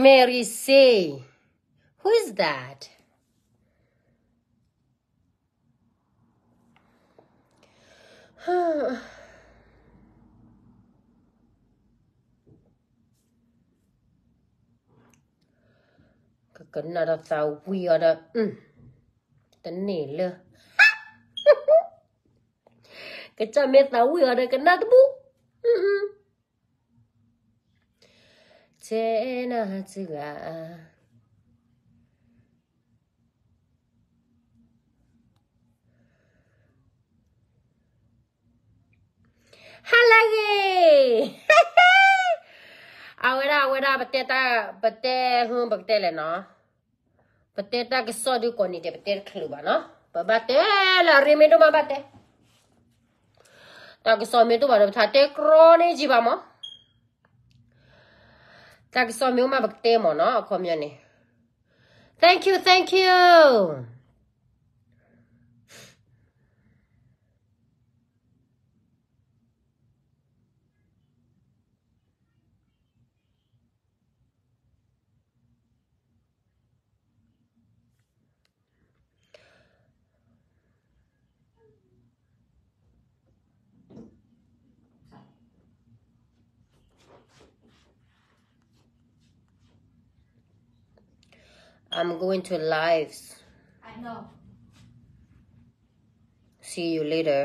Mary say, who is that? ကကနၣ်ဒီးသးဝံၣ်အီၤဒီး တန့ၢ်လၢ ကစၢ်မ့ၢ်သးဝံၣ်အီၤဒီးကနၣ်တဘူၣ် တဲနၤစှၤ ဟါလၢအဂ့ၤ အဝဲဒၣ် အဝဲဒၣ် ပတဲတၢ် ပတဲဟု ပကတဲလဲၣ်နီၤ ပတဲတၢ်ကစီၣ်ဒုကိးနံၤဒဲး ပတဲတချုးဘၣ်နီၤ ပဘၣ်တဲလၢအရ့မ့ၢ်ဒိၣ်မးဘၣ်တဲ တၢ်ကစီၣ်မ့ၢ်ဒိၣ်ဘၣ်ဒီး ပထးတဲကြီန့ၢ်ကံဘၣ်မး တၢ်ကစီၣ်မ့ၢ်အိၣ်မးပကတဲမးနီၤ အခီပညီန့ၣ် Thank you, thank you. I'm going to lives. I know. See you later.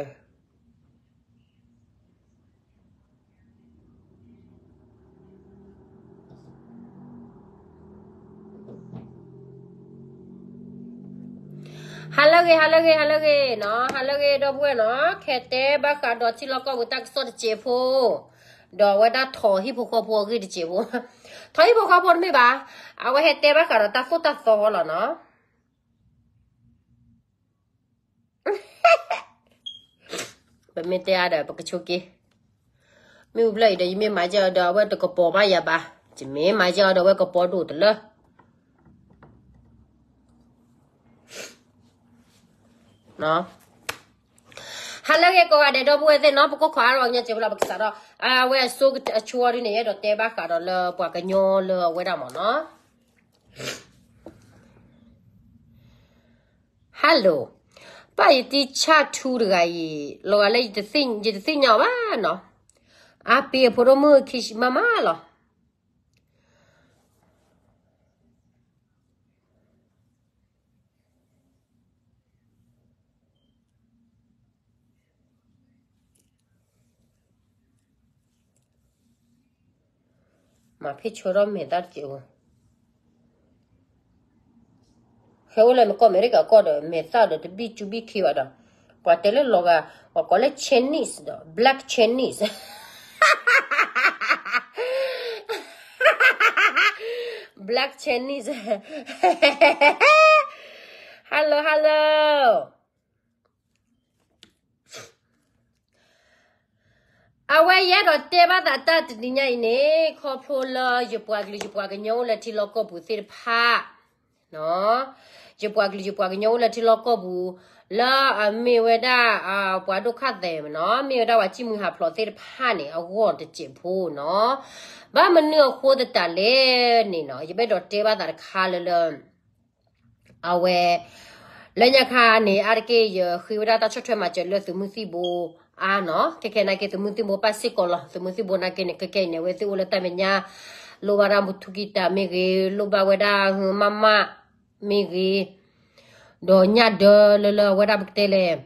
ဟါလၢအဂ့ၤ ဟါလၢအဂ့ၤ ဟါလၢအဂ့ၤနီၤ ဟါလၢအဂ့ၤ ဒီပုၢ်ဝဲၢ်နီၤ ခဲတဲဘၣ်ဃးဒီးထံလီၢ်ကီၢ်ပူၤတၢ်ကစီၣ်တစဲးဖိ ဒီးအဝဲဒၣ်ထိးဟံၣ်ဖိဃီဖိအဂ့ၢ်တစဲးဖိ ထိးဟံၣ်ဖိဃီဖိတမ့ၢ်ဘၣ် အဝဲဟဲတဲဘၣ်ဃးဒီးတၢ်သိၣ်တၢ်သီလီၤနီၤ ပမ့ၢ်တဲအါဒီး ပကဆိးက့ မ့ၣ်အူဖျၢၣ်အံၤဒီး ယမ့ၢ်မၤယဲၢ်အီၤဒီး အဝဲတကပီၤဘၣ်ယၤဘၣ် ယမ့ၢ်မၤယဲၢ်အီၤဒီး အဝဲကပီၤဒိၣ်တလၢ ဟါလၢအဂ့ၤကိးဂၤဒဲး ဒီပုၢ်ဝဲၢ်သ့ၣ်နီၤ ပကိးခီအါထီၣ်ပှၤကညီစဲးဖိလီၤ ပကစးထီၣ် အဝဲအဆိအဆိအီၤဒ်န့ၣ် ယအဲၣ်ဒိးတဲဘၣ်ဃးဒီးလၢပှၤကညီလၢအဝဲဒၣ်မ့ၢ်နီၤ Hello ပၢ်ယတံဆၣ်ထူတဂၤအံၤ လီၤဂာ်လၢ ယတသ့ၣ်ညါဘၣ်နီၤ အပ့ၤအဖိဒိၣ်မုၣ်ခံဆံမးမးလီၤ မၤဖ့ၣ်ဆၢထီၣ်မဲာ်သၣ်တက့ၢ်, ဟဲအိၣ်လၢနကီၢ်အမဲရကၤကီၢ်ဒီး မဲာ်သၣ်ဒီးတဘံၣ်ကူဘံၣ်ခံဘၣ်ဒီး, ပှၤတဲလၢလီၤဂာ် ပှၤကိးလၢ Chinese ဒီး black Chinese, black Chinese, hello hello. အဝဲယအဲၣ်ဒိးတဲဘၣ်သးတၢ်တနံၤညါအံၤန့ၣ် ခီဖျိလၢယပှၤကလုာ်ယပှၤကညီအိၣ်လၢထံလီၢ်ကီၢ်ပူၤသ့ၣ်တဖၣ်, ယပှၤကလုာ်ယပှၤကညီအိၣ်လၢထံလီၢ်ကီၢ်ပူၤ လၢအမ့ၢ်ဝဲဒၣ် ပှၤဒိၣ်ခါသဲးမ့ၢ်နီၤ မ့ၢ်ဝဲဒၣ်ပှၤစံၣ်မုၢ်ဟးဖျိးသ့ၣ်တဖၣ်န့ၣ် အဂီၢ်တစဲးဖိနီၤ, ဘၣ်မနုၤအဃိသတးလဲၣ်န့ၣ်နီၤ ယဘၣ်ဒိးတဲဘၣ်သးတခါလၢလၢ အဝဲ လၢညါခါန့ၣ် အါတက့ၢ် ယဃ့ဝဲဒၣ်တၢ်ဆီၣ်ထွဲမၤစၢၤလၢသုးမုၢ်သံၣ်ဘိအါနီၤ, ခဲခဲနာ်က့ သုးမုၢ်သံၣ်ဘိပၢ်စ့ၢ်ကီးလီၤ, သုးမုၢ်သံၣ်ဘိနာ်က့န့ၣ် ခဲခဲအံၤန့ၣ် အဝဲသ့ၣ်အိၣ်လၢတၢ်မဲာ်ညါ လိၣ်ဘၣ်ဒၣ်မူထူကံတၢ်မ့ၢ်ဂ့ၤ, လိၣ်ဘၣ်ဝဲဒၣ်မးမးမ့ၢ်ဂ့ၤ, ဒီးညၣ်ဒၢလၢလၢအဝဲဒၣ်ပကတဲလဲၣ်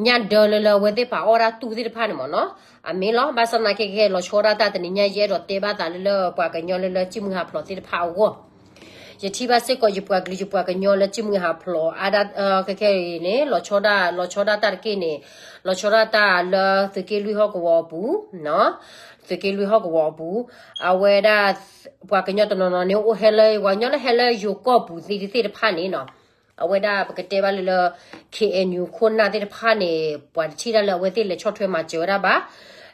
ညၣ်ဒၢလၢလၢအဝဲသ့ၣ်ပာ်အီၣ်ဒၣ်တူၢ်သ့ၣ်တဖၣ်န့ၣ်မ့ၢ်နီၤ, အမ့ၢ်လီၤ, ဘၣ်ဆၣ်သနာ်က့ ခဲလီၤဆီဒၣ်တၢ်တနံၤညါ ယအဲၣ်ဒိးတဲဘၣ်သးလၢလၢပှၤကညီလၢလၢစံၣ်မုၢ်ဟးဖျိးသ့ၣ်တဖၣ်အဂီၢ်, ယထံၣ်ဘၣ်စ့ၢ်ကီး ယပှၤကလုာ်ယပှၤကညီလၢစံၣ်မုၢ်ဟးဖျိး ခဲခဲအံၤန့ၣ် လီၤဆီဒၣ် လီၤဆီဒၣ်တၢ်တက့ၢ်န့ၣ်, လီၤဆီဒၣ်တၢ်လၢသုးက့လွံၢ်ဟီၣ်ကဝီၤအပူၤ သုးက့လွံၢ်ဟီၣ်ကဝီၤအပူၤ, အဝဲဒၣ် ပှၤကညီတနီၤနီၤန့ၣ် အိၣ်ဟဲလၢ ပှၤကညီလၢဟဲလၢယိၤကီၢ်ပူၤသ့ၣ်တဖၣ်န့ၣ်နီၤ, အဝဲဒၣ်ပကတဲဘၣ်လၢလၢ K N U ခိၣ်နၢ်သ့ၣ်တဖၣ်န့ၣ် ပှၤတထံၣ်တၢ်လၢအဝဲသ့ၣ်လဲၤဆီၣ်ထွဲမၤစၢၤဝဲဒၣ်ဘၣ်,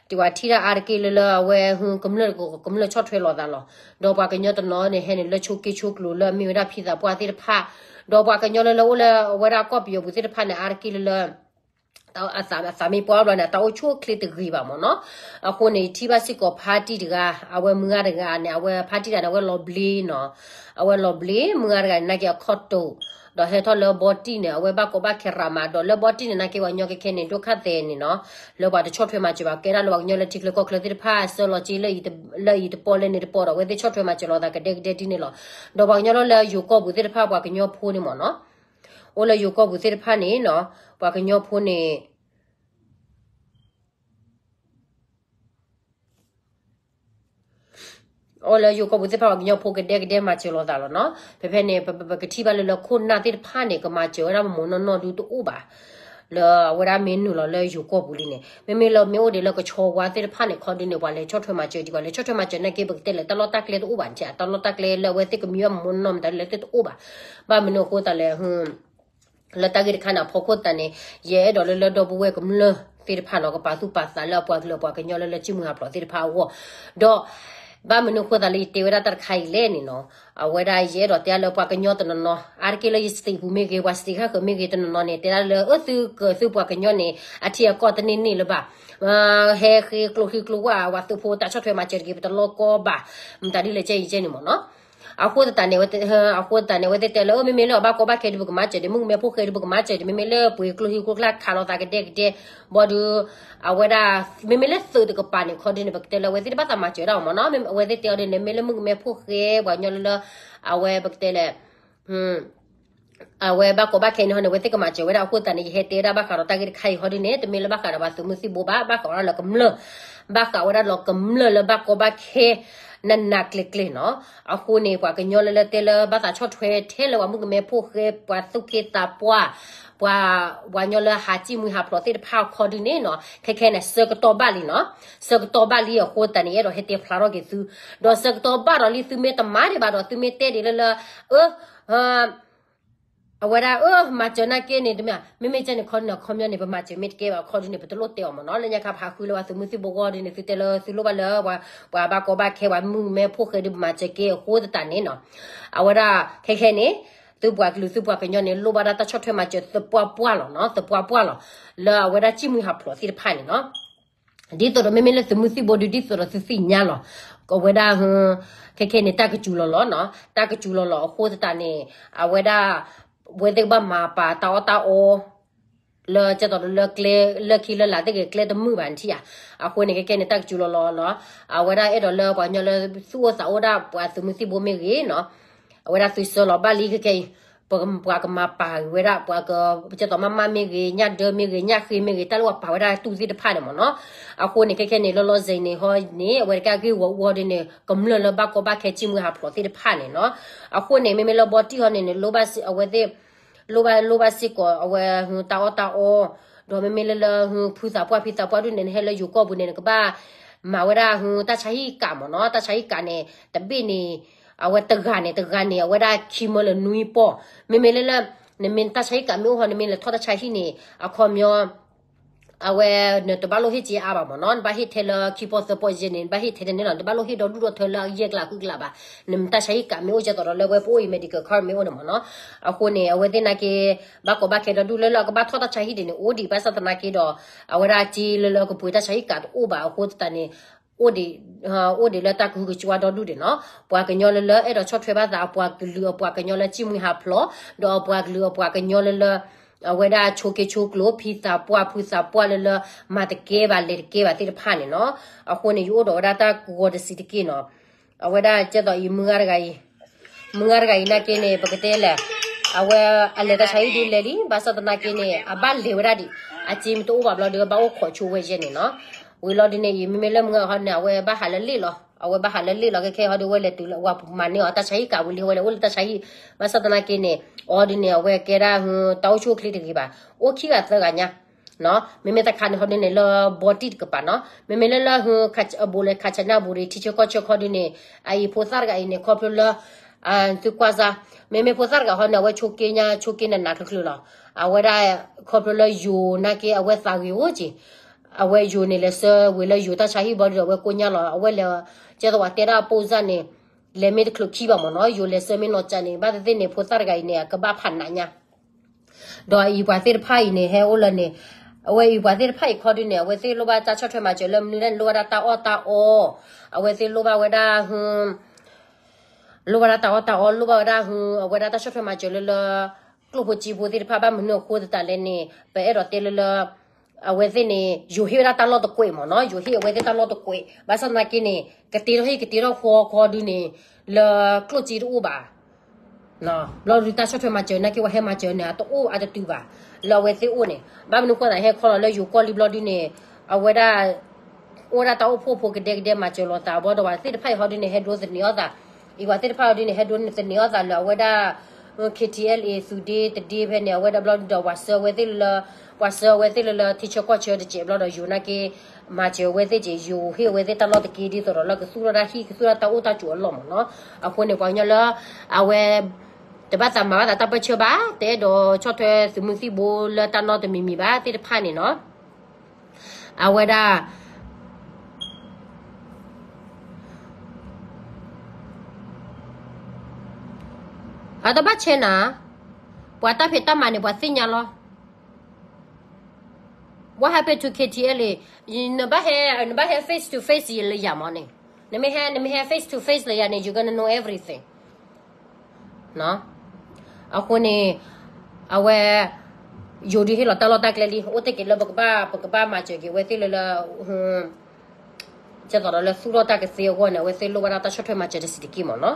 တဝၤထံၣ်တၢ်အါတက့ၢ်လၢလၢအဝဲဟုကမျၢၢ်ကမျၢၢ်ဆီၣ်ထွဲလိာ်သးလီၤ, ဒီးပှၤကညီတနီၤန့ၣ် ဟဲန့ၣ်လၢဆိးက့ဆိးကျိၤလၢအမ့ၢ်ဝဲဒၣ်ဖံသးပှၢ်သ့ၣ်တဖၣ်, ဒီးပှၤကညီလၢလၢအိၣ်လၢအဝဲဒၣ်ကီၢ်ပယီၤပူၤသ့ၣ်တဖၣ်န့ၣ် အါတက့ၢ်လၢလၢ အသးမ့ၢ်ပှၢ်ဘျီန့ၣ် အတၢ်အိၣ်ဆူၣ်အိၣ်ချ့တဂ့ၤဘၣ်မ့ၢ်နီၤ. အဃိန့ၣ် ယထံၣ်ဘၣ်စ့ၢ်ကီးဖါတံၢ်တဂၤ အဝဲမုၢ်ဂၤတဂၤန့ၣ် အဝဲဖါတံၢ်တဂၤန့ၣ် အဝဲလီၤဘျ့နီၤ. အဝဲလီၤဘျ့ မုၢ်ဂၤတဂၤန့ၣ် နာ်က့အခီၣ်တိာ် ဒီးဟဲထီၣ်လၢဘီတံၢ်န့ၣ် အဝဲဘၣ်ကီဘၣ်ခဲရၤမး ဒီးလၢဘီတံၢ်န့ၣ် နာ်က့ပှၤကညီခဲခဲန့ၣ် ဒိၣ်ခါသဲးန့ၣ်နီၤ, လၢပှၤတဆီၣ်ထွဲမၤစၢၤဘၣ် ကဲဒၣ်လၢပှၤကညီလၢထံချၢကီၢ်ချၢသ့ၣ်တဖၣ် ဆှၢလီၤက့ၤ လၢအံၤတပီၢ်လၢန့ၣ်တပီၢ်ဒီး အဝဲသ့ၣ်ဆီၣ်ထွဲမၤစၢၤလိာ်သးကဒဲကဒဲဒ်န့ၣ်လီၤ. ဒီးပှၤကညီလီၤလၢယိၤကီၢ်ပူၤသ့ၣ်တဖၣ် ပှၤကညီဖိန့ၣ်မ့ၢ်နီၤ, အိၣ်လၢယိၤကီၢ်ပူၤသ့ၣ်တဖၣ်န့ၣ်နီၤ, ပှၤကညီဖိန့ၣ် အိၣ်လၢယိၤကီၢ်ပူၤသ့ၣ်တဖၣ် ပှၤကညီဖိကဒဲကဒဲမၤစၢၤလိာ်သးလီၤနီၤ. ဖဲဖဲန့ၣ် ပကထံၣ်ဘၣ်လၢလၢခိၣ်နၢ်သ့ၣ်တဖၣ်န့ၣ် ကမၤစၢၤဝဲဒၣ်မိၢ်မိၢ်နီၢ်နီၢ်ဒုတအိၣ်ဘၣ် လၢအဝဲဒၣ်မ့ၢ်နုာ်လီၤလၢယိၤကီၢ်ပူၤလံန့ၣ် မ့မ့ၢ်လၢမ့ၢ်အိၣ်ဒံးလၢကဆီဝါသ့ၣ်တဖၣ်န့ၣ် ခီဒုန့ၣ် ပှၤလဲၤဆီၣ်ထွဲမၤစၢၤဒံး ပှၤလဲၤဆီၣ်ထွဲမၤစၢၤနာ်က့ ပကတဲလဲၣ် တၢ်လီၢ်တၢ်ကျဲတအိၣ်ဘၣ်န့ၣ် တၢ်လီၢ်တၢ်ကျဲလၢအဝဲသ့ၣ်ကမံဘၣ်မိၢ်မိၢ်နီၢ်နီၢ်မတၤဒ်လဲၣ်သ့ၣ်တအိၣ်ဘၣ်. ဘၣ်မနုၤအဃိသတးလဲၣ် လၢတၢ်ဂ့ၢ်တခါန့ၣ် အဖီခိၣ်သတးန့ၣ် ယအဲၣ်ဒိးလၢလၢဒီပုၢ်ဝဲၢ်ကမျၢၢ်သ့ၣ်တဖၣ်နီၤ ကပာ်သူၣ်ပာ်သးလၢအပှၤကလုာ်အပှၤကညီလၢလၢစံၣ်မှံဟးဖျိးသ့ၣ်တဖၣ်အဂီၢ်, ဒီး ဘၣ်မနုၤအဃိသတးလၢယတဲဝဲဒၣ်တၢ်တခါအံၤလဲၣ်န့ၣ်နီၤ, အဝဲဒၣ်ယအဲၣ်ဒိးတဲလၢပှၤကညီတနီၤနီၤ အါတက့ၢ်လၢယ state ပူၤမ့ၢ်ဂ့ၤ ပှၤ state ခါဃၢၤမ့ၢ်ဂ့ၤ တနီၤနီၤန့ၣ် တဲဒၣ်လၢအသုကသုပှၤကညီန့ၣ် အထံအကီၢ်တန့ၢ်န့ၢ်လၢၤဘၣ် ဟဲဃ့ကျိချံကျိဝၣ် ပှၤသုးဖိတၢ်ဆီၣ်ထွဲမၤစၢၤတဂ့ၤ ပတလီၢ်ကီဘၣ် မတၤဒ်လဲၣ်ကဲအံၤကဲန့ၣ်မ့ၢ်နီၤ. အဃိသတးန့ၣ် အဃိသတးန့ၣ် အဝဲသ့ၣ်တဲလၢ မ့မ့ၢ်လၢအဘၣ်ကီဘၣ်ခဲဒုးပကမၤစၢၤဒံး မုၣ်ကမဲဖိဃဲဒုးပကမၤစၢၤဒံး မ့မ့ၢ်လၢပှ့ၤကျိချံကျိကျါခးလိာ်သးကဒဲကဒဲ ဘၣ်ဒီး အဝဲဒၣ် မ့မ့ၢ်လၢသုးတကပၤန့ၣ် ခီဒုန့ၣ် ပကတဲလၢအဝဲသ့ၣ်တဘၣ်သးမၤစၢၤဒၣ်အီၤမ့ၢ်နီၤ. အဝဲသ့ၣ်တဲအီၤဒ်န့ၣ် မ့ၢ်လၢမုၣ်ကမဲဖိဃဲ ပှၤကညီလၢလၢ အဝဲပကတဲလဲၣ် အဝဲဘၣ်ကီဘၣ်ခဲန့ၣ်ဟီန့ၣ် အဝဲသ့ၣ်ကမၤစၢၤဝဲဒၣ်အဃိသတးန့ၣ် ယဟဲတဲဒၣ်ဘၣ်ဃးဒီးတၢ်ဂ့ၢ်တခါအံၤဟီဒုန့ၣ် တမ့ၢ်လၢဘၣ်ဃးဒီးပှၤသုးမုၢ်သံၣ်ဘိဘၣ် ဘၣ်ဃးဝဲဒၣ်လၢကမျၢၢ် ဘၣ်ဃးဝဲဒၣ်လၢကမျၢၢ်လၢဘၣ်ကီဘၣ်ခဲ နးနးကျဲၤကျဲၤနီၤ. အဃိန့ၣ် ပှၤကညီလၢလၢတဲလၢဘၣ်သးဆီၣ်ထွဲထဲလၢပှၤမုၣ်ကမဲဖိဃဲ ပှၤသူၣ်က့သးပှၢ် ပှၤ ပှၤကညီလၢဟးစံၣ်မှံဟးဖျိးသ့ၣ်တဖၣ်အခီဒုန့ၣ်နီၤ ခဲခဲန့ၣ် ဆၢကတီၢ်ဘၣ်လံနီၤ. ဆၢကတီၢ်ဘၣ်လံအဃိသတးန့ၣ် အဲၣ်ဒိးဟဲတဲဖျါထီၣ်က့ၤသု ဒီးဆၢကတီၢ်ဘၣ်ဒီးလံ သုမ့ၢ်တမၤဒံးဘၣ်ဒီး သုမ့ၢ်တဲဒ်လၢလၢ အၢ အဝဲဒၣ်အၢ မၤစၢၤနာ်က့န့ၣ် တမ့ၢ် မ့မ့ၢ်ကဲန့ၣ်ခီန့ၣ် အခီပညီန့ၣ် ပမၤစၢၤမ့ၢ်တကဲဘၣ် အခီဒုန့ၣ် ပတလိၣ်တဲအီၤမ့ၢ်နီၤ. လၢညါခါဖးဃုလၢပှၤသုးမုၢ်သံၣ်ဘိဂီၢ်ဒုန့ၣ် သုတဲလၢသုလိၣ်ဘၣ်လၢ ပှၤဘၣ်ကီဘၣ်ခဲ ပှၤမုၣ်ကမဲဖိဃဲဒုး ပမၤစၢၤက့ၤအဃိသတးန့ၣ်နီၤ. အဝဲဒၣ်ခဲခဲန့ၣ် သုပှၤကလုာ်သုပှၤကညီန့ၣ် လိၣ်ဘၣ်ဒၣ်တၢ်ဆီၣ်ထွဲမၤစၢၤသပှၢ်ပှၢ်လီၤနီၤ သပှၢ်ပှၢ်လီၤ. လၢအဝဲဒၣ်စံၣ်မှံဟးဖျိးသ့ၣ်တဖၣ်န့ၣ်နီၤ ဒ်သိးဒီးမ့မ့ၢ်လၢသုးမုၢ်သံၣ်ဘိဒု ဒ်သိးဒီးသုသ့ၣ်ညါလီၤ. အဝဲဒၣ် ခဲခဲန့ၣ် တၢ်ကစူၤလီၤလီၤနီၤ တၢ်ကစူၤလီၤလီၤအဃိသတးန့ၣ် အဝဲဒၣ် ဝဲသ့ၣ်ကဘၣ်မၤပာ်တၢ်အီၣ်တၢ်အီ လၢကဲသိးဒီးလၢကျဲ လၢခံလၢလာ်သ့ၣ်ဂ့ၤ ကျဲတမုာ်ဘၣ်နထံၣ်ဧါ. အဃိန့ၣ် ခဲခဲန့ၣ် တၢ်ကစူၤလီၤလီၤလီၤ. အဝဲဒၣ်အဲၣ်ဒိးလၢပှၤကညီလၢသူၣ်အိၣ်သးအိၣ်ဒၣ်ပှၤသုးမုၢ်သံၣ်ဘိမ့ၢ်ဂ့ၤနီၤ အဝဲဒၣ်သုဆှၢလီၤဘၣ်လံခဲခဲအံၤ ပှၤကမၤပာ်ဂ့ၤဝဲဒၣ် ပှၤက ကဲသိးမးမးမ့ၢ်ဂ့ၤ ညၣ်ဒၢမ့ၢ်ဂ့ၤ ညၣ်ဃ့မ့ၢ်ဂ့ၤ တၢ်လၢပှၤပာ်ဝဲဒၣ်တူၢ်သ့ၣ်တဖၣ်န့ၣ်မ့ၢ်နီၤ. အဃိန့ၣ် ခဲခဲန့ၣ် လီၤလီၤဆဲးန့ၣ်ဟီန့ၣ် အဝဲတက့ၢ်ဂ့ၢ်ဝီအူအီၤဒ်န့ၣ် ကမျၢၢ်လၢဘၣ်ကီဘၣ်ခဲစံၣ်မှံဟးဖျိးသ့ၣ်တဖၣ်န့ၣ်နီၤ. အဃိန့ၣ် မ့မ့ၢ်လၢဘီတံၢ်ဟီန့ၣ်န့ၣ် လိၣ်ဘၣ်စ့ၢ် အဝဲသ့ၣ် လိၣ်ဘၣ်လိၣ်ဘၣ်စ့ၢ်ကီး အဝဲတၢ်အီၣ်တၢ်အီ ဒီးမ့မ့ၢ်လၢလၢဖုသးပှၢ်ဖံသးပှၢ်ဒ်န့ၣ် နဟဲလၢယိၤကီၢ်ပူၤန့ၣ် နကဘၣ် မၤဝဲဒၣ်ဟုတၢ်ဆါဟံၣ်ကးမ့ၢ်နီၤ. တၢ်ဆါဟံၣ်ကးန့ၣ် တဘ့ၣ်န့ၣ် အဝဲတဂၤန့ၣ် တဂၤန့ၣ် အဝဲဒၣ်ခံမၢလၢနွံပီၢ်. မ့မ့ၢ်လၢလၢ နမ့ၢ်တၢ်ဆါဟံၣ်ကးမ့ၢ်အိၣ်ဟီ နမ့ၢ်လဲၤထီၣ်တၢ်ဆါဟံၣ်န့ၣ် အခီပညီ အဝဲ နတဘၣ်လိၣ်ဟ့ၣ်က့ၤအါဘၣ်မ့ၢ်နီၤ. နဘၣ်ဟ့ၣ်ထဲလၢခံပီၢ်သၢပီၢ်ယဲၢ်န့ၣ် နဘၣ်ဟ့ၣ်ထဲတန့ၢ်လီၤ. နတဘၣ်လိၣ်ဟ့ၣ်ဒီဒူၣ်ဒီထၢလၢအယဲၢ်ကျါဃုကျါဘၣ်. နတၢ်ဆါဟံၣ်ကးမ့ၢ်အိၣ်ကဲသိးဒီးလၢဝဲပအိၣ်အံၤ medical card မ့ၢ်အိၣ်န့ၣ်မ့ၢ်နီၤ. အဃိန့ၣ် အဝဲသ့ၣ်နာ်က့ ဘၣ်ကီဘၣ်ခဲဒီဒူၣ်လၢလၢအကဘၣ်ထီၣ်တၢ်ဆါဟံၣ်ဒ်န့ၣ် အိၣ်ဒံးဘၣ်ဆၣ်သနာ်က့ဒီး အဝဲဒၣ်က့လၢလၢကပှ့ၤတၢ်ဆါဟံၣ်ကးတအိၣ်ဘၣ်အဃိသတးန့ၣ် အိၣ်ဒံး အိၣ်ဒံးလၢတၢ်ကဟုကစွါဒီဒူၣ်ဒံးနီၤ. ပှၤကညီလၢလၢအဲၣ်ဒိးဆီၣ်ထွဲဘၣ်သး အပှၤကလုာ်အပှၤကညီလၢစံၣ်မှံဟးဖျိး ဒီးအပှၤကလုာ်အပှၤကညီလၢလၢ အဝဲဒၣ်ဆိးက့ဆိးကျိၤ ဖံသးပှၢ်ဖုသးပှၢ်လၢလၢ မၤတကဲဘၣ်လဲၤတကဲဘၣ်သ့ၣ်တဖၣ်န့ၣ်နီၤ. အဃိန့ၣ် ယအိၣ်ဒီးဝဲဒၣ်တၢ်ကဝီၤတစံးတက့ၢ်နီၤ. အဝဲဒၣ်ကဲသိးအံၤ မုၢ်ဂၤတဂၤအံၤ မုၢ်ဂၤတဂၤအံၤနာ်က့န့ၣ် ပကတဲလဲၣ် အဝဲအလဲၤတၢ်ဆါဟံၣ်ဒ်လဲၣ်လံ ဘၣ်ဆၣ်သနာ်က့န့ၣ် အဘၣ်လဲၤဝဲဒၣ်ဒံး အစ့မ့ၢ်တအိၣ်ဘၣ်ဘျီဒီး ဘၣ်အိၣ်ခိးဆိဝဲယဲၢ်န့ၣ်နီၤ. ဝံၤလီၤဒ်န့ၣ်အံၤ မ့မ့ၢ်လၢမုၢ်ဂၤဟီန့ၣ် အဝဲဘၣ်ဟးလၢလ့ၣ်လီၤ. အဝဲဘၣ်ဟးလၢလ့ၣ်လီၤ ခဲခဲဟီဒီး အဝဲလဲၤတုၤလၢဝၤပူၤမၤန့ၢ်အီၤ တၢ်ဆါဟံၣ်ကးဝံၤလံ အဝဲလဲၤအိၣ်လၢတၢ်ဆါဟံၣ် ဘၣ်ဆၣ်သနာ်က့န့ၣ် အီၤဒ်န့ၣ် အဝဲကဲဒၣ် တၢ်အိၣ်ဆူၣ်အိၣ်ချ့တဂ့ၤဘၣ် အိၣ်ခံဂၤသၢဂၤညါ မ့မ့ၢ်တခါန့ၣ်ဟီဒ်န့ၣ် လၢဘီတံၢ်တကပၤနီၤ မ့မ့ၢ်လၢလၢ အဘူးလဲၤခးဆနၢ်ဘူးရံၤ ထံဆၢကီၢ်ဆၢခီဒ်န့ၣ် အအံၤဖိသၣ်တဂၤအံၤန့ၣ် ခီဖျိလၢ သုကွၢ်စၢ် မ့မ့ၢ်ဖိသၣ်တဂၤဟီန့ၣ် အဝဲဆိးက့ညါ ဆိးက့နးနးချုးချုးလီၤ. အဝဲဒၣ် ခီဖျိလၢယိၤနာ်က့ အဝဲသးဂ့ၤအိၣ်က့ၤ အဝဲယိၤန့ၣ် လဲၤဆှၢဝံၤလၢယိၤတၢ်ဆါဟံၣ်ဘီဒီး အဝဲကိညါလီၤ အဝဲလဲၤ ကဲသိးဝဲတဲဒၣ်အပိၢ်စၢ်န့ၣ် လဲၤမ့ၢ်တချုးခံဘၣ်မ့ၢ်နီၤ ယိၤလဲၤဆှၢမ့ၢ်နီၤကၠးန့ၣ် ဘၣ်သ့ၣ်သ့ၣ်န့ၣ် ဖိသၣ်တဂၤအံၤန့ၣ် အကဘၣ်ဖးနးညါ ဒီးအံၤပှၤသ့ၣ်တဖၣ်အံၤန့ၣ် ဟဲအိၣ်လၢန့ၣ် အဝဲအံၤပှၤသ့ၣ်တဖၣ်အံၤခီဒုန့ၣ် အဝဲသ့ၣ်လိၣ်ဘၣ်တၢ်ဆီၣ်ထွဲမၤစၢၤလၢမနုၤလဲၣ်န့ၣ် လိၣ်ဘၣ်ဒၣ်တၢ်အီၣ်တၢ်အီ, အဝဲသ့ၣ်လိၣ်ဘၣ်ဝဲဒၣ် လိၣ်ဘၣ်ဒၣ်တၢ်အီၣ်တၢ်အီ, လိၣ်ဘၣ်ဝဲဒၣ် အဝဲဒၣ်တၢ်ဆီၣ်ထွဲမၤစၢၤလၢလၢ ကျိၣ်ဖိစ့ဖိသ့ၣ်တဖၣ် ဘၣ်မနုၤအဃိသတးလဲၣ်န့ၣ် ပအဲၣ်ဒိးတဲလၢလၢ အဝဲသ့ၣ်န့ၣ် ယိၤဟ့ၣ်ဝဲဒၣ်တၢ်လီၢ်တကွဲးမ့ၢ်နီၤ, ယိၤဟ့ၣ်အဝဲသ့ၣ်တၢ်လီၢ်တကွဲး, ဘၣ်ဆၣ်သနာ်က့န့ၣ် ကတ့ထီၣ်ဟ့ၣ်ကတ့ထီၣ်ဃီခီဒုန့ၣ် လၢကျိၣ်စ့တအိၣ်ဘၣ် ဘျီဒုတၢ်ဆီၣ်ထွဲမၤစၢၤနာ်က့ ပှၤဟဲမၤစၢၤန့ၣ် အတအိၣ်အတတုၤဘၣ် လၢအဝဲသ့ၣ်အိၣ်န့ၣ်, ဘၣ်မနုၤဃိသးဟဲခီလီၤလၢယိၤကီၢ်လံဘျီဒုန့ၣ် အဝဲဒၣ် အိၣ်ဒၣ်တၢ်အိၣ်ဖှိၣ်ဖိကဒဲကဒဲမၤစၢၤလိာ်သး ဘၣ်ဒီးပှၤသ့ၣ်တဖၣ်အံၤဟီဒုန့ၣ် ဟဲဒိသန့ၤအီၣ်သး, အံၤပှၤသ့ၣ်တဖၣ်ဟီဒုန့ၣ် ဟဲဒိသန့ၤအီၣ်သးလၢအဝဲဒၣ် KTLA သုးဒ့တဒ့ဖဲန့ၣ် အဝဲဒၣ်ဘျီဒုဒီးပှၤဆှၢအဝဲသ့ၣ်လၢ ပှၤဆှၢအဝဲသ့ၣ်လၢလၢထံဆၢကီၢ်ဆၢတစဲးဘျီဒီး ယိၤနာ်က့ မၤစၢၤအဝဲသ့ၣ်က့ၤ ယိၤဟ့ၣ်အဝဲသ့ၣ်တၢ်လီၢ်တက့ဒ်သိးဒီးလၢကသူၣ်ထီၣ်တၢ်ဟံၣ် ကသူၣ်ထီၣ်တၢ်အိၣ်တၢ်ဆိးအလီၢ်မ့ၢ်နီၤ, အဃိန့ၣ် ပှၤကညီလၢ အဝဲ တဘၣ်သးမၤဘၣ်သးတၢ်ပၢၢ်ဆၢဘၣ်, တအဲၣ်ဒိးဆီၣ်ထွဲသုးမုၢ်သံၣ်ဘိလၢတၢ်နီတမံၤမံၤဘၣ်သ့ၣ်တဖၣ်န့ၣ်နီၤ, အဝဲဒၣ် အတဘၣ်ဆဲးနၤ, ပှၤတၢ်ဖံးတၢ်မၤန့ၣ် ပှၤသ့ၣ်ညါလီၤ. What happened to KTLA? နဘၣ်ဟဲ နဘၣ်ဟဲ face to face လၢယၤမ့ၢ်န့ၣ်, နမ့ၢ်ဟဲ နမ့ၢ်ဟဲ face to face လၢယၤန့ၣ် you gonna know everything. အဃိန့ၣ် အဝဲ ယိၤဒုးဟ့ၣ်လီၤတၢ်လီၢ်တၢ်ကျဲလံ အိၣ်တ့ၢ်က့ၤလၢပကဘၣ် ပကဘၣ်မၤစၢၤက့ၤအဝဲသ့ၣ်လၢလၢ ဒ်သိးဒီးလၢသူၣ်ထီၣ်တၢ်ကသ့အဂီၢ်န့ၣ် အဝဲသ့ၣ်လိၣ်ဘၣ်ဒၣ်တၢ်ဆီၣ်ထွဲမၤစၢၤတစဲးတက့ၢ်မ့ၢ်နီၤ,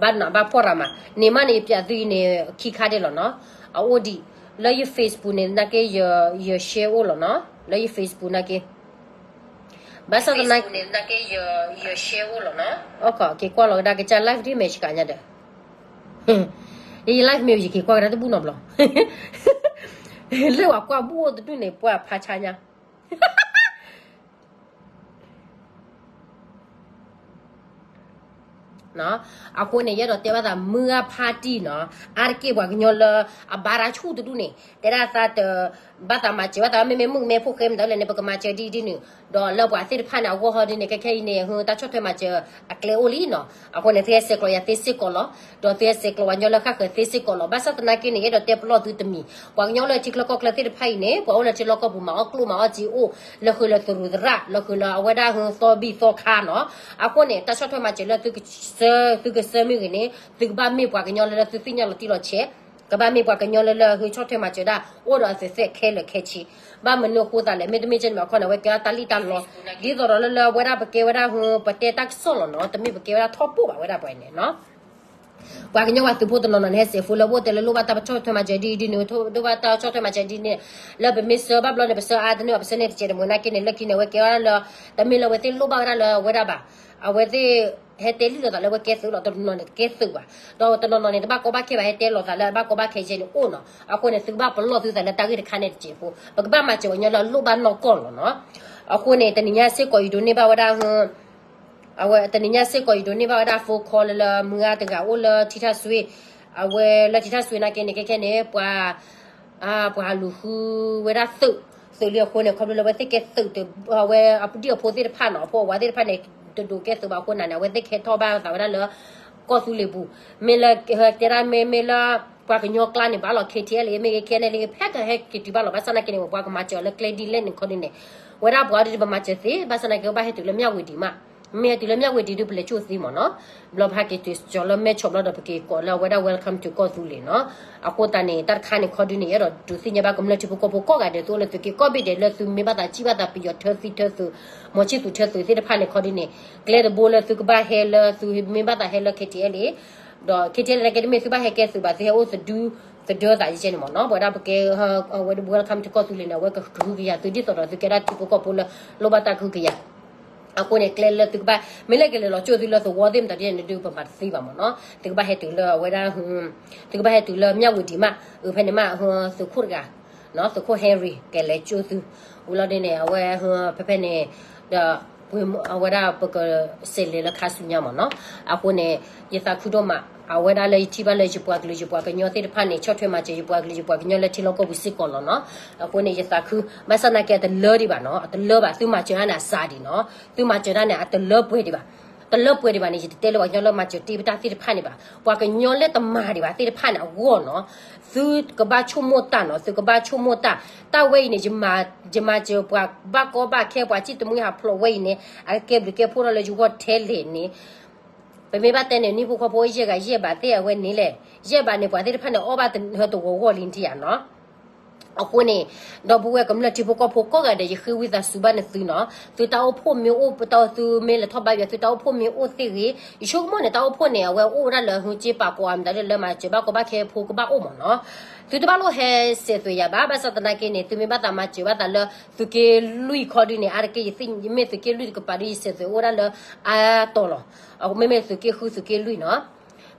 ဘၣ်နးဘၣ်ဖှီၣ်ရၤမး န့ၣ်မးန့ၣ် ယပျးသုအံၤန့ၣ် ခံခါဒဲးလီၤနီၤ, အအိၣ်ဒံး လၢယ Facebook န့ၣ်နာ်က့ ယ share အိၣ်လီၤနီၤ, လၢယ Facebook နာ်က့ ဘၣ်ဆၣ်သနာ်က့ က့ၤကွၢ်လီၤကဒါကစၢ် live ဒ်မဲာ်ဆှးညါဒီး ယ live မ့ၢ်ယက့ၤကွၢ်ကဒါတဘူၣ်နီတဘျီ, လၢပှၤကွၢ်ဘူၣ်အိၣ်တဒူၣ်န့ၣ် ပှၤဖးဆါညါ အဃိန့ၣ် ယအဲၣ်ဒိးတဲဘၣ်သး မုၢ်ဂၢ်ဖါတံၢ်နီၤ, အါတက့ၢ်ပှၤကညီလၢအဘါတၢ်ဆူၣ်တဒူၣ်န့ၣ် တဲဒၣ်သးတ ဘၣ်သးမၤစၢၤဘၣ်သး မ့မ့ၢ်မုၣ်ကမဲဖိဃဲမတၤလဲၣ်န့ၣ် ပကမၤစၢၤဒ်ဒ်န့ၣ်, ဒီးလၢပှၤသ့ၣ်တဖၣ်န့ၣ် အဂီၢ်ဟီဒ်န့ၣ် ခဲခဲအံၤန့ၣ် တၢ်ဆီၣ်ထွဲမၤစၢၤအကျဲအိၣ်လံနီၤ, အဃိန့ၣ် သုဟဲဆဲးကျိးယၤသ့စ့ၢ်ကီးလီၤ, ဒီးသုဟဲဆဲးကျိးပှၤကညီလၢဃၣ်ဃၢၤသ့စ့ၢ်ကီးလီၤ, ဘၣ်ဆၣ်သနာ်က့န့ၣ် ယအဲၣ်ဒိးတဲပလီၢ်သုတမံၤ, ပှၤကညီလၢထံချၢကီၢ်ချၢသ့ၣ်တဖၣ်အံၤန့ၣ် ပှၤအိၣ်လၢထံလီၢ်ကီၢ်ပူၤမၤအီၣ်ကျိၣ်မၤအီၣ်စ့အိၣ်, လၢဃုာ်လၢသရူးသရၣ်, လၢဃုာ်လၢအဝဲဒၣ်ဟူသီဘံၣ်သီခါနီၤ, အဃိန့ၣ် တၢ်ဆီၣ်ထွဲမၤစၢၤလၢ သုကဆှၢမ့ၢ်ဂ့ၤန့ၣ် သုကဘၣ်မ့ၢ်ပှၤကညီလၢလၢသုသ့ၣ်ညါလီၤတံၢ်လီၤဆဲး, ကဘၣ်မ့ၢ်ပှၤကညီလၢလၢဟုဆီၣ်ထွဲမၤစၢၤဒၣ် အိၣ်ဒီးအသဲးသဲးခဲလၢာ်ခဲဆ့, ဘၣ်မနုၤအဃိသးလဲၣ်, မ့တမ့ၢ်ကဲန့ၣ်မ့ၢ်အခီန့ၣ် အဝဲကဲဝဲဒၣ်တၢ်လံၣ်တၢ်လီ, ဒ်သိးဒီးလၢလၢအဝဲဒၣ်ပကဲဝဲဒၣ်ဟူ ပတဲတၢ်ကစီၣ်လီၤနီၤ, တမ့ၢ်ပကဲဝဲဒၣ်ထီၣ်ပိၢ်ဘၣ်ဝဲဒၣ်ပှၤန့ၣ်နီၤ ပှၤကညီပှၤသုးဖိတနီၤနီၤန့ၣ် ဟဲစဲးဖိလၢပအိၣ်တဲလၢလိၣ်ဘၣ်တၢ်ဆီၣ်ထွဲမၤစၢၤဒ်ဒ်န့ၣ်, လိၣ်ဘၣ်တၢ်ဆီၣ်ထွဲမၤစၢၤဒ်န့ၣ်, လၢပမ့ၢ်ဆှၢဘၣ်ဘျီန့ၣ် ပဆှၢအါတန့ၢ်ဘၣ် ပဆှၢန့ၢ်တစဲးတမှဲၤနာ်က့န့ၣ် လၢခံန့ၣ် အဝဲကဲဝဲဒၣ်လၢ တမ့ၢ်လၢအဝဲသ့ၣ်လိၣ်ဘၣ်ဝဲဒၣ်လၢအဝဲဒၣ်ဘၣ်, အဝဲသ့ၣ်ဟဲတဲလံလိာ်သးလၢအဝဲကဲသုးလီၤ, တနီၤနီၤန့ၣ်တကဲသုးဘၣ်, ဒီးတနီၤနီၤန့ၣ် တဘၣ်ကီဘၣ်ခဲဘၣ် ဟဲတဲလိာ်သးလၢအဘၣ်ကီဘၣ်ခဲယဲန့ၣ်အိၣ်နီၤ, အဃိန့ၣ် သုကဘၣ်ပလီၢ်သုသးလၢတၢ်ဂ့ၢ်တခါန့ၣ်တစဲးဖိ, ပကဘၣ်မၤစၢၤပှၤကညီလၢအလိၣ်ဘၣ်နီၢ်ကီၢ်လီၤနီၤ, အဃိန့ၣ် တနံၤညါစ့ၢ်ကီး ယဒိးန့ၢ်ဘၣ်ဝဲဒၣ် အဝဲတနံၤညါစ့ၢ်ကီး ယဒိးန့ၢ်ဘၣ်ဝဲဒၣ် phone call လၢလၢမုၢ်ဂၤတဂၤအိၣ်လၢထံထၣ်စွ့, အဝဲလၢထံထၣ်စွ့နာ်က့န့ၣ် ခဲခဲန့ၣ် ပှၤ ပှၤလူၤဃုဝဲဒၣ်သုး, သုးလံအဃိန့ၣ် ခီဖျိလၢအဝဲသ့ၣ်ကဲသုး, အဝဲအဒံၣ်အဖိသ့ၣ်တဖၣ်နီၤ, အဖိအဝၤသ့ၣ်တဖၣ်န့ၣ် တဒိးကဲသုးဘၣ်အဃိန့ၣ် အဝဲသ့ၣ်ကဲထီၣ်ဘၣ်သးဝဲဒၣ်လၢ ကီၢ်သူလ့ၤပူၤ, မ့ၢ်လၢ တဲဒၣ်မ့မ့ၢ်လၢ ပှၤကညီကျါန့ၣ် ဘၣ်လီၤ KTLA မ့ၢ်ဂ့ၤ KNLA ဖဲကဟဲက့ၤတုၤဘၣ်လီၤ, ဘၣ်ဆၣ်သနာ်က့န့ၣ် ပှၤကမၤစၢၤလၢကျဲဒ်လဲၣ်န့ၣ်ခီဒ်န့ၣ်, ဝဲဒၣ်ပှၤအီၤဒ်ပမၤစၢၤသ့, ဘၣ်ဆၣ်သနာ်က့ ကဘၣ်ဟဲတုၤလၢမၠၣ်ဝ့ၤဒံးမး, မ့ၢ်ဟဲတုၤလၢမၠၣ်ဝ့ၤဒံးဒုး ပလဲၤကၠိၣ်သ့မ့ၢ်နီၤ, ဘျီပဟဲက့ၤတုၤကၠီၤလၢမဲၢ်ဆီးဘျီဒီး ပက့ၤကိးလၢအဝဲဒၣ် welcome to ကီၢ်သူလ့ၤနီၤ, အဃိသတးန့ၣ် တၢ်တခါန့ၣ်ခီဒ်န့ၣ် ယအဲၣ်ဒိးဒုးသ့ၣ်ညါဘၣ်ကမျၢၢ်ထံဖိကီၢ်ဖိကိးဂၤဒဲး သုအိၣ်လၢသုးက့ကိးဘ့ၣ်ဒဲး လၢသုမ့ၢ်ဘၣ်သးစံၣ်ဘၣ်သးပယီၤထၢသံထၢသုး, မီၤဆံၣ်သူးထၢသုးသ့ၣ်တဖၣ်န့ၣ်ခီဒ်န့ၣ်, ကျဲတဘိလၢသုကဘၣ်ဟဲလၢသုမ့ၢ်ဘၣ်သးဟဲလၢ KTLA ဒီး KTLA နာ်က့ တမ့ၢ်သုဘၣ်ဟဲကဲသုးဘၣ် သုဟဲအိၣ်သဒု သဒၢသးယဲန့ၣ်မ့ၢ်နီၤ, ပဝဲဒၣ်ပကဲ welcome to ကီၢ်သူလ့ၤန့ၣ် အဝဲကကဟုကယာ်သုဒ်သိးဒီးသုကဲဒၣ်ထံဖိကီၢ်ဖိလၢ လိၣ်ဘၣ်တၢ်ကဟုကယာ်, အဃိန့ၣ် ကျဲလၢသုကဘၣ် မ့ၢ်လၢကလဲၤလီၤကၠိၣ်သုလၢသဝီသ့ၣ်မတၤဒ်န့ၣ်ဒုး ပမၤတသ့ဘၣ်မ့ၢ်နီၤ, သုကဘၣ်ဟဲတုၤလၢအဝဲဒၣ် သုကဘၣ်ဟဲတုၤလၢမၠၣ်ဝ့ၤဒံးမး, အဖဲန့ၣ်မး သုးခိၣ်တဂၤ သုးခိၣ် Henry ကလဲၤကၠိၣ်သု, ဝံၤလီၤဒ်န့ၣ် အဝဲ ဖဲဖဲန့ၣ် ဒီး အဝဲဒၣ်ပကစဲးလဲၤလၢခါဆူညါမ့ၢ်နီၤ, အဃိန့ၣ် ယသးခုဒိၣ်မး, အဝဲဒၣ်လၢယထံၣ်ဘၣ်လၢယပှၤကလုာ်ယပှၤကညီသ့ၣ်တဖၣ်န့ၣ် ဆီၣ်ထွဲမၤစၢၤယပှၤကလုာ်ယပှၤကညီလၢထံလီၢ်ကီၢ်ပူၤစ့ၢ်ကီးလီၤနီၤ, အဃိန့ၣ် ယသးခု, ဘၣ်ဆၣ်သနာ်က့အတလၢဒံးဘၣ်နီၤ, အတလၢဘၣ်, သုမၤစၢၤတၢ်န့ၣ် အစှၤဒံးနီၤ, သုမၤစၢၤတၢ်န့ၣ် အတလၢပှဲၤဒံးဘၣ် တလၢပှဲၤဒံးဘၣ်န့ၣ် ယတတဲလၢပှၤကညီလၢမၤစၢၤတ့ၢ်ပတၢ်သ့ၣ်တဖၣ်န့ၣ်ဘၣ်. ပှၤကညီလၢတမၤဒံးဘၣ်သ့ၣ်တဖၣ်န့ၣ်အဂီၢ်နီၤ, သုကဘၣ်ဆိကမိၣ်တၢ်နီၤ, သုကဘၣ်ဆိကမိၣ်တၢ်. တၢ်ဝဲအံၤန့ၣ် ယမၤစၢၤပှၤဘၣ်ကီဘၣ်ခဲ ပှၤစံၣ်တမှံဟးဖျိးဝဲအံၤန့ၣ် အကကဲဘျုးကဲဖှိၣ်ထီၣ်လၢယဂီၢ်ထဲလဲၣ်န့ၣ် ပမ့ၢ်ဘၣ်တဲန့ၣ် နံၣ်ဖိခွါဖိယဲၢ်ဂၤယဲၢ်ဘးသ့ၣ်အဝဲန့ၣ်လဲၣ်, ယဲၢ်ဘးန့ၣ် ပှၤသ့ၣ်တဖၣ်န့ၣ် အီၣ်ဘၣ်တဟၢတဂီၤဂီၢ်လံနထံၣ်ဧါနီၤ. အဃိန့ၣ် ဒီပုၢ်ဝဲၢ်ကမျၢၢ်ထံဖိကီၢ်ဖိကိးဂၤဒဲး ယဃ့ဝံသးစူၤဘၣ်နသုနီၤ, သုတၢ်အိၣ်ဖှိၣ်မ့ၢ်အိၣ် ပတၢ်သုမ့ၢ်လဲၤထီၣ်ဘါယွၤ သုတၢ်အိၣ်ဖှိၣ်မ့ၢ်အိၣ်သ့ဂ့ၤ, ယဆိကမိၣ်န့ၣ် တၢ်အိၣ်ဖှိၣ်န့ၣ် အဝဲအိၣ်ဝဲဒၣ်လၢဟုက့ပာ်ကိးအမတၤဒ်လၢမၤစၢၤဘၣ်ကီဘၣ်ခဲဖိကဘၣ်အိၣ်မးနီၤ. သုတဘၣ်လိၣ်ဟဲစဲးသွဲးယၤဘၣ်, ဘၣ်ဆၣ်သနာ်က့န့ၣ် သုမ့ၢ်ဘၣ်သးမၤစၢၤဘၣ်သးလၢ သုးက့လွံၢ်ခီဒုန့ၣ် အါတက့ၢ်ယသ့ၣ်မ့ၢ်သုးက့လွံၢ်တကပၤဒု ယစဲးသွဲးအိၣ်ဝဲဒၣ်လၢအတီၤလီၤ. မ့မ့ၢ်သုးက့ဃု သုးက့လွံၢ်နီၤ,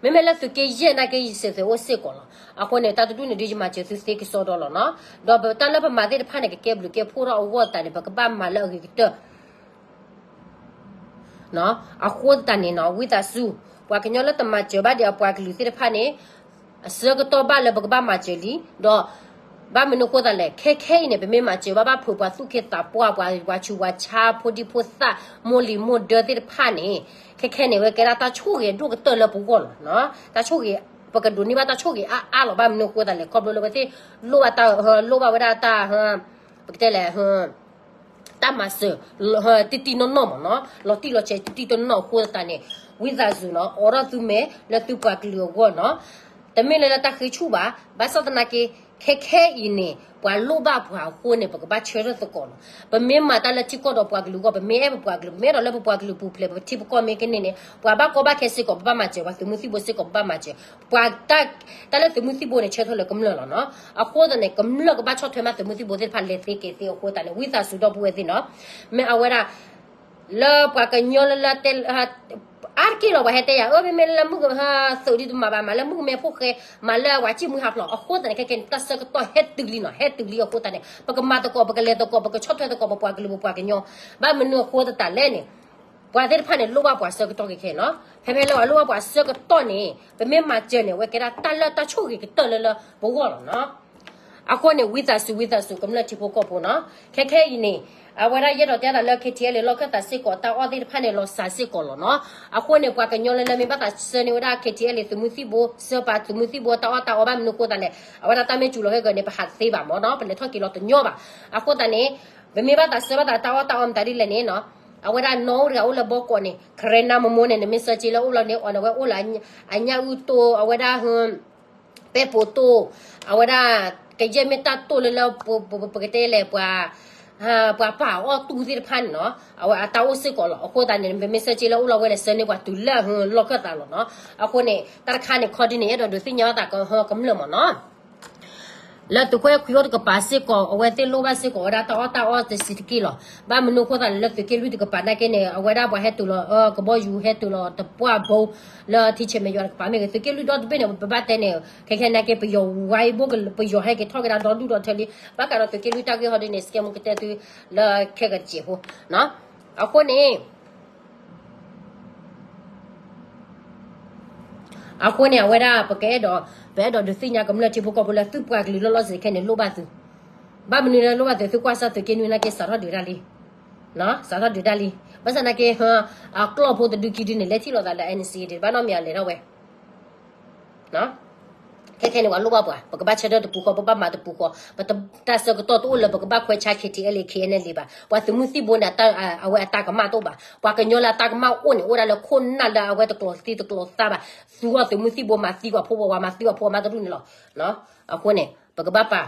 မ့မ့ၢ်လၢသုးက့ယဲၢ်နာ်က့ ယစဲးသွဲးအိၣ်စ့ၢ်ကီးလီၤ. အဃိန့ၣ် တၢ်တဒူၣ်န့ၣ်ဒု ယမၤစၢၤသုသ့ကစီဒီလီၤနီၤ. ဒီးပတၢ်လၢပမၤသ့ၣ်တဖၣ်န့ၣ် ကကဲဘျုးကဲဖှိၣ်ထီၣ်အဂီၢ်သတးန့ၣ် ပကဘၣ်မၤလၢအဂ့ၤကတၢၢ် အဃိသတးန့ၣ်နီၤ ဝံသးစူၤ ပှၤကညီလၢတမၤစၢၤဘၣ်ဒီးအပှၤကလုာ်သ့ၣ်တဖၣ်န့ၣ် အဆၢကတီၢ်ဘၣ်လၢပကဘၣ်မၤစၢၤလံ, ဒီးဘၣ်မနုၤအဃိသတးလဲၣ်, ခဲခဲအံၤန့ၣ် ပမ့ၢ်မၤစၢၤဘၣ်ဘၣ်ဖုးပှၤသူၣ်က့သးပှၢ် ပှၤ ပှၤဆူးပှၤဆါ ဖိဒံဖိသၣ် မိၢ်လံၤမိၢ်ဒၢသ့ၣ်တဖၣ်န့ၣ် ခဲခဲန့ၣ် ဝဲကဲဒၣ်တၢ်ဆိၣ်ဂ့ၤအဒိၣ်ကတၢၢ်လၢပဂီၢ်လီၤ. တၢ်ဆိၣ်ဂ့ၤ ပကဒိးန့ၢ်ဘၣ်တၢ်ဆိၣ်ဂ့ၤအါအါလီၤ. ဘၣ်မနုၤအဃိသတးလဲၣ်, ခီဖျိလၢဝဲသ့ၣ်လိၣ်ဘၣ်တၢ် လိၣ်ဘၣ်ဝဲဒၣ်တၢ် ပကတဲလဲၣ် တၢ်မၤစၢၤ တံၢ်တံၢ်နီၢ်နီၢ်မးနီၤ, လီၤတံၢ်လီၤဆဲးတံၢ်တံၢ်တနီၢ်အဃိသတးန့ၣ် ဝံသးစူၤနီၤ အိးထီၣ်သုမဲာ်လၢသုပှၤကလုာ်အဂီၢ်နီၤ. တမ့ၢ်လၢလၢတၢ်ဃ့ဆူၣ်ဘၣ်, ဘၣ်ဆၣ်သနာ်က့ ခဲခဲအံၤန့ၣ် ပှၤလိၣ်ဘၣ်ပှၤအဃိန့ၣ် ပကဘၣ်ဆၢထၢၣ်သကိးလီၤ. ပမ့ၢ်မၤတၢ်လၢထံကီၢ်ဒီးပှၤကလုာ်အဂီၢ်, ပမ့ၢ်အဲၣ်ပပှၤကလုာ်, ပမ့ၢ်အဲၣ်ဒိးလၢပပှၤကလုာ်ပူၤဖျဲး ပထံပကီၢ်မ့ၢ်ကန့ၢ်န့ၣ် ပှၤဘၣ်ကီဘၣ်ခဲစ့ၢ်ကီး ပဘၣ်မၤစၢၤ, ပှၤသုးမုၢ်သံၣ်ဘိစ့ၢ်ကီး ပဘၣ်မၤစၢၤ, ပှၤ တၢ်လၢသုးမုၢ်သံၣ်ဘိန့ၣ် ဆၢထၢၣ်လၢကမျၢၢ်လီၤနီၤ. အဃိသတးန့ၣ် ကမျၢၢ်ကဘၣ်ဆီၣ်ထွဲမးသုးမုၢ်သံၣ်ဘိသ့ၣ်တဖၣ်လဲၤသ့က့ၤသ့အဃိသတးန့ၣ် ဝံသးစူၤဒီပုၢ်ဝဲၢ်သ့ၣ်နီၤ, မ့ၢ်အဝဲဒၣ် လၢပှၤကညီလၢလၢတဲ အါတက့ၢ်လီၤ ပှၤဟဲတဲယၤ အၢ မ့မ့ၢ်လၢမုၢ်က သုးဒုတမၤဘၣ်, မၤလၢမုၢ်ကမဲဖိဃဲ, မၤလၢပှၤစံၣ်မှံဟးဖျိး အဃိသတးန့ၣ် ခဲခဲန့ၣ် တၢ်ဆၢကတီၢ်ဟဲတုၤလံနီၤ, ဟဲတုၤလံအဃိသတးန့ၣ် ပကမၤသကိး ပကလဲၤသကိး ပကဆီၣ်ထွဲသကိး ပပှၤကလုာ်ပပှၤကညီ, ဘၣ်မနုၤအဃိသတးလဲၣ်န့ၣ် ပှၤသ့ၣ်တဖၣ်န့ၣ် လိၣ်ဘၣ်ပှၤဆၢကတီၢ်ခဲခဲနီၤ. ဖဲဖဲလၢပှၤလိၣ်ဘၣ်ပှၤဆၢကတီၢ်န့ၣ် ပမ့ၢ်မၤစၢၤန့ၣ် အဝဲကဲဒၣ်တၢ်လၢတၢ်ဆိၣ်ဂ့ၤကတၢၢ်လၢလၢပဂီၢ်လီၤနီၤ. အဃိန့ၣ် ဝံသးစူၤ ဝံသးစူၤ ကမျၢၢ်ထံဖိကီၢ်ဖိနီၤ. ခဲခဲအံၤန့ၣ် အဝဲဒၣ်ယအဲၣ်ဒိးတဲသးလၢ KTLA လီၢ်ခၢၣ်သးစ့ၢ်ကီး တၢ်အီၣ်သ့ၣ်တဖၣ်န့ၣ် လီၤစှၤစ့ၢ်ကီးလီၤနီၤ. အဃိန့ၣ် ပှၤကညီလၢလၢမ့ၢ်ဘၣ်သးဆှၢန့ၢ်ဝဲဒၣ် KTLA သုးမုၢ်သံၣ်ဘိ ဆှၢပာ်သုးမုၢ်သံၣ်ဘိတၢ်အီၣ်တၢ်အီ ဘၣ်မနုၤအဃိသတးလဲၣ်, အဝဲဒၣ်တၢ်မ့ၢ်စူၤလီၤဟဲဂ့ၤန့ၣ် ပဟးတသ့ဘၣ်မးနီၤ, ပလဲၤထီၣ်က့ၤလီၤတညီဘၣ်. အဃိသတးန့ၣ် ပမ့ၢ်ဘၣ်သးဆှၢဘၣ်သးတၢ်အီၣ်တၢ်အီမတၤဒ်လဲၣ်န့ၣ်နီၤ, အဝဲဒၣ်နီၣ်အိၣ်တဂၤအိၣ်လၢဘီကီးန့ၣ် ခရဲနါမမိၢ်န့ၣ် နမ့ၢ်ဆှၢက့ၤလၢအိၣ်လီၤန့ၣ် အီၤန့ၣ် အဝဲအိၣ်လၢအညၣ်အုၣ်တိၢ် အဝဲဒၣ် ပဲၢ်ပိာ်တိၢ်, အဝဲဒၣ် ကယဲၢ်မ့ၢ်တၢ်တိၢ်လၢလၢ ပကတဲလဲၣ် ပှၤ ပှၤပာ်အီၣ်တူၢ်သ့ၣ်တဖၣ်န့ၣ်နီၤ, အဝဲအတၢ်အိၣ်စ့ၢ်ကီးလီၤ. အဃိသတးန့ၣ် ပမ့ၢ်ဆှၢက့ၤလၢအိၣ်လီၤဝဲလဲၣ် ဆှၢန့ၢ်ပှၤတုၤလၢလီၢ်ခၢၣ်သးလီၤနီၤ. အဃိန့ၣ် တၢ်တခါန့ၣ် ခီဒုန့ၣ် အဲၣ်ဒိးဒုးသ့ၣ်ညါဘၣ်သးကမျၢၢ်မးနီၤ လၢသုးခိၣ်အဲၣ်ခွံအိၣ်တကပၤစ့ၢ်ကီး အဝဲသ့ၣ်လိၣ်ဘၣ်စ့ၢ်ကီးဝဲဒၣ်တၢ်အီၣ်တၢ်အီတဆံးတက့ၢ်လီၤ. ဘၣ်မနုၤအဃိသတးလဲၣ် လၢသုးက့လွံၢ်တကပၤနာ်က့န့ၣ် အဝဲဒၣ်ပှၤဟဲတုၤလီၤ ကဘီယူၤဟဲတုၤလီၤတပှၢ်ဘိ လၢထံဆဲးမဲာ်ယွၤတကပၤမ့ၢ်ဂ့ၤ သုးက့လွံၢ်ဒီတဘ့ၣ်န့ၣ် ပဘၣ်တဲန့ၣ် ခဲခဲနာ်က့ ပယီၤဝါအံၤဘိၣ် ပယီၤဟဲက့ၤထီၣ်က့ၤဒၣ်ဒီဒူၣ်ဒီထၢလံ ဘၣ်ဃးဒီးသုးက့လွံၢ်တၢ်ဂ့ၢ်ဟီဒ်န့ၣ် စကဲမူကတဲသု လၢခဲကတစဲးဖိ အဃိန့ၣ် အဃိန့ၣ် အဝဲဒၣ် ပကအဲၣ်ဒိး ပအဲၣ်ဒိးဒုးသ့ၣ်ညါကမျၢၢ်ထံဖိကီၢ်ဖိလၢသုပှၤကလုာ်လီၤလီၤဆဲးခဲန့ၣ်လိၣ်ဘၣ်သု, ဘၣ်မနုၤလၢလိၣ်ဘၣ်သု သုကွၢ်စၢ်သုးက့နွံနာ်က့ စးထီၣ်ဒုးတၢ်လံ, စးထီၣ်ဒုးတၢ်လံ, ဘၣ်ဆၣ်နာ်က့ အကျီၢ်ဖိတဒုခံဒုန့ၣ် လဲၤထံၣ်လိာ်သးလၢ NCA ဒံး ဘၣ်နီတမံၤအလဲၤထီၣ်ဝဲ ခဲခဲန့ၣ် ပှၤလိၣ်ဘၣ်ပှၤ ပကဘၣ်ဆၢထၢၣ်တပူၤဃီ ပဘၣ်မၤတပူၤဃီ ပတၢ်ဆၢကတီၢ်တအိၣ်လၢပကဘၣ်ခွဲးဆါ KTLA KNLA ဘၣ်. ပှၤသုးမုၢ်သံၣ်ဘိန့ၣ် အဝဲအတၢ်ကမၣ်တအိၣ်ဘၣ်. ပှၤကညီလၢအတၢ်ကမၣ်အိၣ်န့ၣ် အိၣ်ဒၣ်လၢခိၣ်နၢ်လၢအဝဲတကျိၤသံတကျိၤသါဘၣ်. သူအီၤသုးမုၢ်သံၣ်ဘိမၤသံပှၤဖိဝၤ ဝၤမၤသံပှၤဖိဝၤမးတရူၢ်န့ၣ်လီၤ. အဃိန့ၣ် ပကဘၣ်ပာ်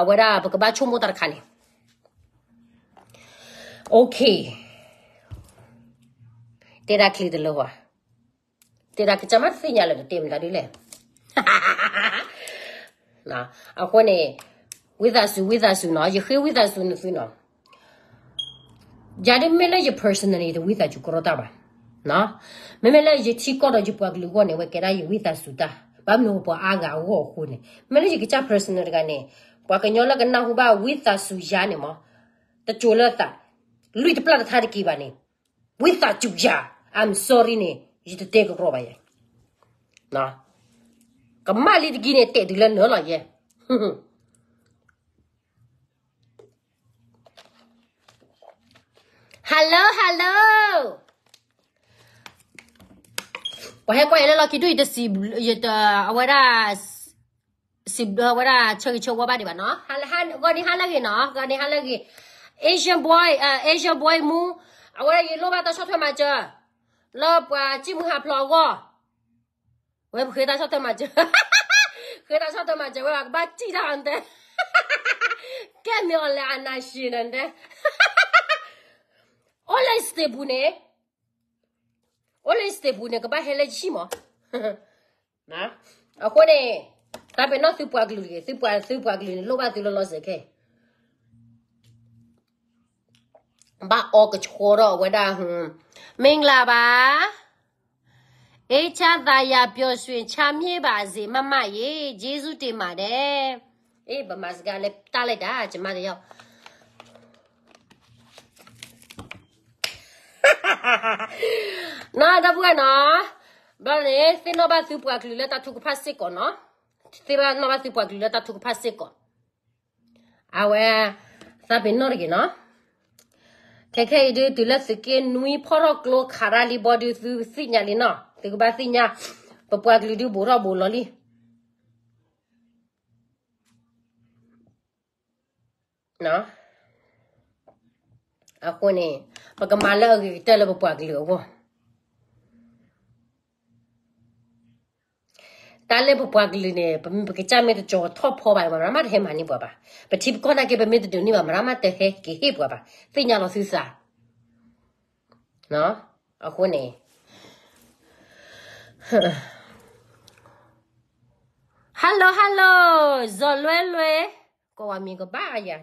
အဝဲဒၣ် ပကဘၣ်ဆိကမိၣ်တၢ်တခါန့ၣ် Okay, တဲဒၣ်ချံတလၢဝၤ, တဲဒၣ်ကစၢ်မးတသ့ၣ်ညါလၢကတဲမတၤဒ်လဲၣ်. အဃိန့ၣ် ဝံသးစူၤ ဝံသးစူၤနီၤ, ယဃ့ဝံသးစူၤနသုနီၤ. ယၤဒ်မ့ၢ်လၢယ personally တဝံသးစူၤကရီတၢ်ဘၣ်. မ့မ့ၢ်လၢယထံကီၢ်ဒီးယပှၤကလုာ်အဂီၢ်န့ၣ် အဝဲကဲဒၣ်ယဝံသးစူၤတၢ်, ဘၣ်မနုၤပှၤအါဂၤအဂီၢ်အဃိန့ၣ်, မ့ၢ်လၢယကစၢ် personal တဂၤန့ၣ်, ပှၤကညီလၢကနၢ်ဟူဘၣ်ဝံသးစူၤယၤန့ၣ်မး, တစိၤလၢသး, လွံၢ်တပျၢ်တထါတက့ၤဘၣ်န့ၣ်, ဝံသးစူၤယၤ, I'm sorry န့ၣ် ယတတဲကရီဘၣ်ယဲ, ကမၣ်လံတက့ၢ်န့ၣ် တဲာ်တုၤလၢနၢၤလီၤယဲ. Hello, hello. ပှၤဟဲကွၢ်ယၤလၢလီၢ်ခံဒူၣ် ယတစံး ယတ အဝဲဒၣ် စံးဘျုးဝဲဒၣ်ဆၢဂ့ၤဆၢဝါဘၣ်ဒံးဘၣ်နီၤ. ဂီၤန့ၣ်ဟါလၢအဂ့ၤနီၤ, ဂီၤန့ၣ်ဟါလၢအဂ့ၤ. Asian boy, Asian boy မူ, အဝဲဒၣ်ယလိၣ်ဘၣ်တၢ်ဆီၣ်ထွဲမၤစၢၤ လၢပှၤစံၣ်မုၢ်ဟးဖျိးအဂီၢ်, ဝဲပဃ့တၢ်ဆီၣ်ထွဲမၤစၢၤ, ဃ့တၢ်ဆီၣ်ထွဲမၤစၢၤဝဲ ပကဘၣ်စံၣ်တၢ်အီၤတဲ, ကဲမ့ၢ်အီၤလဲၤအနၢ်ရှံနတဲ, အိၣ်လၢစတ့ပူၤန့ၣ် အိၣ်လၢစတ့ပူၤန့ၣ် ကဘၣ်ဟဲလၢယဟံၣ်မး. အဃိန့ၣ် တၢ်ပ့ၤနီၣ်သုပှၤကလုာ်တဂ့ၤ, သုပှၤ သုပှၤကလုာ်န့ၣ် လိၣ်ဘၣ်သုလၢလီၤစဲၤခဲ, ဘၣ်အီကဆှီထီၣ်အဝဲဒၣ်, မင်္ဂလာပါ, အေးချမ်းသာယာပျော်ရွှင်ချမ်းမြေ့ပါစေ မမရေ, ကျေးဇူးတင်ပါတယ်. အေး ဗမာစကားလည်း တတ်လိုက်တာ ကျမတယောက်. နီၤ ဒီပုၢ်ဝဲၢ်နီၤ, ဘျီန့ၣ် သ့ၣ်နီၣ်ဘၣ်သုပှၤကလုာ်လၢတၢ်ထုကဖၣ်စ့ၢ်ကီးနီၤ, သ့ၣ်နီၣ်ဘၣ်သုပှၤကလုာ်လၢတၢ်ထုကဖၣ်စ့ၢ်ကီး, အဝဲ သးပ့ၤနီၣ်တဂ့ၤနီၤ, ခဲခဲအံၤဒုး တုၤလၢသုးက့နွံဖီၣ်ထီၣ်ကျိခးရၣ်လံဘီဒုး သုသ့ၣ်ညါလံနီၤ, သုကဘၣ်သ့ၣ်ညါ, ပပှၤကလုာ်ဒုးဘူးထီၣ်ဘူးလီၤလံ. အဃိန့ၣ် ပကမၤလၢအဂ့ၤကတၢၢ်လၢပပှၤကလုာ်အဂီၢ်, တၢ်လၢပပှၤကလုာ်န့ၣ် ပ ပကစၢ်မ့ၢ်တကၠီၤထီၣ်ဖီဘၣ် မရၤမးတဟဲမၤန့ၢ်ပှၤဘၣ်, ပထံပကီၢ်နာ်က့ ပမ့ၢ်တဒုးန့ၢ်ဘၣ် မရၤမးတဟဲက့ၤဟ့ၣ်ပှၤဘၣ်, သ့ၣ်ညါလီၤသုသး. အဃိန့ၣ် Hello hello, ဇော်လွဲလွဲ, ကိးဝဲမံၤကဘၣ်ယၤ,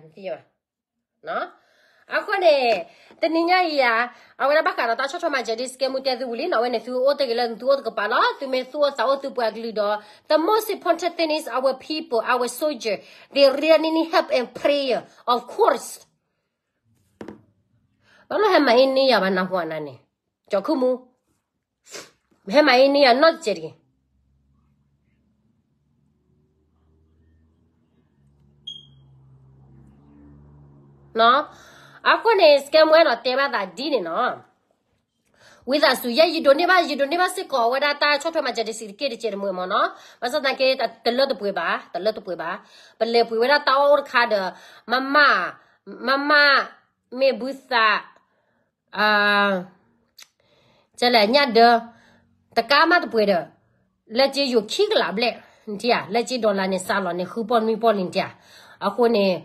အဃိန့ၣ် တနံၤညါအံၤယၤ, အဝဲဒၣ်ဘၣ်ဃးဒီးတၢ်ဆီၣ်ထွဲမၤစၢၤဒ်စကဲမူတဲသုဝံၤလံနီၤ, အဝဲန့ၣ်သုအိၣ်တ့ၢ်ဂ့ၤလၢ သုအိၣ်တကပၤလီၤ, သုမ့ၢ်သူၣ်အိၣ်သးအိၣ်သုပှၤကလုာ်ဒီး, the most important thing is our people, our soldier, they really need help and prayer, of course. ဘၣ်လီၤဟဲမၤအ့န့ၢ်ယၤဘၣ်နၢ်ဟူနၤန့ၣ်, ကၠီၤခုၣ်မူ, ဟဲမၤအ့န့ၢ်ယၤနီတစဲးတဂ့ၤ. အဃိန့ၣ် စကဲမူအဲၣ်ဒိးတဲဘၣ်သးဒ်န့ၣ်နီၤ, ဝံသးစူၤယဲ ယဒိးန့ၢ်ဘၣ် ယဒိးန့ၢ်ဘၣ်စ့ၢ်ကီးဝဲဒၣ်တၢ်ဆီၣ်ထွဲမၤစၢၤတစဲးတက့ၢ်တစဲးတမှဲၤမ့ၢ်နီၤ, ဘၣ်ဆၣ်သနာ်က့ တလၢတပှဲၤဘၣ် တလၢတပှဲၤဘၣ်, ပလဲၤပှ့ၤဝဲဒၣ်တၢ်အီၣ်အိၣ်တခါဒီး မမ မမ မ့ၢ်ဘုသး ကလဲၣ်ညၣ်ဒၢ, တကးမးတပှဲၤဒီး, လၢက့ယိၤခံကလးဘျဲၣ်, နထံၣ်ဧါ, လၢက့ dollar န့ၣ် စးလီၤန့ၣ်ဃုပီၢ်နွံပီၢ်လံနထံၣ်ဧါ. အဃိန့ၣ်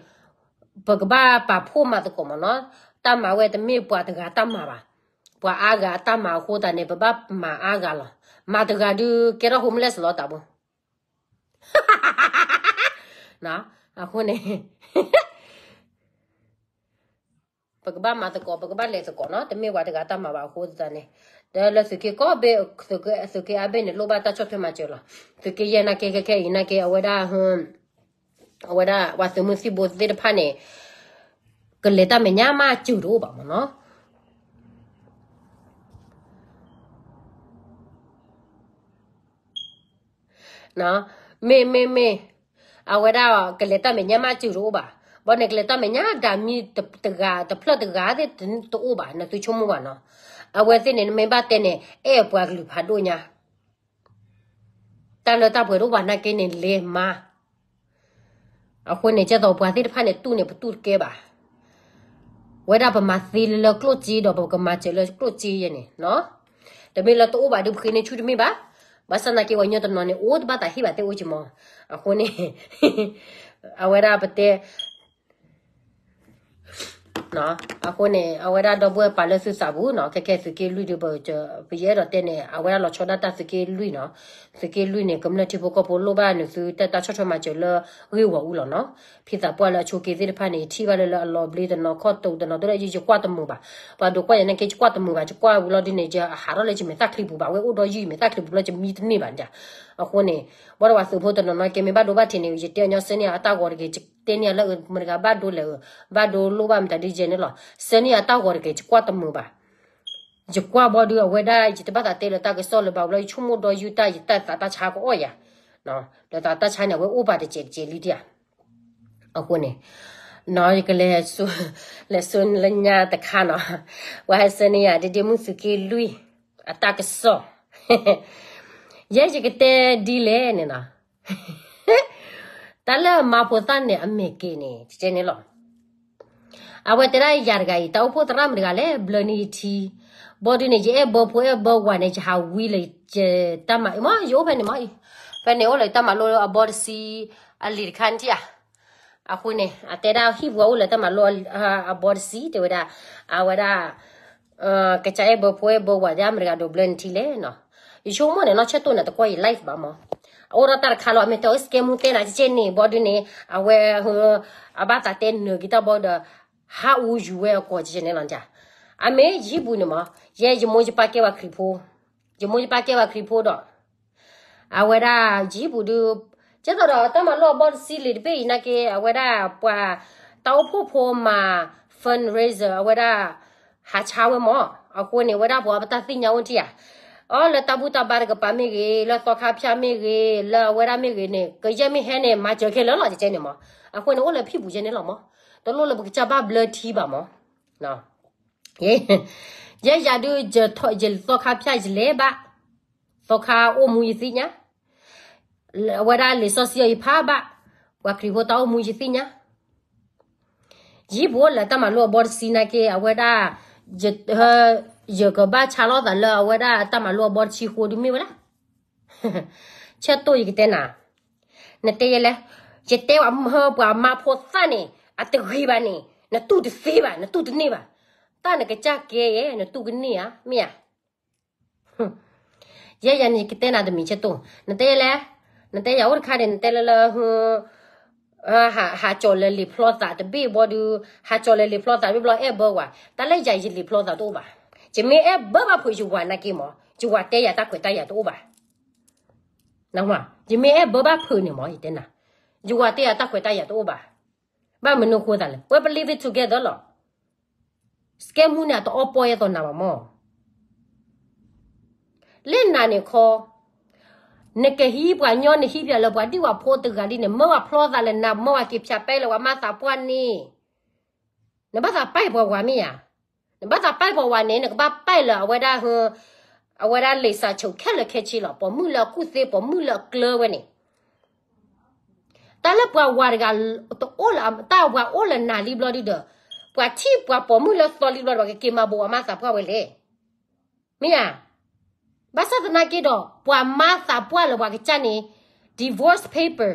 ပကဘၣ်ပာ်ဖှိၣ်မၤသကိးမ့ၢ်နီၤ, တၢ်မၤဝဲတမ့ၢ်ပှၤတဂၤတၢ်မၤဘၣ်, ပှၤအါဂၤအတၢ်မၤအဃိသတးန့ၣ် ပဘၣ်မၤအါဂၤလီၤ. မၤတဂၤဒုးကဲထီၣ် homeless လီၤတၢ်ဘိ အဃိန့ၣ် ပကဘၣ်မၤသကိး ပကဘၣ်လဲၤသကိးနီၤ, တမ့ၢ်ပှၤတဂၤတၢ်မၤဘၣ်အဃိသတးန့ၣ်, ဒီးလၢသုးက့ကိးဘ့ၣ်, သုးက့အါဘ့ၣ်န့ၣ် လိၣ်ဘၣ်တၢ်ဆီၣ်ထွဲမၤစၢၤလီၤ. သုးက့ယဲၢ်နာ်က့ ခဲခဲအံၤနာ်က့ အဝဲဒၣ်, အဝဲဒၣ်ပှၤသုးမုၢ်သံၣ်ဘိသ့ၣ်တဖၣ်န့ၣ် ကလဲၤတၢ်မဲာ်ညါမးစၢၤတအိၣ်ဘၣ်မ့ၢ်နီၤ. မ့ၢ် မ့ၢ် မ့ၢ်, အဝဲဒၣ်ကလဲၤတၢ်မဲာ်ညါမးစၢၤတအိၣ်ဘၣ်. ဘၣ်န့ၣ် ကလဲၤတၢ်မဲာ်ညါဒၣ်မံၤတဂၤ တဖျၢၣ်တဂၤသ့ၣ်တအိၣ်ဘၣ် နသုဆိကမိၣ်ဘၣ်နီၤ. အဝဲသ့ၣ်န့ၣ် နမ့ၢ်ဘၣ်တဲန့ၣ် အဲၣ်ပှၤကလုာ်ဖးဒိၣ်ညါ တၢ်လၢတၢ်ပှဲၤတအိၣ်ဘၣ်နာ်က့န့ၣ် လဲၤမၤ အဃိန့ၣ် ကဲသိးပှၤသ့ၣ်တဖၣ်န့ၣ် တူၢ်န့ၣ် ပတူၢ်တကဲဘၣ်. ဝဲဒၣ်ပမၤသ့လၢကျိၣ်စ့ဒီး ပကမၤစၢၤလၢကျိၣ်စ့ယဲန့ၣ်နီၤ. တမ့ၢ်လၢတအိၣ်ဘၣ်ဒုး ပဃ့န့ၢ်ဆူၣ်တမ့ၢ်ဘၣ်. ဘၣ်ဆၣ်သနာ်က့ ပှၤကညီတနီၤန့ၣ် အိၣ်တဘၣ်သးဟ့ၣ်ဘၣ်သ့ၣ်အိၣ်က့မး. အဃိန့ၣ် အဝဲဒၣ်ပတဲ အဃိန့ၣ် အဝဲဒၣ်ဒီပုၢ်ဝဲၢ်ပာ်လၢသုသးပူၤနီၤ, ခဲခဲသုးက့လွံၢ်ဒုး ပယအဲၣ်ဒိးတဲန့ၣ် အဝဲဒၣ်လီၤဆီဒၣ်တၢ်သုးက့လွံၢ်နီၤ. သုးက့လွံၢ်န့ၣ် ကမျၢၢ်ထံဖိကီၢ်ဖိလိၣ်ဘၣ်န့ၣ် သုတၢ်ဆီၣ်ထွဲမၤစၢၤလၢဂ့ၢ်ဝီၤအူလီၤနီၤ. ဖံသးပှၢ်လၢအဆိးက့သ့ၣ်တဖၣ်န့ၣ် ယထံၣ်ဘၣ်လၢ လၢအလီၤဘျ့တနီၤ ခီၣ်တိာ်တနီၤ တရၣ်ယုၢ် ယကွၢ်တမုာ်ဘၣ်. ပှၤဒိးကွၢ်ယၤနာ်က့ ယကွၢ်တမုာ်ဘၣ်, ယကွၢ်ဝံၤလီၤဒုးန့ၣ် ယဟးထီၣ်လၢယမဲာ်သၣ်ချံပူၤဘၣ်, ဝဲအိၣ်ဒီးယုၢ်ယမဲာ်သၣ်ချံပူၤလၢယမံတန့ၢ်ဘၣ်န့ၣ်. အဃိန့ၣ် ဘၣ်ဒီးပှၤသုးဖိတနီၤနီၤက့ မ့ၢ်ဘၣ်ဒိဘၣ်ထံးန့ၣ် ယတဲညီ ဆၢန့ၢ်အတၢ်ဂီၤတဂ့ၤ, တဲန့ၢ်အလၢမတၤဂၤဘၣ်ဒိလဲၣ်ဧိၤ, ဘၣ်ဒိလိၣ်ဘၣ်မတၤဒုးယဲန့ၣ်လီၤ. ဆၢန့ၢ်အတၢ်ဂီၤတဂ့ၤ, ယကွၢ်တမုာ်ဘၣ်. ယကွၢ်ဘီဒုး အဝဲဒၣ် ယတဘၣ်သးတဲလၢတၢ်ကစီၣ်လၢၤဘၣ်, ဝံၤလီၤယဆိကမိၣ်ဒီးယုၢ်တၢ် ယတၢ်သးတၢ်ဆါကအီၣ်ယၤ. လၢသးတၢ်ဆါန့ၣ် အဝဲအိၣ်ပာ်တစဲးတစဲးလံဒံးဧါ. အဃိန့ၣ် နီၤ ယကလဲၤ လဲၤဆူ လဲၤဆူလၢညါတခါနီၤ, ပှၤဟဲဆၢန့ၢ်ယၤ ဒ့ဒ့မုၣ်သုးက့လွံၢ် အတၢ်ကစီၣ် ယဲယကတဲဒ်လဲၣ်န့ၣ်နီၤ, တၢ်လၢမါဖိသၣ်န့ၣ်အမဲာ်က့ၤန့ၣ် ကဲန့ၣ်လီၤ. အဝဲတဲဒၣ်ယၤတဂၤအံၤ တၢ်အိၣ်ဖှိၣ်သရၣ်မတၤတဂၤလဲၣ် ဘျၢနံၤယထံ, ဘီဒုန့ၣ် ယအဲၣ်ဘၢဖိအဲၣ်ဘၢဝၤန့ၣ် ယဟးဝံလၢယတၢ်မၤ မ့ၢ်ယအိၣ်ဖဲန့ၣ်မ့ၢ်အံၤ, ဖဲန့ၣ်အိၣ်လၢတၢ်မၤလိအဘီတဆံ အလံာ်တခါန့ၣ်ဧါ. အဃိန့ၣ် အတဲဒၣ်ဟံၣ်ပူၤအိၣ်လၢတၢ်မၤလိအဘီတဆံ တဲဝဲဒၣ်, အဝဲဒၣ် ကစၢ်အဲၣ်ဘၢဖိအဲၣ်ဘၢဝၤ ဒ်မတၤတဂၤဒိးဘျၢနထံလဲၣ်နီၤ. ယဆိကမိၣ်န့ၣ် နီၢ်ဆၢတိၢ်န့ၣ် တကွၢ်ယ live ဘၣ်မး, အအိၣ်ဒီးတၢ်တခါလီၤ အမ့ၢ်တဲအီၤ scam မူတဲနၤကဲန့ၣ် ဘီဒုန့ၣ် အဝဲ အဘၣ်သးတဲနၢၤက့ၤတၢ်ဘီဒီး ဟးအူယူၤဝဲအကိးကဲန့ၣ်လီၤ. အမ့ၢ်ယဟံၣ်ပူၤန့ၣ်မး ယဲယမိၢ်ယပၢ်ကဲဝဲခရံာ်ဖိ, ယမိၢ်ယပၢ်ကဲဝဲခရံာ်ဖိဒီး အဝဲဒၣ်ယဟံၣ်ပူၤဒုး ကဲသိးဒီးတၢ်မၤလိအဘီတဆံလံာ်တဘ့ၣ်အံၤနာ်က့ အဝဲဒၣ်ပှၤတၢ်အိၣ်ဖှိၣ်ဖိမၤ fundraiser အဝဲဒၣ် ဟးဆါဝဲမး, အဃိန့ၣ် အဝဲဒၣ်ပှၤပတၢ်သ့ၣ်ညါအိၣ်ထံၣ်ဧါ, အီလၢတၢ်ဘူၣ်တၢ်ဘါတကပၤမ့ၢ်ဂ့ၤ, လၢသီခါဖၠၣ်မ့ၢ်ဂ့ၤ, လၢအဝဲဒၣ်မ့ၢ်ဂ့ၤန့ၣ် ကယဲၢ်မ့ၢ်ဟဲန့ၣ် မၤစၢၤခဲလၢာ်လီၤ ကဲန့ၣ်မး. အဃိန့ၣ် အိၣ်လၢဟံၣ်ပူၤကဲန့ၣ်လီၤမး, တလိၣ်လၢပကစၢ်ဘၣ်ဘျၢထံဘၣ်မး. ယဲယၤဒုး ယသီခါဖၠၣ်ယလဲၤဘၣ်, သီခါအိၣ်မူယသ့ၣ်ညါ, အဝဲဒၣ်လံာ်စီဆှံအံၤယဖးဘၣ်, ပှၤခရံာ်ဖိတၢ်အိၣ်မူယသ့ၣ်ညါ, ယဟံၣ်ပူၤအိၣ်လၢတၢ်မၤလိအဘီတဆံနာ်က့ အဝဲဒၣ် ယကဘၣ်ဆါလီၤသးလၢအဝဲဒၣ်တၢ်မၤလိအဘီတဆံဃိဒုးမ့ၢ်ဝဲဒၣ် ဆၢတိၢ်ယကတဲနၤ, နတဲယဲလဲၣ်, ယတဲဝဲမၢပှၤမါဖိသၣ်န့ၣ် အတဂ့ၤဘၣ်န့ၣ် နတူၢ်တသ့ဘၣ် နတူၢ်တန့ၢ်ဘၣ်, တၢ်နကစၢ်ကဲယဲ နတူၢ်ကန့ၢ်ဧါ မ့ၢ်ဧါ. ယဲယၤန့ၣ် ယကတဲနၤတမံၤဆၢတိၢ်, နတဲယဲလဲၣ်, နတဲယၤအိၣ်တခါန့ၣ် နတဲလၢလၢ ဟးကၠီၤလၢလံာ်ဖျီသးတဘ့ၣ်ဘီဒုး, ဟးကၠီၤလၢလံာ်ဖျီသးတဘ့ၣ်ဘျီ အဲၣ်ဘၢဝၤ, တၢ်လၢယၤယလံာ်ဖျီသးတအိၣ်ဘၣ်, ယမ့ၢ်အဲၣ်ဘၢဘၣ်ဖုးယဝၤနာ်က့မး ယဝၤတဲယၤတၢ်ခွဲးတၢ်ယာ်တအိၣ်ဘၣ်, ယမ့ၢ်အဲၣ်ဘၢဘၣ်ဖုးန့ၣ်မး ယတဲနၤ, ယဝၤတဲယၤတၢ်ခွဲးတၢ်ယာ်တအိၣ်ဘၣ်, ဘၣ်မနုၤဃိသးလဲၣ် ပဝဲပ live it together လီၤ. scam မူန့ၣ် အတအီပီယဲသိးနၤဘၣ်မး လၢနၤန့ၣ်ခီ, နကဟံးပှၤညီ နဟံးပှၤလၢပှၤဒံၣ်ဝၤဖိတဂၤလံန့ၣ် မၢဝၤဖျီသးလၢနၤ မၢဝၤက့ၤဖၠးပဲလၢပှၤမါသးပှၢ်န့ၣ်, နဘၣ်သးပာ်ပှၤဝၤမ့ၢ်ဧါ, နဘၣ်သးပာ်ပှၤဝၤန့ၣ် နကဘၣ်ပာ်လၢအဝဲဒၣ်, အဝဲဒၣ်လံာ်စးဆိးခဲလၢာ်ခဲဆ့လီၤ ပိာ်မုၣ်လၢအကူၣ်သ့ ပိာ်မုၣ်လၢအကျၢၤဝဲန့ၣ် တၢ်လၢပှၤဝၤတဂၤတအိၣ်လၢ တၢ်ဝၤအိၣ်လၢနၤလံဘျီဒုဒီး, ပှၤထံၣ်ပှၤပိာ်မုၣ်လၢသီလံဘျီဒီး ပှၤကက့ၤမၤဘိးအမါသးပှၢ်ဝဲလဲၣ်. မ့ၢ်ဧါ. ဘၣ်ဆၣ်သနာ်က့ဒီး ပှၤမါသးပှၢ်လၢပှၤကစၢ်န့ၣ် divorce paper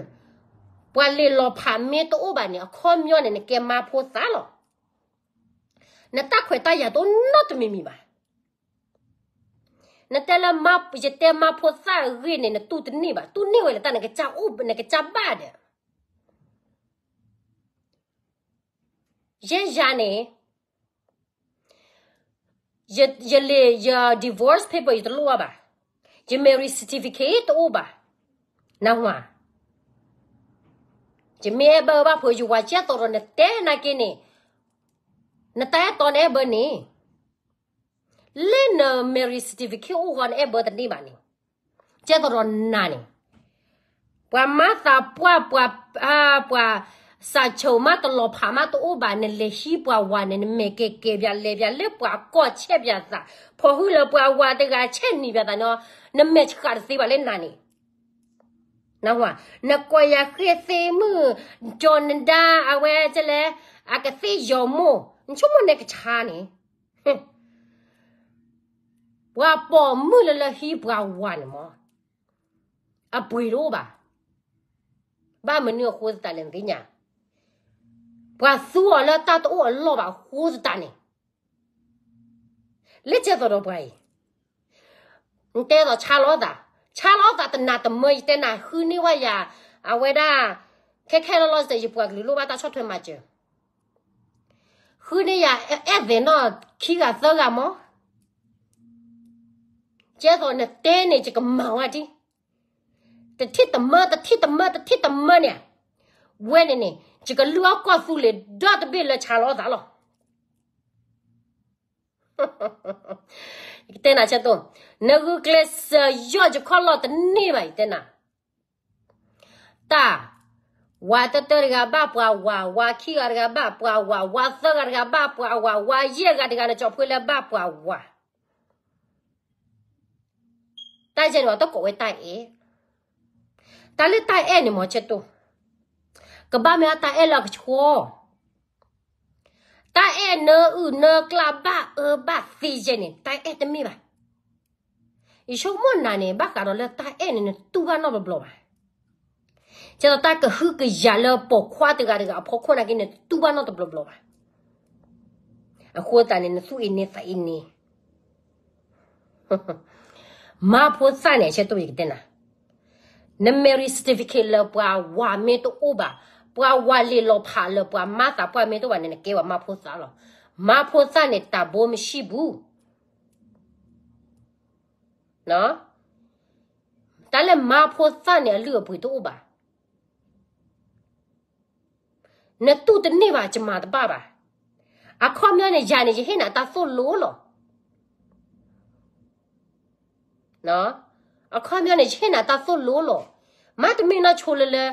ပှၤလံာ်လီၤဖးမ့ၢ်တအိၣ်ဘၣ်န့ၣ် အခီပညီန့ၣ် နကဲမါဖိသၣ်လီၤ. နတၢ်ခွဲးတၢ်ယာ်တအိၣ်နီတမံၤမံၤဘၣ်. နတဲလၢ ယတဲမါဖိသၣ်အဂ့ၢ်န့ၣ် နတူၢ်တန့ၢ်ဘၣ်, တူၢ်န့ၢ်ဝဲလၢတၢ်နကစၢ်အိၣ် နကစၢ်ဘၣ်ဒီး ယဲယၤန့ၣ် ယလံာ် ယ divorce paper ယတလိၣ်ဘၣ်, ယ marriage certificate တအိၣ်ဘၣ်, နၢ်ဟူဧါ. ယမ့ၢ်အဲၣ်ဘၢဘၣ်ဖုးယဝၤ ကဲသိးဒီးနတဲနာ်က့န့ၣ်, နတၢ်အဲၣ်တီနအဲၣ်ဘၢန့ၣ် လၢန marriage certificate အိၣ်ဃီ နအဲၣ်ဘၢတန့ၢ်ဘၣ်န့ၣ်, ကဲသိးဒီးနၤန့ၣ်, ပှၤမါသးပှၢ် ပှၤ ပှၤစးဆိးမး တလီၤဖးမးတအိၣ်ဘၣ်, နလဲၤဟံးပှၤဝၤန့ၣ် နမဲာ်ကဲၤကဲၤ ပၠးလဲၤပၠးလၢပှၤအကီၢ် ဆဲးပၠးသး, ဖီၣ်ဟုလၢပှၤဝၤတဂၤ ဆဲးနံၤပၠးသးန့ၣ်, နမဲာ်ဆှးတသ့ဘၣ်လၢနၤန့ၣ် နကွၢ်ယၤဃ့သ့မုၢ် ကၠီၤနဒါ အဝဲကလဲၣ် အကသ့ၣ်ယီၤမိၢ် နဆိကမိၣ်နဲကဆါန့ၣ်, ပှၤပိာ်မုၣ်လၢလၢဟံးပှၤဝၤန့ၣ်မး အပှ့ၤတအိၣ်ဘၣ်. ဘၣ်မနုၤအဃိသတးလဲၣ်နသ့ၣ်ညါ, ပှၤသူအီၤလၢတၢ်တအိၣ်အလီၢ်ဘၣ်အဃိသတးန့ၣ် လၢကဲသိးဒီးပှၤအံၤ, နတဲသိးဆါလီၤသး, ဆါလီၤသးတနၤတမၢ ယတဲနၤ ဃုန့ၢ်ဝဲယၤ, အဝဲဒၣ် ခဲခဲလီၤလီၤစဲး ယပှၤကလုာ်လိၣ်ဘၣ်တၢ်ဆီၣ်ထွဲမၤစၢၤ, ဃုန့ၢ်ယၤ အဲၣ်သ့ၣ်နီၣ်ခံဂၤသၢဂၤမး, ကဲသိးနတဲန့ၣ် ယကမၤဝဲဒ် တထံၣ်တမၢ တထံၣ်တမၢ တထံၣ်တမၢန့ၣ်, ဝဲန့ၣ်န့ၣ် ယကလုၢ်အီၣ်ကီၢ်သူလ့ၤဒီတဘ့ၣ်လၢဆါလီၤသးလီၤ. ယကတဲနၤဆၢတိၢ်, နဂုာ်ကျဲးစၢးယီၢ်ယခီၣ်လီၢ်တန့ၢ်ဘၣ် ယတဲနၤ, တၢ်, ဝၤတၢတၢတဂၤဘၣ်ပှၤဝၤ, ဝၤခံဂၤတဂၤဘၣ်ပှၤဝၤ, ဝၤသၢဂၤတဂၤဘၣ်ပှၤဝၤ, ဝၤယဲၢ်ဂၤတဂၤ နကၠီၤဖှ့လၢဘၣ်ပှၤဝၤ တၢ်ယဲန့ၣ် ပှၤတကိးဝဲတၢ်အဲၣ်, တၢ်လၢတၢ်အဲၣ်န့ၣ်မ့ၢ်ဆၢတိၢ်, ကဘၣ်မ့ၢ်အတၢ်အဲၣ်လၢအကဆှီ, တၢ်အဲၣ်နၢအုၣ်နၢကျၢ်ဘၣ်အၢဘၣ်သီယဲန့ၣ် တၢ်အဲၣ်တမ့ၢ်ဘၣ်. ယဆိကမိၣ်နၤန့ၣ် ဘၣ်ဃးဒီးလၢတၢ်အဲၣ်န့ၣ် နတူၢ်ဘၣ်နီတဘျီဘျီဘၣ်. ကဲသိးတၢ်ကဟုကယာ်လၢပိာ်ခွါတဂၤတဂၤအဖီခိၣ်နာ်က့ နတူၢ်ဘၣ်နီတဘျီဘျီဘၣ်. အဃိသတးန့ၣ် နသူၣ်အ့န့သးအ့န့ မါဖိသၣ်န့ၣ် အဆၢတိၢ်ယကတဲနၤ, န marriage certificate လၢပှၤဝၤမ့ၢ်တအိၣ်ဘၣ်, ပှၤဝၤလံာ်လီၤဖးလၢပှၤမါသးပှၢ်မ့ၢ်တအိၣ်ဘၣ်န့ၣ် နကဲဝဲမါဖိသၣ်လီၤ. မါဖိသၣ်န့ၣ် တၢ်ဘိမံၣ်ဆံၣ်ပူၤ, တၢ်လၢမါဖိသၣ်န့ၣ် အလုၢ်အပှ့ၤတအိၣ်ဘၣ်. နတူၢ်တန့ၢ်ဘၣ် ယမၤတဘၣ်ဘၣ်. အခီပညီန့ၣ် ယၤန့ၣ် ယဟ့ၣ်နၤတၢ်သိၣ်လိလီၤ. အခီပညီန့ၣ် ယဟ့ၣ်နၤတၢ်သိၣ်လိလီၤ. မ့တမ့ၢ်နီၢ်ဆိလၢလၢ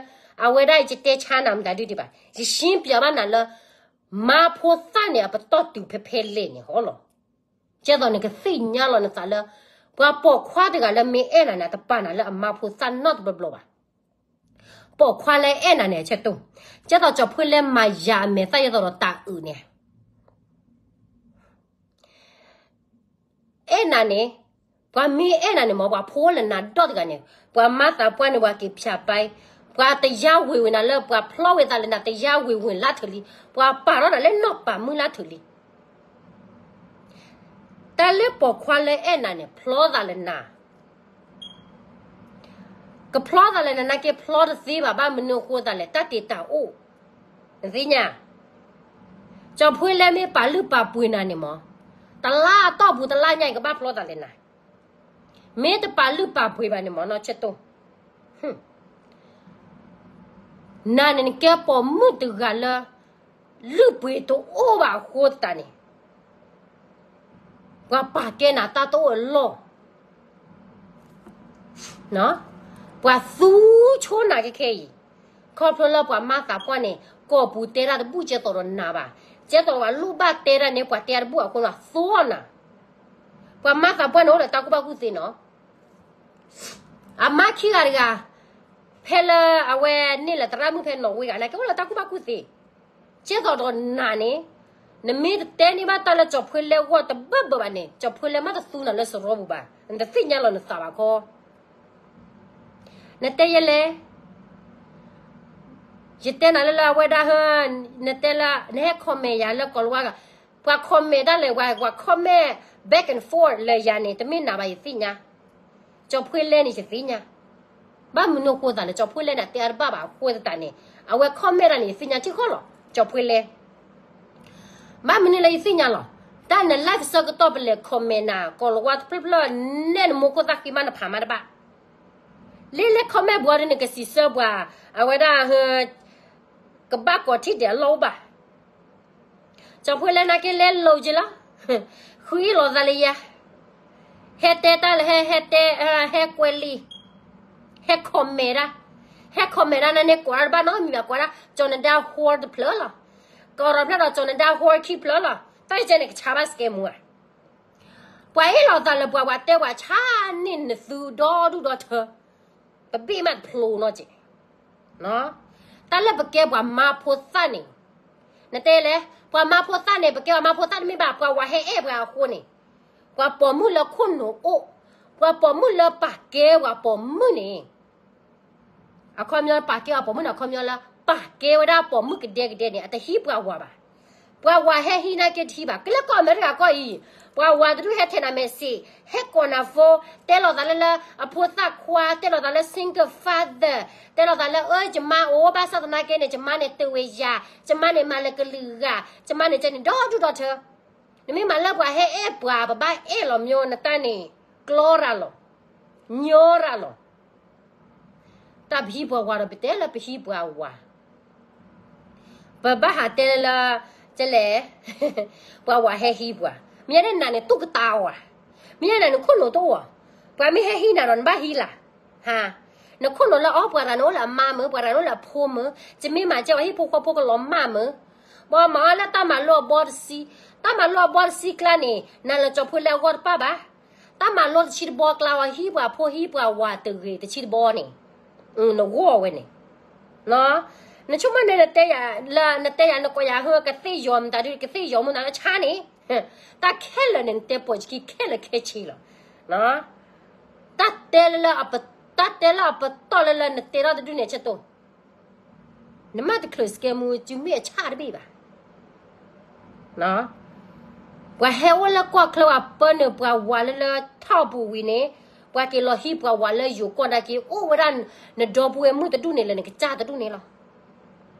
အဝဲဒၣ်ယတဲဆါနၤမတၤဒုဒံးဘၣ်. ယရှင်းပြဘၣ်နၤလၢ မါဖိသၣ်န့ၣ် အပတီၢ်တုၤဖဲဖဲလဲၣ်န့ၣ်ဟီလီၤ. ကဲသိးနကသ့ၣ်ညါလီၤနသးလၢ ပှၤပိာ်ခွါတဂၤလၢမ့ၢ်အဲၣ်နၤန့ၣ် တပာ်နၤလၢအမါဖိသၣ်နီတဘျီဘျီဘၣ်. ပိာ်ခွါလၢအဲၣ်နၤန့ၣ် အဆၢတိၢ်, ကဲသိးကၠီၤဖှ့လၢမၤယၤအမဲာ်သၣ် ယဲသိးဒီးတၢ်အုးန့ၣ် အဲၣ်နၤန့ၣ်, ပှၤမ့ၢ်အဲၣ်နၤန့ၣ်မ့ၢ် ပှၤဖိလၢနၤဒီတဂၤန့ၣ် ပှၤမါသးပှၢ်န့ၣ် ပှၤက့ၤဖၠးပၢ်, ပှၤတယါဝ့ၤဝ့ၤနၤလၢ ပှၤဖျီဝ့ၤသးလၢနၤ တယါဝ့ၤဝ့ၤလၢထၢၣ်လံ, ပှၤပာ်ထီၣ်နၤလၢနီၢ်ပာ်မုၣ်လၢထၢၣ်လံ. တၢ်လၢပိာ်ခွါလၢအဲၣ်နၤန့ၣ် ဖျီသးလၢနၤ ကဖျီသးလၢနၤနာ်က့ ဖျီတသ့ဘၣ်. ဘၣ်မနုၤအဃိသးလဲၣ်, တၢ်တ့ၢ်တၢ်အိၣ်, နသ့ၣ်ညါ, ကၠီၤဖှ့လၢမ့ၢ်ပာ်လုၢ်ပာ်ပှ့ၤနၤန့ၣ်မ့ၢ် တလါအတီၢ်ပူၤတလါညါအံၤ ကဘၣ်ဖျီသးလၢနၤ. မ့ၢ်တပာ်လုၢ်ပာ်ပှ့ၤဘၣ်န့ၣ်မ့ၢ်နီၢ်ဆၢတိၢ်, နၤန့ၣ်နကဲပိာ်မုၣ်တဂၤလၢ လုၢ်ပှ့ၤတအိၣ်ဘၣ်အဃိသတးန့ၣ် ပှၤပာ်ကဲနၤတၢ်တအိၣ်အလီၢ်, ပှၤသူဆိနၤကဲခဲအံၤ, ခီဖျိလၢပှၤမါသးပှၢ်န့ၣ် ကိာ်ပူၤတဲတၢ်တဘူၣ် ကဲသိးဒီးနၤဘၣ်, ကဲသိးပှၤလိၣ်ဘၣ်တဲတၢ်န့ၣ် ပှၤတဲတၢ်တဘူၣ်အဃိန့ၣ် အသိနၤ. ပှၤမါသးပှၢ်န့ၣ်အိၣ်ဒီးတၢ်ကူၣ်ဘၣ်ကူၣ်သ့နီၤ. အမါခံဂၤတဂၤ ဖဲလၢအဝဲန့ၢ်လၢသရၣ်မုၣ်ဖဲနီၣ်ဝ့ဂၤန့ၣ် ကအိၣ်လၢတၢ်ကူၣ်ဘၣ်ကူၣ်သ့, ကဲသိးဒီးနၤန့ၣ် နမ့ၢ်တတဲန့ၢ်ဘၣ်တၢ်လၢကၠီၤဖှ့လၢအဂီၢ်တဘၣ်ဘၣ်ဘၣ်န့ၣ် ကၠီၤဖှ့လၢမ့ၢ်တသူနၤလၢစရီပူၤဘၣ်, နတသ့ၣ်ညါလီၤနသးဘၣ်ခီ. နတဲယဲလဲၣ်, ယတဲနၤလၢလၢအဝဲဒၣ်ဟၢ, နတဲလၢ နဟဲ comment ယၤလၢကီၤလၤဝါဂၤ, ပှၤ comment တၢ်လဲၣ် ပှၤ comment back and forth လၢယၤန့ၣ် တမ့ၢ်နၤဘၣ်ယသ့ၣ်ညါ, ကၠီၤဖှ့လဲန့ၣ်ယသ့ၣ်ညါ. ဘၣ်မနုၤအဃိသးလဲၣ်, ကၠီၤဖှ့လဲန့ၣ် အတဲအါတဘၣ်ဘၣ်အဃိသတးန့ၣ် အဝဲ comment တၢ်န့ၣ် ယသ့ၣ်ညါထံဃီလီၤ, ကၠီၤဖှ့လဲ ဘၣ်မနုၤလၢယသ့ၣ်ညါလီၤ, တၢ်န live ဆၢကတီၢ်ပလဲၤ comment နၤ ကီၤလၤဝါတဖျၢၣ်ဖျၢၣ် နဲၣ်နမိၢ်ခိၣ်သၣ်ဃံမးနဖးမးတဘၣ်, လၢလၢ comment ဘှီဒ်န့ၣ် ကစံးဆၢပှၤ, အဝဲဒၣ်ဟၢ ကဘၣ်ကိးထံၣ်ဒဲးအလီၢ်အိၣ်ဘၣ်. ကၠီၤဖှ့လဲနာ်က့လဲလိာ်က့ၤလီၤ, ဃုအ့ၣ်လိာ်သးလၢယၤ, ဟဲတဲတၢ်လၢဟဲ ဟဲတဲ, ဟဲကွဲးလံာ်, ဟဲ comment တၢ်, ဟဲ comment တၢ်န့ၣ် ကိးတၢ်တဘၣ်နီတမံၤဘၣ်, ကိးဒၣ် ကၠီၤနဒါ whore တဖျၢၣ်လီၤ, ကိးဒီးဖျၢၣ်ဒီး ကၠီၤနဒါ whore ခံဖျၢၣ်လီၤ, တၢ်ယကဲန့ၣ် ကဆါဘၣ်စကဲမူဧါ. ပှၤအ့ၣ်လိာ်သးလၢပှၤ ပှၤတဲပှၤဆါန့ၢ်နသုဒီဒူၣ်ဒီထၢ, ပဘ့ၣ်မးတဖျိနီတစဲး. တၢ်လၢပကဲပှၤမါဖိသၣ်န့ၣ်, နတဲလဲၣ်, ပှၤမါဖိသၣ်န့ၣ် ပကဲပှၤမါဖိသၣ်တမ့ၢ်ဘၣ်, ပှၤဝၤဟဲအဲၣ်ပှၤအဃိန့ၣ်, ပှၤပိာ်မုၣ်လၢခိၣ်နူာ်အိၣ်, ပှၤပိာ်မုၣ်လၢပာ်ကဲပှၤပိာ်မုၣ်န့ၣ် အခီပညီလၢပာ်ကဲအပိာ်မုၣ်န့ၣ် အခီပညီလၢ ပာ်ကဲဝဲဒၣ်ပိာ်မုၣ်ကဒဲကဒဲန့ၣ် အတဟံးပှၤဝၤဘၣ်. ပှၤဝၤဟဲဟံးနာ်က့တဟံးဘၣ်. ကလၢကီၢ်အမဲရကၤကီၢ်အံၤ, ပှၤဝၤတဒူၣ်ဟဲထဲးနၤ message, ဟဲကိးနၤ phone, တဲလိာ်သးလၢလၢအဖိသၣ်ခွါ, တဲလိာ်သးလၢ single father, တဲလိာ်သးလၢအၢယမါအိၣ် ဘၣ်ဆၣ်သနာ်က့န့ၣ် ယမါန့ၣ်တဝ့ၤယၤ, ယမါန့ၣ်မၤလၢကလုာ်ဂၤ, ယမါန့ၣ်ကဲန့ၣ်ဒီဒူၣ်ဒီထၢ. နမ့ၢ်မၤလၢပှၤဟဲအဲၣ်ပှၤ ပဘၣ်အဲၣ်လီၤ မျိုးနတၢ်န့ၣ် ကျီရၤလီၤ, ညီရၤလီၤ. တၢ်ပဟံးပှၤဝၤဒီး ပတဲလၢပဟံးပှၤဝၤ, ပဘၣ်ဟးတဲလၢ ကလဲၣ်, ပှၤဝၤဟဲဟံးပှၤ, မ့ၢ်ဒ်နၤန့ၣ် တူၢ်ကတၢ်အီၤဧါ, မ့ၢ်ဒ်နၤန့ၣ် ခိၣ်နူာ်တအိၣ်ဧါ, ပှၤမ့ၢ်ဟဲဟံးနၤဒီး နဘၣ်ဟံးလၢ်, ဟါ, နခိၣ်နူာ်လၢအီၤ ပှၤတဂၤန့ၣ်အိၣ်လၢအမါမုာ်, ပှၤတဂၤန့ၣ်အိၣ်လၢအဖိမုာ်, ယမ့ၢ်မၤကဲအီၤ ဟံၣ်ဖိဃီဖိကလီၤမၢ်မုာ်, ပှၤမၤအီၤလၢတၢ်မၤလိအဘီတဆံ, တၢ်မၤလိအဘီတဆံကျါန့ၣ် နၤလၢကၠီၤဖှ့လဲအဂီၢ်တပၣ်ဘၣ်. တၢ်မၤလိတဆံတဘီကျါအီၤ ဟံးပှၤဖိဟံးပှၤဝၤတဂ့ၤတဆံတဘီန့ၣ်, နဂီၢ်ဝဲန့ၣ်, နဆိကမိၣ်န့ၣ် နတဲယၤလၢ နတဲယၤ နကိးယၤဟၢ ကသ့ၣ်ယီၤမတၤဒု ကသ့ၣ်ယီၤမတၤလၢဆါန့ၣ်, တၢ်ခဲလၢာ်န့ၣ် နတဲပိာ်စခံခဲလၢာ်ခဲဆ့လီၤ. တၢ်တဲလၢ တၢ်တဲလၢအပတီၢ်လၢလၢ နတဲထီၣ်တဒုန့ၣ်ဆဲတိၢ် နမ့ၢ်တချုးစကဲမူ စုမ့ၢ်အဆၣ်တဘ့ၣ်ဘၣ်. ပှၤဟဲအိၣ်လၢကီၢ်ချၢ ပှၤပၢနုာ်ပှၤဝၤလၢလၢထီၣ်ပူၤဝံၤန့ၣ်, ပှၤက့ၤလီၤဟံးပှၤဝၤလၢယိၤကီၢ်နာ်က့ အိၣ်ဝဲဒၣ်နဒီပုၢ်ဝဲၢ်မုၣ်တဒူၣ်န့ၣ်လၢနကစၢ်တဒူၣ်န့ၣ်လီၤ.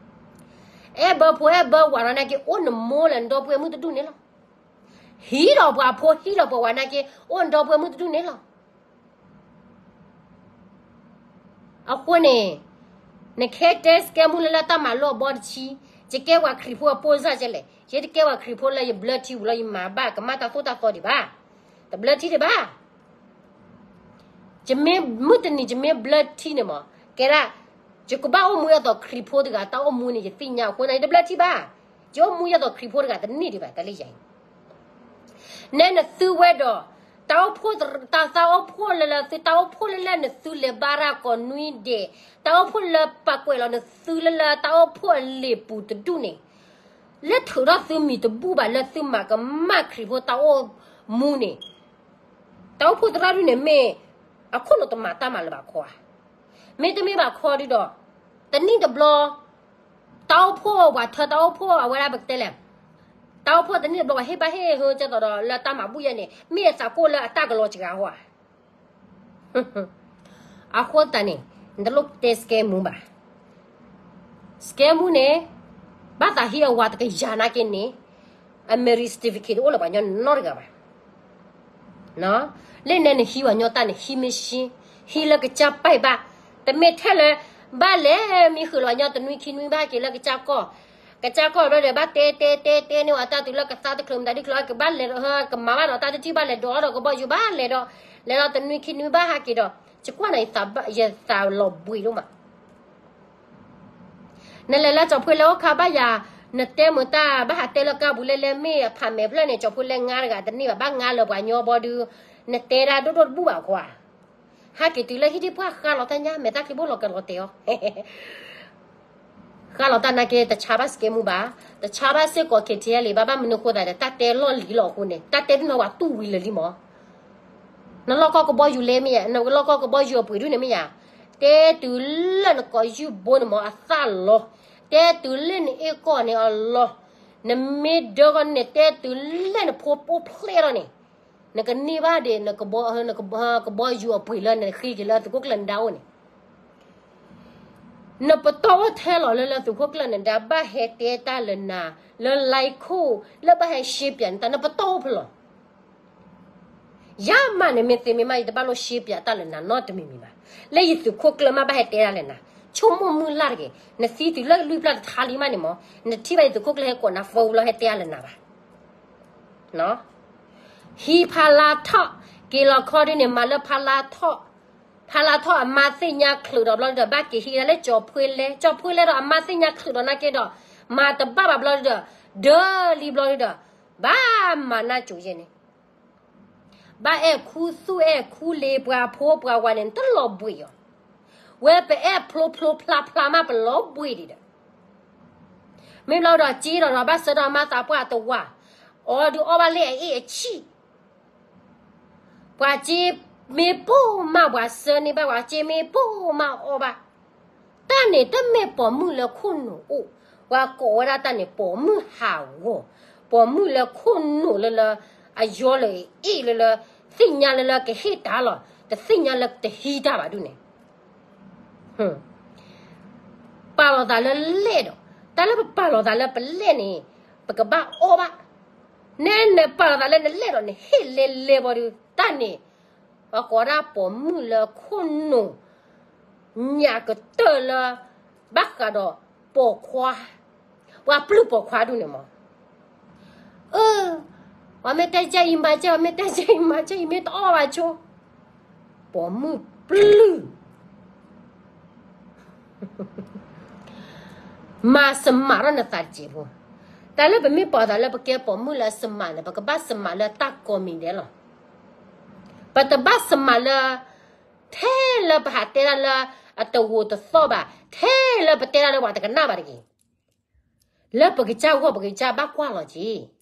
အဲၣ်ဘၢဖိအဲၣ်ဘၢဝၤနာ်က့ အိၣ်နမိၢ်လၢနဒီပုၢ်ဝဲၢ်မုၣ်တဒူၣ်န့ၣ်လီၤ. ဟံးဒီးပှၤဖိဟံးဒီးပှၤဝၤနာ်က့ အိၣ်နဒီပုၢ်ဝဲၢ်မုၣ်တဒူၣ်န့ၣ်လီၤ. အဃိန့ၣ်, နခဲတဲစကဲမူလၢလၢတၢ်မၤလိအဘီတဆံ, ယကဲပှၤခရံာ်ဖိအပိၢ်စၢ်ကဲလဲၣ်, ယတကဲပှၤခရံာ်ဖိလၢယဘျၢထံဝံၤလီၤ ယမၤဘၣ်ကမၣ်တၢ်သိၣ်တၢ်သီဒံးဘၣ်, တဘျၢထံဒံးဘၣ်. ယမ့ၢ်မုၢ်တနံၤ ယမ့ၢ်ဘျၢထံန့ၣ်မး, ကဲဒၣ်, ယကဘၣ်အိၣ်မူအသိးခရံာ်ဖိတဂၤ တၢ်အိၣ်မူန့ၣ် ယသ့ၣ်ညါအဃိန့ၣ် ယတဘျၢထံဘၣ်, ယအိၣ်မူယသိးခရံာ်ဖိတဂၤတန့ၢ်ဒံးဘၣ် တၢ်လၢယၤအံၤ နဲနသုဝဲဒီး, တၢ်အိၣ်ဖှိၣ်, တၢ်အိၣ်ဖှိၣ်လၢလၢသု တၢ်အိၣ်ဖှိၣ်လၢလၢနသုလဲၤဘါရၤကိးနွံဒဲး, တၢ်အိၣ်ဖှိၣ်လၢပာ်ကွဲးလီၤနသုလၢလၢတၢ်အိၣ်ဖှိၣ်အလံာ်ပူၤတဒူၣ်န့ၣ်, လၢထုးထီၣ်သုမံၤတဘူၣ်ဘၣ်လၢသုမၤကမၣ်ခရံာ်ဖိတၢ်အိၣ်မူန့ၣ်, တၢ်အိၣ်ဖှိၣ်သရၣ်ဒူၣ်န့ၣ်မ့ၢ်, အခိၣ်နူာ်တမၤတၢ်မၤလၢၤဘၣ်ခီဧါ, မ့တမ့ၢ်ဘၣ်ခီဒုဒီး, တနံၣ်တဘျီ တၢ်အိၣ်ဖှိၣ်ပှၤထၢ တၢ်အိၣ်ဖှိၣ်အဝဲဒၣ်ပကတဲလဲၣ်, တၢ်အိၣ်ဖှိၣ်တနံၣ်တဘျီပှၤဟ့ၣ်ဘၣ်ဟ့ၣ်ဟၢကၢ်သိးဒီးလၢတၢ်မၤဘူၣ်ယဲန့ၣ် မ့ၢ်အသးကိၢ်လၢအတၢ်ကလီၤစှၤဟီဧါ. အဃိသတးန့ၣ်, နတလိၣ်တဲစကဲမူဘၣ်. စကဲမူန့ၣ်, ဘၣ်သးဟံးအဝၤတကယၤနာ်က့န့ၣ်, အ marriage certificate တအိၣ်လၢပှၤညီနီတဂၤဘၣ်. လၢနဲနဟံးပှၤညီတၢ်န့ၣ် ဟံးမ့ၢ်ရှ့, ဟံးလၢကစၢ်ပၢ်ဘၣ်, တမ့ၢ်ထဲလၢ, ဘၣ်လဲၤမံဃုာ်လၢပှၤညီတနွံခံနွံဘၣ်က့ၤလၢကစၢ်ကီၢ်, ကစၢ်ကီၢ်ဘျီဒီး ဘၣ်တဲတဲတဲတဲန့ၢ်ဝဲတၢ်တုၤလၢကသါတချုးမတၤဒုးချုး ကဘၣ်လဲၤဒီး ကမၤဘၣ်ဒီးတၢ်တထံၣ်ဘၣ်လဲၤဒီးအီၤဒီးကဘီယူၤဘၣ်လဲၤဒီး, လဲၤဒီးတနွံခံနွံဘၣ်ဟးက့ၤဒီး, ယကွၢ်န့ၣ် ယသးလီၤဘှံးဒိၣ်မး နလဲၤလၢကၠီၤဖှ့လဲအိၣ်ခါဘၣ်ယၤ, နတဲမုာ်တၢ်ဘၣ်ဟးတဲလၢကါပူၤလဲလဲမ့ၢ်အဖးမဲာ်ဖျၢၣ်န့ၣ် ကၠီၤဖှ့လဲငါတဂၤတန့ၢ်ဘၣ် ဘၣ်ငါလၢပှၤညီဘီဒုး, နတဲဒၣ်ဒိၣ်ဒိၣ်တဘူၣ်ဘၣ်ခွါ, ဟးက့ၤတုၤလၢဟံၣ်ဒံးပှၢ်ဃါလီၤတၢ်ညါ မဲာ်တၢ်ချံဘိၣ်လီၤကလီၤတဲာ်အီၤ ဃါလီၤတၢ်နာ်က့ တဆါဘၣ်စကဲမူဘၣ်, တဆါဘၣ်စ့ၢ်ကီး KTLA ဘၣ် ဘၣ်မနုၤဃိသးဒီး တၢ်တဲလီၢ်လံၤလီၤအဃိန့ၣ် တၢ်တဲဒ်နီၢ်ဝဲတူၢ်ဝံၤလၢာ်လံမး, နလီၢ်ကီၢ်ကဘီယူၤလဲမ့ၢ်ယါ, နလီၢ်ကီၢ်ကဘီယူၤအပှ့ၤဒုန့ၣ်မ့ၢ်ယါ, တဲတုၤလၢနကိးယုၢ်ဘိန့ၣ်မးအသၣ်လီၤ, တဲတုၤလၢနအ့ၣ်ကီၢ်န့ၣ်အလီၤ, နမ့ၢ်ဒၢကီၢ်န့ၣ် တဲတုၤလၢနဖိအိၣ်ဖျဲၣ်ထီၣ်န့ၣ် နကန့ၢ်ဘၣ်ဒံး နကဘီယူၤအပှ့ၤလၢနဃ့က့ၤလၢသုးခိၣ်ကျၢၢ်နဒါအိၣ်န့ၣ်, နပတီၢ်အိၣ်ထဲလီၤလၢလၢသုးခိၣ်ကျၢၢ်နဒါဘၣ်ဟဲတဲတၢ်လၢနၤ, လၢ line ခိၣ် လၢဘၣ်ဟဲရှဲပၠးနတၢ် နပတီၢ်အိၣ်ဖဲလီၤ ယၤမးန့ၣ် မ့ၢ်သ့မ့ၢ်မး ယတဘၣ်လိၣ်ရှဲပၠးတၢ်လၢနၤနီတမံၤမံၤဘၣ်. လၢယသုးခိၣ်ကျၢၢ်မးဘၣ်ဟဲတဲဒၣ်လၢနၤ, ဆိကမိၣ်မုၢ်လၢ်တဂ့ၤ, နသံတုၤလၢလွံၢ်ဖျၢၣ်တထါလံမးန့ၣ်မး, နထံၣ်ဘၣ်ယသုးခိၣ်ကျၢၢ်ဟဲကိးနၤ phone လီၤ ဟဲတဲဒၣ်လၢနၤဘၣ်. ဟံးဖးလါထီၣ်, က့ၤလီၤခီဒ်န့ၣ် မၤလၢဖးလါထီၣ်, ဖးလါထီၣ်အမါသ့ၣ်ညါချုးဒီးဘျီဒီး ဘၣ်က့ၤဟံးဒၣ်လၢကၠီၤဖှ့လဲ, ကၠီၤဖှ့လဲဒီးအမါသ့ၣ်ညါချုးဒီးနာ်က့ဒီး, မၤတဘၣ်ဘၣ်ဘျီဒီး, ဒၢလံဘျီဒီး, ဘၣ်မၤနၢ်ကိၤယဲန့ၣ် ဘၣ်အဲၣ်ခူသူၣ်အဲၣ်ခူလ့ၤပှၤဖိပှၤဝၤန့ၣ် နတလီၤဘှံးအီၤ, ဝဲပအဲၣ်ဖျိဖျိဖျါဖျါမး ပလီၤဘှံးဒံးဒီး, မ့ၢ်ဘျီဒီးစ့ဒီးဒီး ဘၣ်ဆၢဒီးအမါသးပှၢ်တဝၤ, အီၤဒုးအီၣ်ဘၣ်လၢအအ့ၣ်အဆံၣ်, ပှၤစ့မ့ၢ်ပိၢ်မး ပှၤဆၢန့ၢ်ဘၣ်, ပှၤစ့မ့ၢ်ပိၢ်မးအီၣ်ဘၣ်. တၢ်န့ၣ်တမ့ၢ်ပိာ်မုၣ်လၢခိၣ်နူာ်အိၣ်, ပှၤကိးဝဲဒၣ်တၢ်န့ၣ် ပိာ်မုၣ်ဟးဂီၤ, ပိာ်မုၣ်လၢခိၣ်နူာ်လၢလၢ, အယီလၢအအ့ၣ်လၢလၢ, သ့ၣ်ညါလၢလၢကဟ့ၣ်တၢ်လီၤ, တသ့ၣ်ညါလၢတဟံးတၢ်ဘၣ်ဒုးန့ၣ် ပာ်လီၤသးလၢလဲၣ်ဒီး, တၢ်လၢပပာ်လီၤသးလၢပလဲၣ်န့ၣ်, ပကဘၣ်အီၣ်ဘၣ်. နဲနပာ်လီၤသးလၢနလဲၣ်ဒီး နဟ့ၣ်လဲၤလဲၤဘီဒုး တၢ်န့ၣ်, ပကိးဒၣ်ပိာ်မုၣ်လၢခိၣ်နူာ်, ညၣ်ကတၢၢ်လၢ, ဘၣ်ဃးဒီးပိာ်ခွါ, ပှၤပျုၢ်ပိာ်ခွါဒုးန့ၣ်မး အၢ, ပှၤမ့ၢ်တဲကဲအံၤမၤကဲ, ပှၤမ့ၢ်တဲကဲအံၤမၤကဲ, အံၤမ့ၢ်တအီၣ်ဘၣ်ဆိ, ပိာ်မုၣ်ပျုၢ်, မၤစမးထီၣ်နသးတစဲးဖိ, တၢ်လၢပမ့ၢ်ပာ်သးလၢပကဲပိာ်မုၣ်လၢအစမးန့ၣ် ပကဘၣ်စမးလၢတၢ်ကိးမံၤဒဲးလီၤ. ပတဘၣ်စမးလၢ ထဲလၢပဟးတဲဒၣ်လၢအတဂိာ်တသီၣ်ဘၣ်, ထဲလၢပတဲဒၣ်လၢပှၤတကနၣ်ဘၣ်တဂ့ၤ, လၢပကစၢ်ဂီၢ်ပကစၢ်ဘၣ်ကွၢ်လီၤက့ၤ.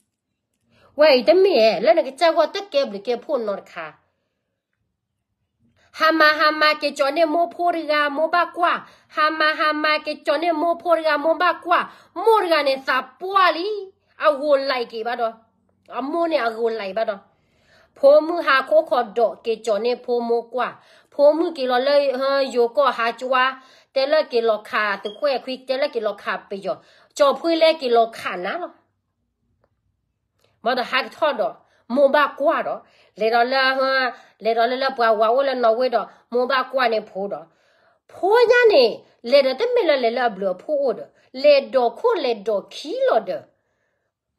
ဝဲအံၤတမ့ၢ်လၢနကစၢ်ဂီၢ်တကဲဘျုးကဲဖှိၣ်နီတခါ ဟးမၤဟးမၤက့ၤကၠီၤန့ၢ်မိၢ်ဖိတဂၤ မိၢ်ဘၣ်ကွၢ်, ဟးမၤဟးမၤက့ၤကၠီၤန့ၢ်မိၢ်ဖိတဂၤ မိၢ်ဘၣ်ကွၢ်, မိၢ်တဂၤန့ၣ်သးပှၢ်လံ, အဂိာ်လဲၤက့ၤဘၣ်ဒီး, အမိၢ်န့ၣ်အဂိာ်လဲၤဘၣ်ဒီး, ဖိမုၣ်ဟးခိခိးဒီး က့ၤကၠီၤန့ၢ်ဖိမိၢ်ကွၢ်, ဖိမုၣ်က့ၤလီၤလၢယိၤကီၢ်ဟးကၠွါ, တဲလၢက့ၤလီၤခးသုးခိၣ်အဲခွံ, တဲလၢက့ၤလီၤခးပယီၤ, ကၠီၤဖှ့လၢက့ၤလီၤခးနၤလီၤ. ဘၣ်ဒီးဟးကထီၣ်ဒီး မိၢ်ဘၣ်ကွၢ်ဒီး, လဲၤဒီးလၢ, လဲၤဒီးလၢလၢပှၤဝၤအိၣ်လၢနီၣ်ဝ့ဒီး မိၢ်ဘၣ်ကွၢ်န့ၢ်ဖိဒီး, ဖိညါန့ၣ် လဲၤဒီးတမ့ၢ်လၢလဲၤလၢအဘျုးအဖှိၣ်အိၣ်ဒီး, လဲၤဒီးခိၣ်လဲၤဒီးခံလီၤဒီး,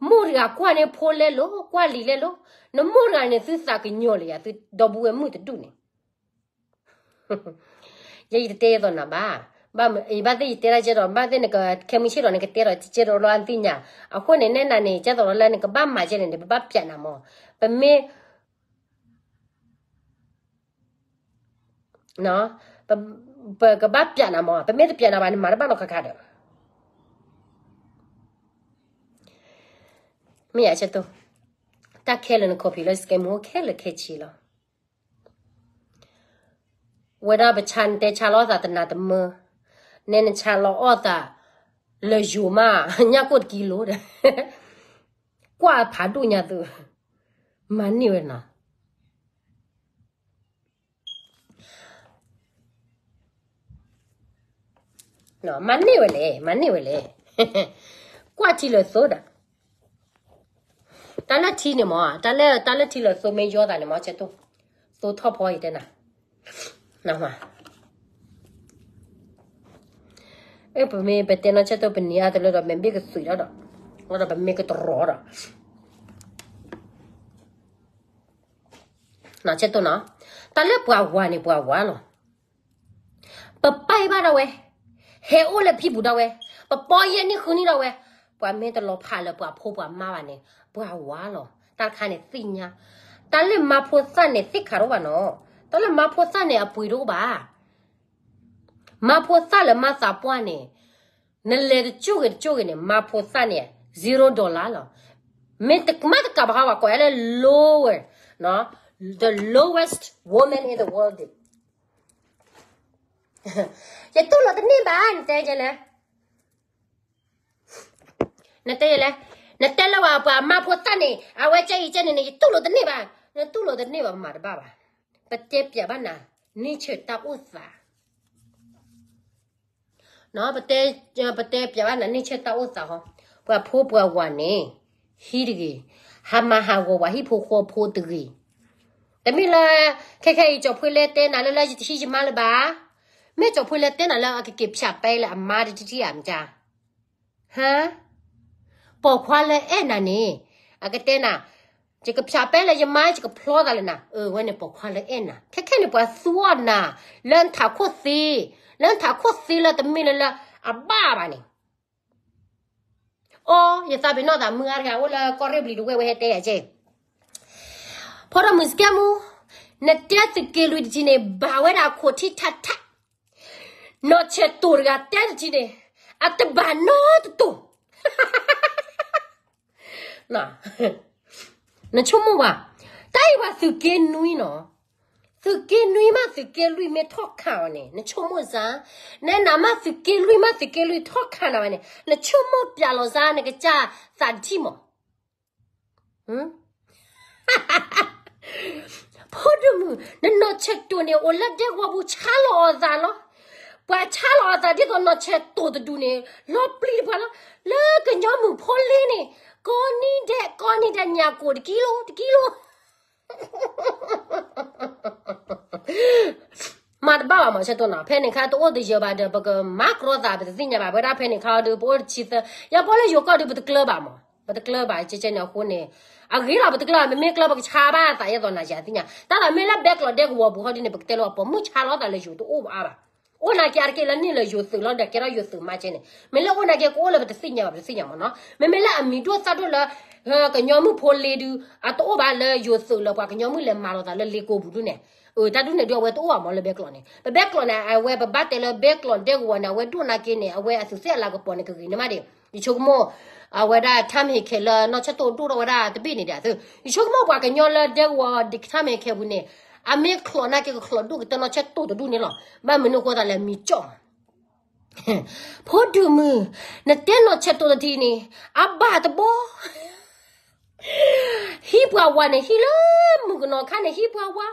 မိၢ်တဂၤကွၢ်န့ၢ်ဖိလဲလိာ်, ကွၢ်လံာ်လဲလိာ်, နမိၢ်တဂၤန့ၣ် သုသးကညီၤလၢယၤ သုဒီပုၢ်ဝဲၢ်မုၣ်တဒူၣ်န့ၣ် ယဲယတတဲယသိးနၤဘၣ်. ဘၣ်မ, ယဘၣ်သ့ၣ်ယတဲဒၣ်ကဲဒီး ဘၣ်သ့ၣ်နကခဲမုၢ်ဆ့ၣ်ဒီး နကတဲဒီးကဲဒီးလီၤအသ့ၣ်ညါ. အဃိန့ၣ် နဲနၤန့ၣ် ကဲသိးလီၤလၢနကဘၣ်မၤကဲန့ၣ်န့ၣ် ပဘၣ်ပျးနၤမၢ်. ပမ့ၢ်, ပကဘၣ်ပျးနၤမၢ်. ပမ့ၢ်တပျးနၤဘၣ် နမၤတဘၣ်နီတခါခါဒီး မ့ၢ်ယၤဆဲတိၢ်, တၢ်ခဲလၢာ်နခီၣ်ဖံးလၢ စကဲမူ ခဲလၢာ်ခဲဆ့လီၤ. ဝဲဒၣ်ပဆါနတဲဆါလီၤအီၣ်သးတနၤတမၢ, နဲနဆါလီၤအီၣ်သးလၢယိၤမး, ညၣ်ကိၢ်တကံလိၤဒီး, ကွၢ်ဖးဒိၣ်ညါသု, မၤန့ၢ်ဝဲနီၤ. မၤန့ၢ်ဝဲလဲၣ်, မၤန့ၢ်ဝဲလဲၣ်. ကွၢ်ထံလၢာ်သိဒီး, တၢ်လၢထံန့ၣ်မၢ်, တၢ်လၢ, တၢ်လၢထံလၢာ်သိမ့ၢ်ယီသးန့ၣ်မၢ် ဆဲတိၢ်, သိထီၣ်ဖီယတဲနၤ. အဲ ပမ့ၢ်ပတဲနီၢ်ဆဲတိၢ် ပနံၤအါတလၢဒီး မ့ၢ်ဘ့ၣ်ကသွံးဒီး, ဒီးပမ့ၢ်ကတရီဒီး နီၢ်ဆဲတိၢ်နီၤ, တၢ်လၢပှၤဝၤန့ၣ် ပှၤဝၤလီၤ. ပပၢ်ဘၣ်ဒၣ်ဝဲ, ဟဲအိၣ်လၢဖံပူၤဒၣ်ဝဲ, ပပီယဲၢ်နံၣ်ဃုနံၣ်ဒၣ်ဝဲ, ပှၤမ့ၢ်တလီၤဖးလၢပှၤဖိပှၤမါဘၣ်န့ၣ် ပှၤဝၤလီၤ. တၢ်တခါန့ၣ်သ့ၣ်ညါ, တၢ်လၢမါဖိသၣ်န့ၣ်သ့ၣ်ခါတအိၣ်ဘၣ်နီၤ, တၢ်လၢမါဖိသၣ်န့ၣ်အပှ့ၤတအိၣ်ဘၣ်. မါဖိသၣ်လၢမါသးပှၢ်န့ၣ်, နလဲၤတကၠိဂ့ၤတကၠိဂ့ၤန့ၣ် မါဖိသၣ်န့ၣ် zero dollar လီၤ. မ့ၢ်တမ့ၢ်တကးဘၣ်ဟီ ပှၤကိးယၤလၢ lower, the lowest woman in the world. ယတူၢ်လိာ်တန့ၢ်ဘၣ် နတဲလဲၣ်. နတဲလဲၣ်, နတဲလၢပှၤမါဖိသၣ်န့ၣ် အဝဲကဲအံၤကဲန့ၣ်န့ၣ် ယတူၢ်လိာ်တန့ၢ်ဘၣ်, နတူၢ်လိာ်တန့ၢ်ဘၣ် ပမၤတဘၣ်ဘၣ်. ပတဲပျးဘၣ်နၤ nature တၢ်အိၣ်သး ပတဲပျးဘၣ်နၤ nature တၢ်အိၣ်သးဟီ, ပှၤဖိပှၤဝၤန့ၣ် ဟံးတဂ့ၤ, ဟးမၤဟးဂီၤပှၤဟံၣ်ဖိဃီဖိတဂ့ၤ. တမ့ၢ်လၢ ခဲခဲအံၤ ကၠီၤဖှ့လဲတဲနၤလၢ လၢယတဟံးယမါလၢၤဘၣ်. မ့ၢ်ကၠီၤဖှ့လဲတဲနၤလၢအကက့ၤဖၠးပဲလၢအမါတထံၣ်ဧါ မ့ၢ်ကါ ဟါ, ပိာ်ခွါလၢအဲၣ်နၤန့ၣ် အကတဲနၤ, ယကဖၠးပဲလၢယမါ ယကဖျီသးလၢနၤ, အဝဲန့ၣ်ပိာ်ခွါလၢအဲၣ်နၤ. ခဲခဲန့ၣ် ပှၤသူအီၣ်နၤ လၢနထးခိၣ်သ့, လၢနထးခိၣ်သ့လၢတမ့ၢ်လၢလၢအဘၣ်ဘၣ်န့ၣ် အိ ယသးပ့ၤနီၣ်သးမုၢ်အါတဂၤ အိၣ်လၢကီၢ်ရ့ၣ်ဘျံးတဝဲၢ်ဝဲဟဲတဲယၤကဲ, ဖိဒိၣ်မုၣ်စကဲမူ, နတဲသုးက့လွံၢ်တထံၣ်န့ၣ် ဘၣ်ဝဲဒၣ်အခိၣ်ထံးထးထး, နီၢ်ဆဲးတိၢ်တဂၤတဲတထံၣ်န့ၣ် အတဘၣ်နီတတိၢ် နဆိကမိၣ်ဘၣ်, တၢ်အံၤပှၤသုးက့နွံနီၤ, သုးက့နွံမးသုးက့လွံၢ်မ့ၢ်ထီၣ်ခးအီၤန့ၣ် နဆိကမိၣ်စၢ်, နဲနၤမးသုးက့လွံၢ်မးသုးက့လွံၢ်ထီၣ်ခးနၤဝဲန့ၣ် နဆိကမိၣ်ပျးလီၤစၢ် နကစၢ်သးတထံၣ်မး ဖိဒိၣ်မုၣ် နနီၢ်ဆဲးတိၢ်န့ၣ် အိၣ်လၢဒဲကဝီၤပူၤဆါလီၤအီၣ်သးလီၤ. ပှၤဆါလီၤအီၣ်သးဒ်သိးနီၢ်ဆဲးတိၢ်တဒူၣ်န့ၣ် လီၤပျံၤတပှၤလီၤ. လၢကညီမုၣ်ဖိလ့န့ၣ် ကိးနံၤဒဲး ကိးနံၤဒဲး ညၣ်ကိၢ်တကံလိၤ တကံလိၤ မၤတဘၣ်ဘၣ်မး ဆဲးတိၢ်နီၤ. ဖဲန့ၣ်ခါတအိၣ်တယၢၤဘၣ်ဒီး ပကမၤကြီသး ပတသ့ၣ်ညါဘၣ်. ပဝဲဒၣ်ဖဲန့ၣ်ခါဒီး ပအိၣ်တဆံသၢ, ယပအိၣ်လၢယိၤကီၢ်ဒီး ပတကျၢၤဘၣ်မး, ပတကျၢၤဘၣ် ကဲကဲန့ၣ်အဃိန့ၣ်, အဂ့ၤလီၤ ပတကျၢၤဘၣ်. မ့မ့ၢ်ကျၢၤ ပကဆါဘၣ်သး ယဲသိးနၤယၤသ့ၣ်ညါ. တၢ်သးမ့ၢ်လၢဘဲကျိးဒဲကဝီၤပူၤဟီဒ်န့ၣ် ပကတဲလၢ ပိာ်မုၣ်ဆါလီၤသးလၢယိၤတအိၣ်ဘၣ်အါဘၣ်. အိၣ်နာ်က့အါတက့ၢ်လၢန့ၢ်လၢယိၤသုးလီၤဒီး ကဲထီၣ်ယိၤသုးမးကဲန့ၣ် မ့ၢ်လၢအိၣ်နာ်က့ကအိၣ်လၢပတသ့ၣ်ညါဘၣ် ပတသ့ၣ်ညါမးနီၤ. မ့မ့ၢ်လၢအမံၤဒိၣ်သၣ်ဒိၣ်လၢ ကညီမုၣ်ဖိလ့ဒုး အတအိၣ်ဘၣ်လၢယိၤသုးလၢပှၤကညီမုၣ်လဲၤမၤလိာ်သးလၢလ့ကိပူၤဒုန့ၣ်, အတၢ်ဒုန့ၣ်ဒုး အဝဲတအိၣ်ဘၣ်မးလၢဘဲကျိးန့ၣ်. ပဘဲကျိးန့ၣ် အဝဲပဘၣ်တဲလၢဘဲကျိးဒဲကဝီၤန့ၣ် အဝဲဒိၣ်နာ်က့န့ၣ် အဝဲအသူးသ့ၣ်အလၤကပီၤန့ၣ် ကဂ့ၤန့ၣ်မးဒံး. ယဆိကမိၣ် အဝဲဒၣ် time ဟ့ၣ်ခဲလၢ နီၢ်ဆဲၣ်တိၢ်ဒိၣ်ထီၣ်ဝဲဒၣ်တဘ့ၣ်န့ၣ်ဒီးသု, ယဆိကမိၣ်ပှၤကညီလၢဒဲကဝီၤ time ဟ့ၣ်ခဲပူၤန့ၣ် အမ့ၢ်ချီးနာ်က့ကချီးဒိၣ်ကတၢၢ်နီၢ်ဆဲၣ်တိၢ်တဒူၣ်န့ၣ်လီၤ. ဘၣ်မနုၤအဃိသတးလဲၣ် မံၤကၠီၣ်မး ဖိဒုမုၣ်, နတဲနီၢ်ဆဲၣ်တိၢ်တထံၣ်န့ၣ် အဘၣ်တဘီ ဟံးပှၤဝၤန့ၣ် ဟံးလၢမုၣ်ကနီၤခါန့ၣ် ဟံးပှၤဝၤ,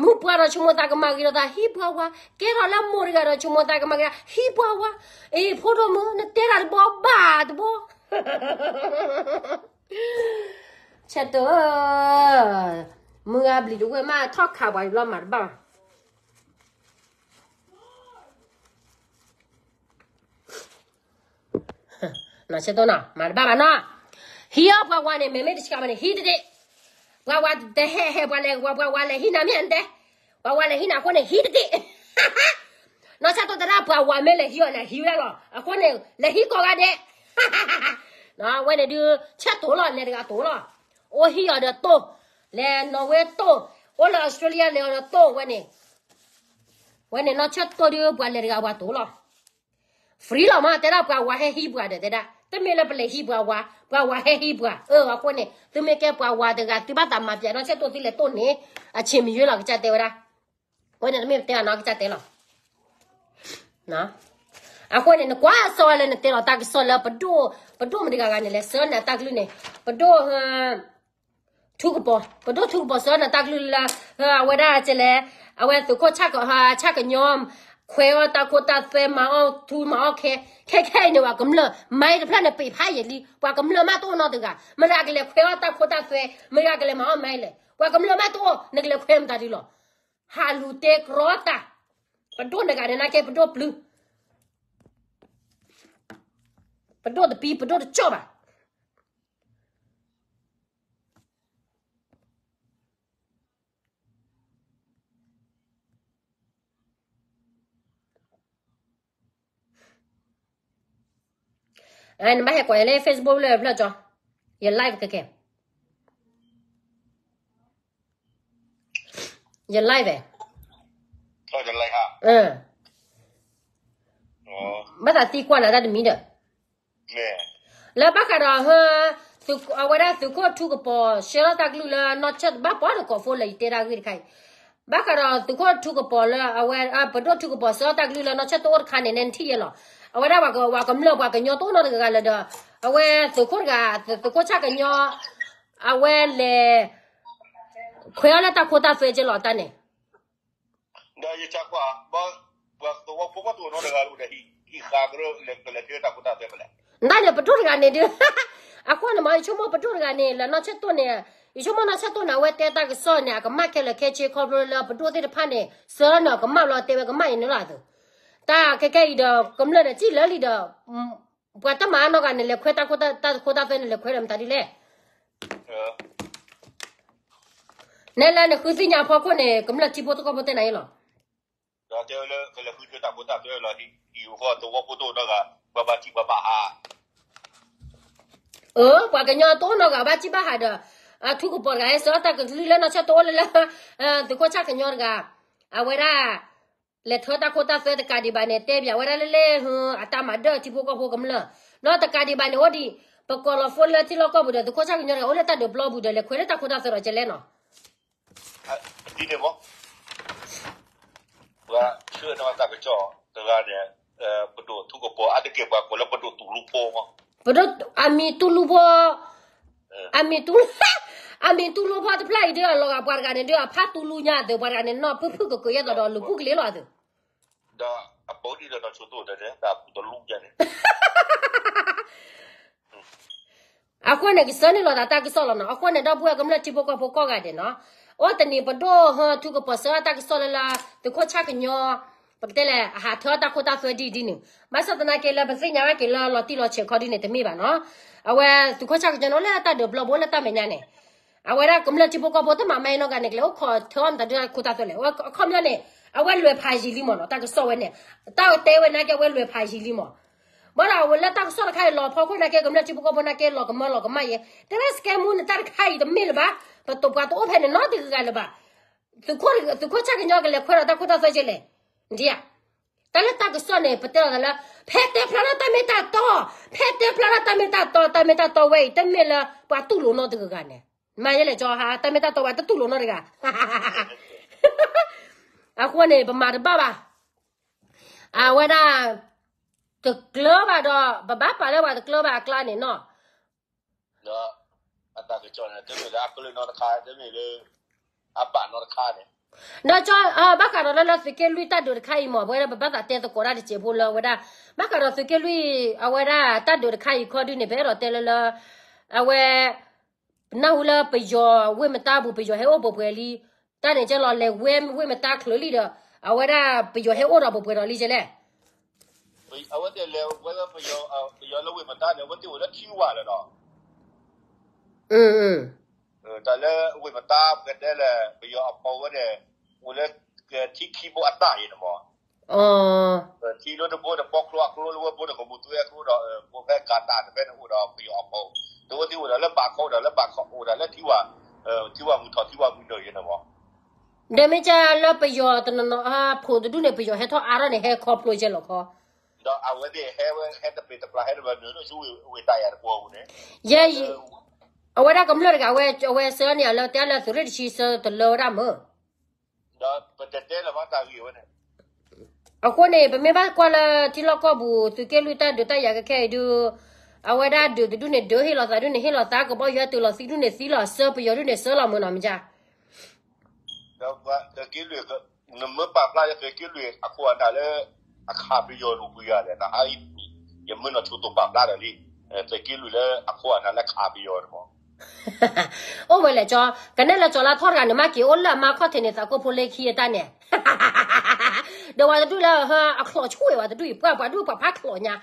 မုၣ်ပှၢ်ဒီးဆိကမိၣ်သးကမၤဂ့ၤဒီးသး ဟံးပှၤဝၤ, ကဲထီၣ်လၢမိၢ်တဂၤဒီးဆိကမိၣ်သးကမၤဂ့ၤဒီး ဟံးပှၤဝၤ, အ့ ဖိဒိၣ်မုၣ် နတဲတၢ်တဘီဘၣ်တဘီ ဆဲၣ်တိၢ်ဧၢ, မုၢ်ဂၤဘျံးတဝဲၢ်မး ထီၣ်ခးပှၤဘျီမၤတဘၣ်ဘၣ်. နီၢ်ဆဲၣ်တိၢ်နီၤ မၤတဘၣ်ဘၣ်နီၤ, ဟံးအီၤပှၤဝၤန့ၣ် မ့မ့ၢ်တဆှးဘၣ်န့ၣ် ဟံးတဒ့ၣ်, ပှၤဝၤတဟဲဟဲပှၤလဲၤဝၤ ပှၤဝၤလဲၤဟံးနၤမ့ၢ်အတဲ, ပှၤဝၤလဲၤဟံးနၤအဃိန့ၣ် ဟံးတဒ့ၣ် နီၢ်ဆဲၣ်တိၢ်တဲဒၣ် ပှၤဝၤမ့ၢ်လဲၤဟံးအီၤန့ၣ် ဟံးဝဲဒၣ်လီၤ. အဃိန့ၣ် လဲၤဟံးကိးဂၤဒဲး, ဝဲန့ၣ်ဒုး ဆဲၣ်တိၢ်လီၤ လဲၤတဂၤတိၢ်လီၤ, အိၣ်ဟံးအီၤဒီးတိၢ်, လဲၤနီၣ်ဝ့တိၢ်, အိၣ်လၢ Australia လဲၤအီၤဒီးတိၢ်ဝဲန့ၣ်, ဝဲန့ၣ် နီၢ်ဆဲၣ်တိၢ်ဒုး ပှၤလဲၤတဂၤပှၤတိၢ်လီၤ. free လီၤမး တဲဒၣ်ပှၤဝၤဟဲဟံးပှၤဒီး တဲဒၣ် တမ့ၢ်လၢပလဲၤဟံးပှၤဝၤ, ပှၤဝၤဟဲဟံးပှၤ, အၢ အဃိန့ၣ် သုမ့ၢ်ကဲပှၤဝၤတဂၤ သုဘၣ်သးမၤပၠး နီၢ်ဆဲၣ်တိၢ်သုလဲၤတိၢ်န့ၣ် အဆ့ၣ်မံယွဲလီၤ ကစၢ်တဲဝဲဒၣ်, ဝဲန့ၣ်တမ့ၢ်ပတဲဘၣ်နီၤ ကစၢ်တဲလီၤ. အဃိန့ၣ် နကွၢ်အစီဝဲလၢနတဲလီၤတၢ်ကစီၣ်လၢ ပဒိၣ်မတဂၤဂၤန့ၣ် လဲၤဆှၢနၤတၢ်ကလုၢ်န့ၣ် ပဒိၣ် ထူကပီၤ, ပဒိၣ်ထူကပီၤဆှၢနၤတၢ်ကလုၢ်လၢ အဝဲဒၣ်ကလဲၣ်, အဝဲသုးခိၣ်ဆၣ်ကညီ ခွဲးအီၣ်တၢ်ခိတၢ်သွဲ မၤအီၣ်ထူမၤအီၣ်ခဲ, ခဲခဲအံၤန့ၣ် ပှၤကမျၢၢ် မၤအံၤတဖျၢၣ်န့ၣ် ပ့းဖးယံာ်လံ ပှၤကမျၢၢ်မးတအိၣ်နီတဂၤ, မတၤကလဲၤခွဲးအီၣ်တၢ်ခိတၢ်သွဲ, မတၤကလဲၤမၤအီၣ်မၤအံၤလဲၣ်, ပှၤကမျၢၢ်မးတအိၣ် နကလဲၤခွဲးမတၤဒ်လီၤ. ဟးလူၤတဲကြီတၢ်, ပဒိၣ်နဂၤန့ၣ် နာ်က့ပဒိၣ်ပျုၤ, ပဒိၣ်တပံၤ ပဒိၣ်တကၠီၣ်ဘၣ်. နဘၣ်ဟဲကွၢ်ယၤလၢ Facebook လၢဖျၢၣ်ကၠီ, ယ live ကကဲ, ယ live ဘၣ်သးသံကွၢ်နၤတၢ်တမံၤဒီး လၢဘၣ်ဃးဒီး အဝဲဒၣ်သုးခိၣ်ထူကပီၤ ဆှၢလီၤတၢ်ကလုၢ်လၢနီၢ်ဆဲၣ် ဘၣ်ပှၤတကိးဖိလၢယတဲတၢ်ဂ့ၢ်တခါအံၤ, ဘၣ်ဃးဒီးသုးခိၣ်ထူကပီၤလၢအဝဲ ပဒိၣ်ထူကပီၤဆှၢလီၤတၢ်ကလုၢ်လၢနီၢ်ဆဲၣ်တိၢ်အိၣ်တခါန့ၣ် နထံၣ်ယဲလီၤ. အဝဲဒၣ်ပှၤကမျၢၢ်ပှၤကညီတအိၣ်နီတဂၤလၢၤဒီး အဝဲသုးခိၣ်တဂၤ သုးခိၣ်ဆၣ်ကညီ အဝဲလဲၤ ခွဲးအီၣ်လၢတၢ်ခိတၢ်သွဲကဲလီၤတၢ်န့ၣ် ဒီးယကွၢ် ပှၤသဝီဖိကီၢ်ဖိနီတဂၤဒီး ဟံးဃာ်ကရၢ ကလဲၤထွဲတၢ်ခိတၢ်သွဲဖဲလဲၣ်. နတၢ်န့ၣ်ပဒိၣ်တဂၤန့ၣ်ဒုး အဃိန့ၣ်မ့ၢ် ယဆိကမိၣ်ပဒိၣ်တဂၤန့ၣ် လၢနီၢ်ဆဲၣ်တိၢ်န့ၣ် ယဆိကမိၣ်နီၢ်ဆဲၣ်တိၢ်န့ၣ် အဝဲတဲတၢ်ကစီၣ်န့ၣ် အကမၣ်ခဲလၢာ်ခဲဆ့ခီဖျိလၢပဒိၣ်သ့ၣ်တဖၣ်န့ၣ် စၢၤနီၤကမၣ်ဘျီတဲဝဲကမၣ်အံၤန့ၣ်လီၤအသိး. တၢ်ခဲခဲအံၤဒီး ကမျၢၢ်န့ၣ် စံၣ်လၢလံဒီး ပှၤတမၤနီတဂၤန့ၣ် လဲၤခွဲးတၢ်ခိတၢ်သွဲန့ၣ် လဲၤခွဲးဒီးမတၤဒ်လဲၣ် နဲလၢနဃုသ့ၣ်ညါအဖီခိၣ်န့ၣ် ကမျၢၢ်ထံဖိကီၢ်ဖိတဲနၤအံၤလီၤ. ဒီးတဲဝဲလၢကလဲၤဃုထၢတၢ်ဖိတၢ်သွဲလီၤ ဟံၣ်ဃီသဝီဖိတအိၣ်နီတဂၤ ပှၤဘၣ်ထံၣ်ပှၤဘၣ်ဟး အၢ ပှၤကညီတအိၣ်နီတဂၤဘၣ်ထံၣ်ဘၣ်ဟးဒီး အထူကပီၤတဂၤ ဟဲစၢၤတၢ်ကလုၢ်လၢနီၢ်ဆဲၣ်တိၢ်အိၣ်လၢလၢ သုးခိၣ်ဆၣ်ကညီတဂၤ အဝဲဒၣ် လဲၤထၢတၢ်ခိတၢ်သွဲတကးဒံးဘၣ်န့ၣ် တဲပၠးဝဲဒၣ်လၢလၢ အတၢ်မၤဒၢၣ်ထံဖိကီၢ်ဖိကမျၢၢ် ဒီးတကးဒံးဘၣ်န့ၣ်အိၣ်ဒံး ပကိးလီၤဖိလၢထံလီၢ်ကီၢ်ပူၤဒီး သုးခိၣ်ဆၣ်ကညီတဂၤအိၣ်လၢတၢ်ဒုးပျီပူၤဒီး လဲၤခွဲးလၢတၢ်ခိတၢ်သွဲဒီးကလဲၣ်နီၤ ဒ်န့ၣ်မ့ၢ် ပှၤဆှၢန့ၢ်တၢ်ကစီၣ်တဂၤန့ၣ် ပဒိၣ်ထူကပီၤ အါတက့ၢ်ပှၤကိးလၢပဒိၣ်တူၢ်လူဖိမ့ၢ် ပဒိၣ် အမံၤတူၢ်လူဖိ အမံၤတူၢ် အမံၤတူၢ်လူဖိတဖျၢၣ်အံၤဒီး အလီၤဂာ်ပှၤတဂၤန့ၣ်ဒီး အဖးတူၢ်လူညါအသိး ပှၤတဂၤန့ၣ် နီၢ်ဖုၣ်ဖုၣ်ကကၢၤယဲၢ်သိးဒီး လူၤကူၣ်ကလ့လီၤအသိး ဒီးအပိဒံးဒီးနီၢ်ဆိတိၢ်ဒီး တၢ်ပူၤတလူညါန့ၣ် အဃိန့ၣ် ကစၢ်န့ၣ်လီၤသးတၢ်ကစီၣ်လီၤနီၤ. အဃိန့ၣ် ဒီပုၢ်ဝဲၢ်ကမျၢၢ်ထံဖိကီၢ်ဖိကိးဂၤဒဲးနီၤ, အိၣ်တနံၤပဒိၣ်ဟၢထူကပီၤစၢၤတၢ်ကစီၣ်လၢလၢ သုးခိၣ်ဆၣ်ကညီ ပကတဲလဲၣ် အဟးထၢတၢ်ခိတၢ်သွဲဒ်ဒ်န့ၣ် ဘၣ်ဆၣ်သနာ်က့လၢပသ့ၣ်ညါဘၣ်က့ၤလၢလီၤတံၢ်လီၤဆဲးခီဒ်န့ၣ် တမ့ၢ်ဘၣ်နီၤ. အဝဲသုးခိၣ်ဆၣ်ကညီန့ၣ် အိၣ်လၢတၢ်ဒုးပျီပူၤ အိၣ်လၢတၢ်မဲာ်ညါန့ၣ် အဝဲဒၣ်ကမျၢၢ်ထံဖိကီၢ်ဖိတမၤမၤအံၤနီတဂၤန့ၣ် ကလဲၤအိၣ်ခိးထၢအီၣ်မတၤဒုးတၢ်ခိတၢ်သွဲလဲၣ်. အခီပညီန့ၣ် အဝဲလွဲၢ်ဖးယံာ်လံမ့ၢ်နီၤ တၢ်ကစီၣ်ဝဲန့ၣ်, တၢ်တဲဝဲနာ်က့ အဝဲလွဲၢ်ဖးယံာ်လံမ့ၢ်. ဘၣ်ဒီးအဝဲလၢတၢ်ကစီၣ်တခါအံၤလီၤဖီခိၣ်နာ်က့ ကမျၢၢ်ထံဖိကီၢ်ဖိနာ်က့ လီၤကမၢလီၤကမၣ်ယဲ, တဲဝဲစကဲမူန့ၣ် တၢ်တခါအံၤတမ့ၢ်လၢၤဘၣ်, ပတပှၤတအိၣ်ဖဲန့ၣ်နီတဂၤဂၤလၢၤဘၣ်, သုးခိၣ်ဆၣ်ကညီကလဲၤခွဲးဒီးတၢ်ခိတၢ်သွဲကလဲၣ်, ဒ် တၢ်လၢတၢ်ကစီၣ်န့ၣ် ပတဲလီၤသးလၢ ဖဲတဲဖျါထီၣ်တၢ်မ့ၢ်တၢ်တီ, ဖဲတဲဖျါထီၣ်တၢ်မ့ၢ်တၢ်တီ တၢ်မ့ၢ်တၢ်တီဝဲအံၤ တမ့ၢ်လၢပှၤတူၢ်လိာ်နီတဂၤဂၤန့ၣ်, မၤယဲလဲၣ်ကၠီဟါ တၢ်မ့ၢ်တၢ်တီဝဲတတူၢ်လိာ်နီတဂၤ အဃိန့ၣ် ပမၤတဘၣ်ဘၣ်, အဝဲဒၣ် တကျၢၤဘၣ်ဒီး ပဘၣ်ပာ်လၢပှၤတကျၢၤဘၣ်အကျါန့ၣ်နီၤ ဒီး အတၢ်ကစီၣ်န့ၣ် တမ့ၢ်လၢအကျၢၤနီတခါ တမ့ၢ်လၢ အဘၣ်နီတခါန့ၣ်, ဒီးကၠီ ဘၣ်ဃးဒီးလၢလၢသုးက့လွံၢ်တၢ်ဒုးတခါအံၤမ့ၢ် ပဝဲဒၣ်ပဘၣ်သးတဲသကိးတၢ်တစဲးဖိလၢအဝဲဒၣ်, ဘၣ်ဃးဒီးသုးက့လွံၢ် အဝဲဒၣ်တၢ်ဒုးတခါအံၤခီဒုန့ၣ် ပအဲၣ်ဒိးတဲလၢလၢ အဝဲ ပနၢ်ဟူလၢပယီၤဝ့ၢ်မတါပူၤ ပယီၤဟဲအိၣ်ပှဲၤပှဲၤလံ, တၢ်န့ၣ်ကဲလီၤ လဲၤဝဲဝ့ၢ်မတါချုးလံဒီး အဝဲဒၣ်ပယီၤဟဲအိၣ်ဒီးပှဲၤပှဲၤဒီးလံကဲလဲၣ် အဝဲသ့ၣ်လဲၤဝဲလၢပယီၤ ပယီၤလၢဝ့ၢ်မတါန့ၣ် အဝဲသ့ၣ်အိၣ်လၢထံဝၢ်လီၤဒီး, တၢ်လၢဝ့ၢ်မတါ ပကတဲလၢ ပယီၤအပီၤဝဲန့ၣ် အိၣ်လၢ ထံခံဘိအတၢ်အံၤန့ၣ်မး, ထံလၢတဘိန့ၣ် ပီချိအကျိလၢဝဲဘိန့ၣ် ကမူၤသွဲအကျိဒီး ပဖဲကၤတၢ်တဖဲန့ၣ်အိၣ်ဒီးပယီၤအပီၤ, ဒီးအဝဲသ့ၣ်အိၣ်ဒီးလၢပာ်ခီဒီးလၢပာ်ခီအိၣ်ဒီးလၢထံဝၢ်, ထံဝၢ်မုၢ်ထီၣ်ထံဝၢ်မုၢ်နုာ်အံၤန့ၣ်မး ဒီးမ့ၢ်ကဲလၢပယီၤတနီၤနီၤ ဖိတဒူၣ်န့ၣ် ပယီၤဟဲထီၣ်အါထီၣ်န့ၣ် ဟဲခီဖျိကဲလီၤခီ, ဒီးအဝဲသ့ၣ်ဟဲဝဲဟဲတပျ့ၤတပျၢ်ဟဲတဘၢနုာ်လၢဆူဝ့ၢ်တၢ်ယၤတကွီၢ်ပူၤန့ၣ်, ယဲ အဝဲဒၣ်ကမျၢၢ်တဂၤ အဝဲဆှၢန့ၢ်အလၢတဲလၢသုးရ့ၣ်တဆံဆှၢတလၢဝဲဒၣ်မ့ၢ် ဒီးပတတဲလၢၤဘၣ်တၢ်ဂ့ၢ်ဝဲန့ၣ်, အဃိန့ၣ် ပမ့ၢ်ဘၣ်ကွၢ်လၢထံလီၢ်ကီၢ်ပူၤ သုးက့လွံၢ်တၢ်ဒုးတၢ်ယၤကခဲအံၤဒုး, အဝဲဒၣ်ဒုးတဒူၣ်န့ၣ်ဒုး ဟ့ၣ်လီၤသးဒုးန့ၣ်ဟ့ၣ်လီၤသး ကဘီယူၤဟဲတုၤလီၤသံဒုးန့ၣ်သံလီၤ ဆှၢပယီၤဒုးန့ၣ်ဆှၢလီၤမ့ၢ်နီၤမ့ၢ်ကါ ဒီးပှၤသုးက့လွံၢ် နမ့ၢ်ပာ်ဖျါလၢသုးက့လွံၢ်အခိၣ်အနၢ်လၢ အခးပယီၤတပူၤယၤလဲၣ် နဟါအံၤ ယမ့ၢ်နီၢ်ဆိတိာ်ပာ်ဖျါဒီးလံ, သုးက့လွံၢ်လၢအခိၣ်အနၢ်လၢခးပယီၤန့ၣ်မး အိၣ်ဝဲလဲၣ်ကၠီ, ကနဲၣ်လၢကၠီလါထီၣ်တဂၤန့ၣ် မ့ၢ်က့ၤအိၣ်လၢအမါခီၣ်ထံးန့ၣ် သးကိၢ်ဖိလၢခံအတၢ်န့ၣ်, ဒီးပှၤတဒူၣ်လၢ အချီၣ်ဆူၣ်ဝဲပှၤတဒူၣ်အံၤ ပှၤပှၤဒူၣ်ပှၤဖးချီၣ်ညါ,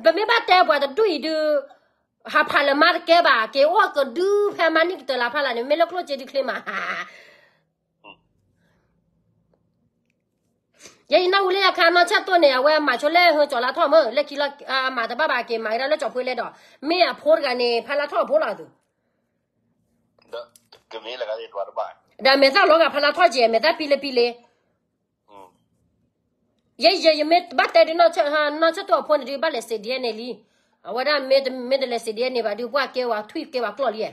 ပမ့ၢ်ဘၣ်တဲပှၤတဒူၣ်အံၤဒုး, ဟးဖးလၢမါတကဲဘၣ် က့ၤအိၣ်ကဒုဖဲမါနံၣ်ကတၢၢ်လၢဖးလၢ်န့ၣ် မ့ၢ်လၢကျိၣ်စ့ဒုချ့မး ယဲယနၢ်ဟူလၢယခါနီၢ်ဆၣ်တိၢ်န့ၣ် အဝဲမၤဆိလၢဟၢကၠီၤလါထီၣ်မ့ၢ် လၢခံလီၤ မၤတဘၣ်ဘၣ်က့ၤမၤကဒါလၢကၠီၤဖှ့လဲဒီး မ့ၢ်အဖိတဂၤန့ၣ် ဖးလါထီၣ်အဖိလီၤအသုး ဒီးမဲာ်သၣ်လီၤဂာ်ဖးလါထီၣ်ကဲ မဲာ်သၣ်ပံလၢပံလ့ ယဲယဲယမ့ၢ်ဘၣ်တဲဒုး နီၢ်ဆၣ်တိၢ်အဖိန့ၣ်ဒုး ဘၣ်လဲၤစံးဒ်န့ၣ်လံ, အဝဲဒၣ်မ့ၢ်တလဲၤစံးဒ်န့ၣ်ဘၣ်ဒုး ပှၢ်ကဲဝဲထွံၣ်ကဲဝဲကျီၢ်လံ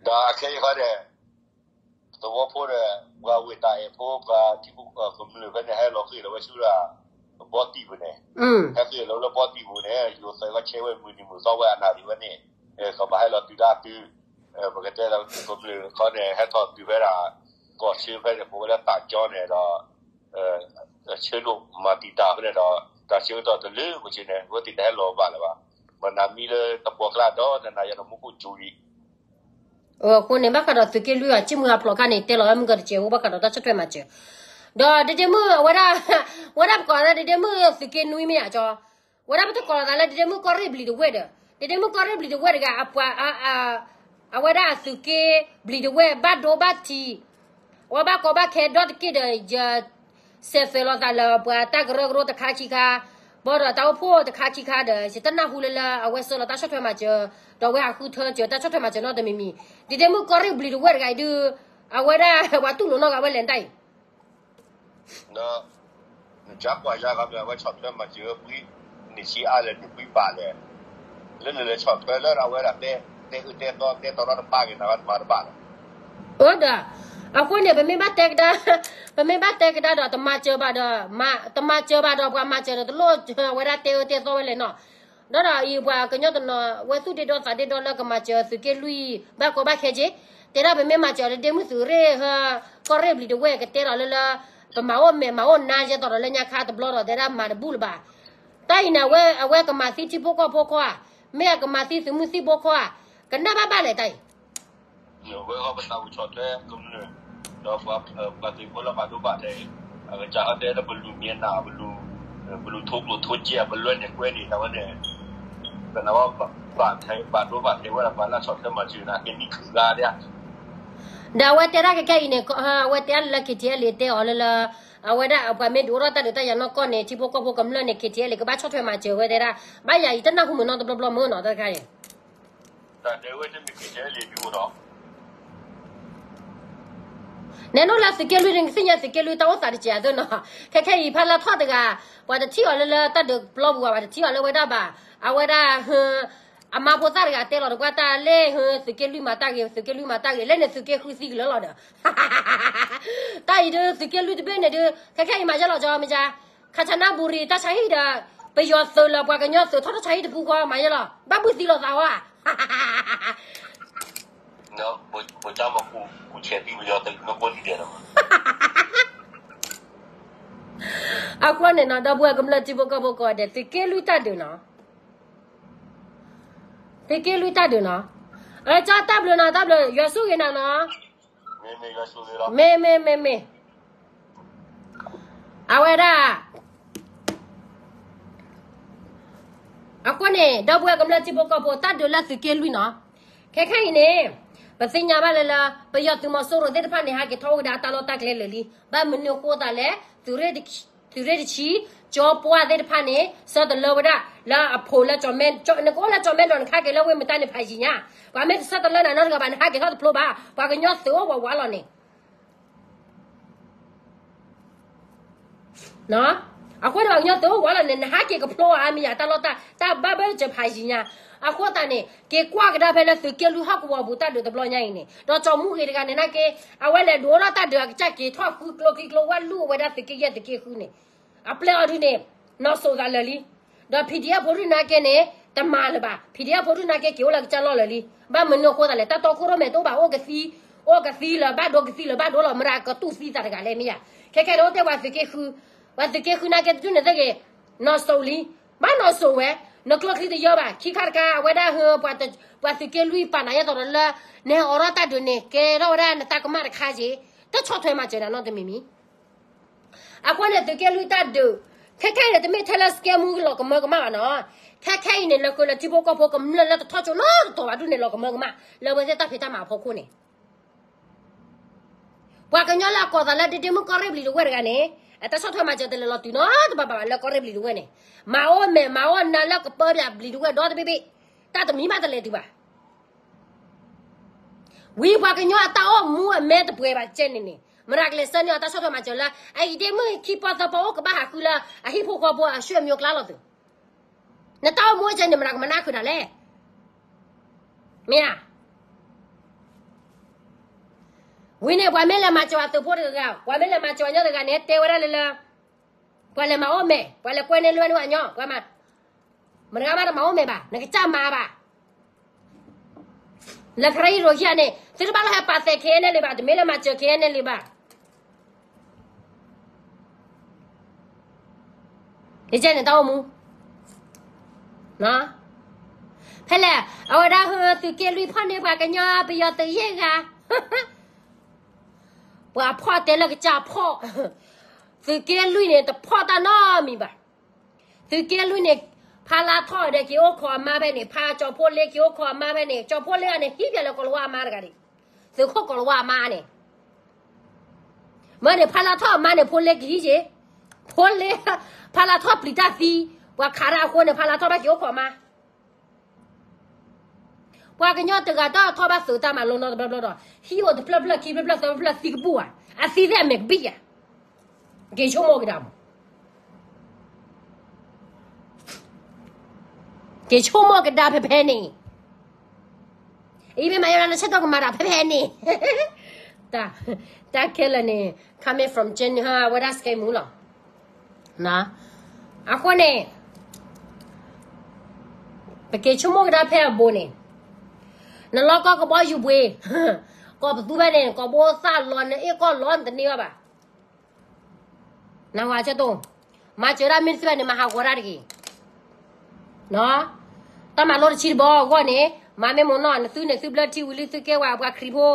ဒီးအခဲအံၤဃီဒီး သဝီဖိဒီး ပှၤဝ့ၢ်တၢ်အဲၣ်ဖိ ပှၤထံဖိကမျၢၢ်ဖဲန့ၣ် ဟဲလီၤဃ့ၢ်လီၤဝဲဆူဒၣ် ဘီတံၢ်ပူၤန့ၣ်, ဟဲဃ့ၢ်လီၤလၢဘီတံၢ်ပူၤန့ၣ် ယိၤသးကဆဲဝဲမုၢ်နံၤမုၢ်သီဝဲအနၢ်ဒံးဝဲန့ၣ်, ကဘၣ်ဟဲလီၤတုၤဒၣ်တုၤ, ပကတဲလၢကမျၢၢ်ခီန့ၣ် ဟဲထီၣ်တုၤဖဲဒၣ် ကီၢ်ဆၢဖဲန့ၣ် ပဝဲလၢတၢ်ကၠီန့ၣ်ဒီး ဆၢဒိၣ်မၤတံာ်တာ်ဖဲန့ၣ်ဒီး တၢ်ဆၢကတီၢ်တလၢပူၤက့န့ၣ် အဝဲသ့ၣ်တဟဲလီၤဘၣ်လၢၤဘၣ်, ပနၢ်မံလၢတပှီၢ်ကျါဒီးနနၢ်ယဲဒီးမူခိၣ်စူၤလံ အဃိန့ၣ် ဘၣ်ဃးဒီးသုးက့လွံၢ်အ ကံၣ်မုၢ်ဟးဖျိးခါန့ၣ် တဲလီၤဝဲမုၢ်ကီၢ်တစဲးဖိ ဘၣ်ဃးဒီးတၢ်ဆီၣ်ထွဲမၤစၢၤ, ဒီးဒဒ့မုၣ်အဝဲဒၣ်, ဝဲဒၣ်ပကိးလၢဒဒ့မုၣ်သုးက့နွံမ့ၢ်ဧါကၠီ, ဝဲဒၣ်ပတကိးလီၤသးလၢဒဒ့မုၣ်ကီၢ်ရ့ၣ်ဘျံၤတဝဲၢ်ဒီး, ဒဒ့မုၣ်ကီၢ်ရ့ၣ်ဘျံၤတဝဲၢ်တဂၤ အပှၤ အဝဲဒၣ်အသုးက့ဘျံၤတဝဲၢ် ဘၣ်ဒိဘၣ်ထံး, အဝဲဘၣ်ကီဘၣ်ခဲဒီတက့ၢ်ဒီး ယ ဆဲးသွဲးလီၤသးလၢပှၤတၢ်ကရၢကရိတခါခံခါ, ဘၣ်ဒီးတၢ်အိၣ်ဖှိၣ်တခါခံခါဒီး ယတနၢ်ဟူလၢလၢအဝဲဆှၢလီၤတၢ်ဆီၣ်ထွဲမၤစၢၤ, ဒီးအဝဲဟးဃုထၢစၢၤတၢ်ဆီၣ်ထွဲမၤစၢၤနီတမံၤမံၤ, ဒဒ့မုၣ်ကီၢ်ရ့ၣ်ဘျံၤတဝဲၢ်တဂၤအံၤဒုး, အဝဲဒၣ်ပှၤတူၢ်လိာ်နီၢ်ဂၤဝဲလဲၣ်တၢ်အံၤ ဒီး နကကွၢ်ယါဂၤမ့ၢ်အဝဲဆီၣ်ထွဲမၤစၢၤဝဲပှဲၤ နံၣ်ဆံအါလဲၣ် နံၣ်ပှဲၤဘၣ်လဲၣ်, လၢနလဲၤဆီၣ်ထွဲလၢအဝဲဒၣ်တဲ တဲအၢတဲသီ တဲတီဒီတပါက့ၤ နဝဲတမၤတဘၣ်လီၤ. အၢဒီး အဃိန့ၣ် ပမ့ၢ်ဘၣ်တဲကဒါ, ပမ့ၢ်ဘၣ်တဲကဒါဒီး တမၤစၢၤဘၣ်ဒီး တမၤစၢၤဘၣ်ဒီး ပှၤမၤစၢၤဒီးတလိၣ်ဝဲဒၣ်တဲအၢတဲသီဝဲလဲၣ်နီၤ. ဒီးဒီးအံၤပှၤကညီတနီၤ ဝဲသူၣ်ဒ့ဒီသးဒ့ဒီလၢကမၤစၢၤသုးက့လွံၢ် ဘၣ်ကီဘၣ်ခဲက့, တဲဒၣ်ပမ့ၢ်မၤစၢၤဒီးဒ့မုၣ်သုးရ့ၣ်ဟၢ ကီၢ်ရ့ၣ်ဘျံၤတဝဲၢ် ကတဲဒီးလၢလၢ ပမၤအိၣ်မဲာ်မၤအိၣ်နါယဲသိးဒီးလၢညါခါတဘျီဒီး တဲဒၣ်မၤတဘူၣ်လၢၤဘၣ်. တၢ်အံၤန့ၣ် အဝဲကမၤသံထံဖိကီၢ်ဖိခီဧါ, မ့ၢ်အကမၤသံသုးမုၢ်သံၣ်ဘိခီဧါ, ကနၣ်ဘၣ်ဘၣ်လဲၣ်တၢ်အံၤ ဝဲဃီပသးပူၤဆီၣ်ထွဲကမျၢၢ်, ဒီးပှၤသုးဖိလၢပာ်ဒိၣ်ပာ်ထီ, အကစၢ်ဟီတဲလၢပလူၤမ့ၢ်နၢ်, ပလူၤထိကျိၣ်ထိစ့ ပလွဲန့ၣ်ကွဲန့ၣ် တၢ်ဝဲန့ၣ်, ပနၢ်ဝဲ ပာ်ဒိၣ်ပာ်ထီဝဲဒၣ်ပှၤလၢဆီၣ်ထွဲမၤစၢၤန့ၣ် ကနံၣ်ခုၣ်ဂၤဒၣ်, ဒီးအဝဲတဲဒၣ်ခဲခဲအံၤန့ၣ် အဝဲတဲလၢ K T L A တဲအီၤလၢလၢ အဝဲဒၣ်ပှၤမ့ၢ်ဒုးအိၣ်ထီၣ်တၢ်ဒုးတၢ်ယၤနီၢ်ကီၢ်န့ၣ် ထံဖိကီၢ်ဖိကမျၢၢ်န့ၣ် K T L A ကဘၣ်ဆီၣ်ထွဲမၤစၢၤဝဲတဲဒၣ် ဘၣ်ယၤအံၤတနၢ်ဟူမုၢ်နီတဘျီဘျီမုၢ်နီၤတၢ်တခါအံၤ နဲဒိၣ်လၢသုးက့လွံၢ်န့ၣ် သ့ၣ်ညါသုးက့လွံၢ်တၢ်အိၣ်သးတစဲးအသိးနီၤ ခဲခဲအံၤဖးလၢထီၣ်တဂၤ ပှၤတထံၣ်အီၤလၢလၢတၢ်ဒုးပျီပူၤဘၣ် ပှၤတထံၣ်အီၤလၢဝဲဒၣ်ဘၣ် အဝဲဒၣ် အမါဖိသၣ်တဂၤတဲလီၤတကွၢ်တၢ်လဲၣ် သုးက့လွံၢ်မၤတၢ်ဂ့ၤ သုးက့လွံၢ်မၤတၢ်ဂ့ၤ လဲၣ်န့ၣ်သုးက့ဃုသံကလၢာ်လီၤဒီး တၢ်အံၤဒုးသုးက့လွံၢ်တဘ့ၣ်န့ၣ်ဒုး ခဲခဲအံၤမၤယဲလီၤကၠီမ့ၢ်ကၠါ ခါဆါနၢ်ဘူရံၤ တၢ်ဆါဟံၣ်ဒီး ပယီၤသုးလၢပှၤကညီသုးထီၣ်တၢ်ဆါဟံၣ်တပူၤဃီမၤယဲလီၤ ဘၣ်ဘုၣ်သံလိာ်သးဝဲ အဃိန့ၣ်နီၤ ဒီပုၢ်ဝဲၢ်ကမျၢၢ်ထံဖိကီၢ်ဖိကိးဂၤဒဲး သုးက့လွံၢ်တၢ်ဒုးနီၤ သုးက့လွံၢ်တၢ်ဒုးနီၤ အကၠီတၢ်ဘျုးနီၤ တၢ်ဘျုး ယွၤဆိၣ်ဂ့ၤနၤနီၤ မ့ၢ်မ့ၢ်မ့ၢ်မ့ၢ် အဝဲဒၣ် အဃိန့ၣ် ဒီပုၢ်ဝဲၢ်ကမျၢၢ်ထံဖိကီၢ်ဖိ တၢ်ဒုးလၢသုးက့လွံၢ်နီၤ ခဲခဲအံၤန့ၣ် ပသ့ၣ်ညါဘၣ်လၢလၢ ပယီၤသုးမီၤစိရိၤသ့ၣ်တဖၣ်န့ၣ် ဟဲက့ၤထီၣ်အိၣ်ကဒါအတၢ်လီၢ်တၢ်ကျဲလၢာ်လံ ဘၣ်မနုၤအဃိသတးလဲၣ် သုးရ့ၣ်တဆံ ကၠီပှၢ်သ့ၣ်တဖၣ်န့ၣ် ဆၢတလၢဝဲဒၣ် လၢအဖိးလၢကၠီမဲ နကအိၣ်လၢကၠီမဲနီၤ နကဟဲက့ၤလၢဝ့ၢ်မတါန့ၣ်ဖးယံၤညါ ပှၤမ့ၢ်တဆၢတလၢနၤနီတဂၤဘၣ် နဟဲက့ၤထီၣ်တဖျိဘၣ် ပှၤကညီသုးအိၣ်ဝးဝးလီၤန့ၣ် အဃိန့ၣ် ပှၤကညီသုးအိၣ်ဝးလီၤန့ၣ် နဟဲက့ၤကဖျိဧါ မ့ၢ်ယၤတၢ်လီၢ်တၢ် တၢ်ဘၣ်ဘၢတစၢၤဖးယံၤညါ အဃိသတးန့ၣ် က့ၤကွၢ်ကဒါဖဲလၢသုးက့လွံၢ်ဟီၣ်ကဝီၤပူၤတၢ်ဒုးတဘျီညါအံၤန့ၣ် ဒီးကၠီမူဂ့ၤတဂၤန့ၣ်နာ်က့ အဝဲလဲၤဒုးအိၣ်ထီၣ်တၢ်ဒုးအကစၢ်က့ၤထီၣ်ဃုကျိချံကျိဝဲလူၢ်အဝဲဒၣ်သုးက့ယဲၢ် သုးက့ဃုန့ၣ် အပျဲၢ်အီၤဒုန့ၣ် နီၢ်စိးသးလၢာ်လံ ဒီး P D F ဖိဒုနာ်က့န့ၣ် တမၤလၢၤဘၣ် P D F ဖိဒုနာ်က့က့ၤအိၣ်လၢကစၢ်လီၢ်လၢာ်လံ ဘၣ်မနုၤအဃိသတးလဲၣ် တၢ်တီခိၣ်ရိၣ်မဲာ်တအိၣ်ဘၣ် အိၣ်ကသံ အိၣ်ကသံလၢၤဘၣ်ဒိကသံလၢၤဘၣ်ဒိလီၤ မတၤကတူၢ်သံသးတဂၤလဲၣ်မ့ၢ်ယၤ ခဲခဲဒၣ်အိၣ်တဲပှၤသုးက့ဃု ပှၤသုးက့ဃုနာ်က့တဒုန့ၣ်သ့ၣ်ဂ့ၤ နီၢ်စိးလံ ဘၣ်နီၢ်စိးဝဲ နကျိချံတယၢဘၣ် ခံခါတခါ အဝဲဒၣ်ဟၢ ပှၤသုးက့လွံၢ်ပာ်နၤယဲၢ်တီၤဒီးလၢ နဟဲအိးထီၣ်တၢ်ဒုးန့ၣ် ကဲထီၣ်ဝဲဒၣ်နတၢ်ကမၣ်တခါက့ၤ တဆီၣ်ထွဲမၤစၢၤနၤနီတမံၤမံၤ အဃိန့ၣ် သုးက့လွံၢ်တၢ်ဒုး ခဲခဲအံၤန့ၣ် တမ့ၢ်ထဲလၢ scam မူလီၤကမၢကမၣ်ဘၣ်နီၤ ခဲခဲအံၤန့ၣ် လၢဃုာ်လၢထံဖိကီၢ်ဖိကမျၢၢ်လၢတထီၣ်ကၠိနီတတီၤဘၣ်ဒုန့ၣ် လီၤကမၢကမၣ် လၢအဝဲသ့ၣ်တၢ်ဖံးတၢ်မၤအဖီခိၣ်န့ၣ် ပှၤကညီလၢအကိးသးလၢဒ့ဒ့မုၣ်ကီၢ်ရ့ၣ်ဘျံးဒဝဲၢ်တဂၤန့ၣ် အတၢ်ဆီၣ်ထွဲမၤစၢၤတလဲၤလီၤတုၤနီတဘၣ်ဘၣ်လၢကီၢ်ရ့ၣ်ဘျံးဒဝဲၢ်န့ၣ် မၤအိၣ်မဲာ် မၤအိၣ်နၤလၢကပၢဘၣ်ဘျံးဒဝဲၢ်ဒီတဘ့ၣ်ဘ့ၣ် တၢ်တမံၤဘၣ်တလဲၤတုၤဘၣ် ဝံၤပှၤကညီအတၢ်အိၣ်မူအမဲာ်တပှဲၤဘၣ်ကဲန့ၣ်န့ၣ် မတၤကလဲၤဆှၢန့ၢ်အီၤတၢ်ဆီၣ်ထွဲမၤစၢၤလၢ အအံၤဒ့မုၣ်ခံပီသၢပီအိၣ်ကဘၣ်ဟးဃုလၢအဟံၣ်ဖိဃီဖိအဆွေမျိုးအကျါလီၤသုး နတၢ်အိၣ်မူကဲန့ၣ် မတၤကမၤနၢ်ဃုာ်နၤလဲၣ် မ့ၢ်ဧါ ဝံၤန့ၣ် ပှၤမ့ၢ်လဲၤမၤစၢၤအသုးဖိတဂၤဂၤ ပှၤမ့ၢ်လဲၤမၤစၢၤအညီတဂၤန့ၣ် တဲဝဲဒၣ်လၢလၢ ပှၤလဲၤမၤအိၣ်မဲာ် ပှၤလဲၤကွဲန့ၢ်လွဲၢ်န့ၢ်အညီ ပှၤမၤ မတဂၤမးတမၤအိၣ်မဲာ်ဘၣ် နကစၢ်မၤဘၣ် လၢခရံာ်ရိၣ်ခံဂၤန့ၣ် သုတဘၣ်လီၤဟဲပာ်သဲး K N L A ဘၣ် တမ့ၢ်လၢမၤစၢၤ K N L A ဘၣ် ယကဲန့ၣ်တၢ်အိၣ်မူ ဖဲလဲၣ် အဝဲဒၣ်ဟၢသုးက့လွံၢ်ဖီၣ်န့ၢ်ပှၤကညီပယီၤသုးယဲၢ်ဂၤ ပှၤဖီၣ်တဲလၢကစၢ်ဖီၣ် သုးက့လွံၢ်န့ၣ် တဖီၣ်တၢ်နီတမံၤဘၣ်. သုးက့လွံၢ်န့ၣ် ဖါလါထီၣ်ဒီးက့ၤအိၣ်ခိးအမါဖဲန့ၣ် ဖါကၠီၤဖိလ့က့ၤအိၣ်ခိးအမါဖဲန့ၣ် ကၠီၤဖိလ့ဂၤန့ၣ် ဟံးပၠးလၢကိၤလၤဝါအမါတဂၤဒံး သုးခိၣ်ကိၤလၤဝါအမါန့ၣ် မ့ၢ်န့ၣ် ဖါလါထီၣ်အမါန့ၣ် ဖိလ့ကဟံးက့ၤ ဖိလ့ ဖါလါထီၣ်ပျံၤတၢ်သံ ပှၤခးတၢ်အဃိန့ၣ် ဖါလါထီၣ်ဘၣ်က့ၤအိၣ်ခိးအမါ ပှၤကညီတဂၤတၢ်ထီၣ်ဘၣ်သုးတၢ်မၤလိနီတဘျီဘျီဒီး ဟံးအိၣ်တဖျၢၣ်ဖျၢၣ်ခံဖျၢၣ်ဖျၢၣ်သၢဖျၢၣ်ဖျၢၣ်သံကဘူၣ်ဧါ အသံသ့ၣ်အမဲာ်ကဘံၣ်ဧါ က့ၤဆိကမိၣ်ကဒါမး က့ၤဆိကမိၣ်ကဒါဖဲဖဲန့ၣ် အံၤမ့ၢ်မၤယါလၢနဆၢထၢၣ်ကမၤတၢ်ဖဲဖဲန့ၣ် တၢ်ခဲလၢာ်န့ၣ် coming from Jenny ဟါ အဝဲဒၣ်စကဲမူလီၤ အဃိန့ၣ် ပက့ၤဆိကမိၣ်ကဒါဖဲအဘိန့ၣ် နလီၢ်ကီၢ်ကဘီယူၤပှ့ၤ ကီၢ်ပသူဖဲန့ၣ် ကီၢ်ဘိသၣ်လီၤ နအ့ၣ်ကီၢ်လီၤ နတန့ၢ်ဘၣ်ဘၣ် နဝၤဆၢတိၢ် မၤစၢၤဒၣ်မ့ၢ်တသ့ဘၣ်န့ၣ် မၤဟးဂီၤဒၣ်တဂ့ၤ တၢ်မၤလိတဆံတဘီအဂီၢ်န့ၣ် မၤမ့ၢ်မ့ၢ်နီၢ် နသုန့ၣ်သုဘျၢထံဝံၤလံ သုကဲဝဲပှၤခရံာ်ဖိ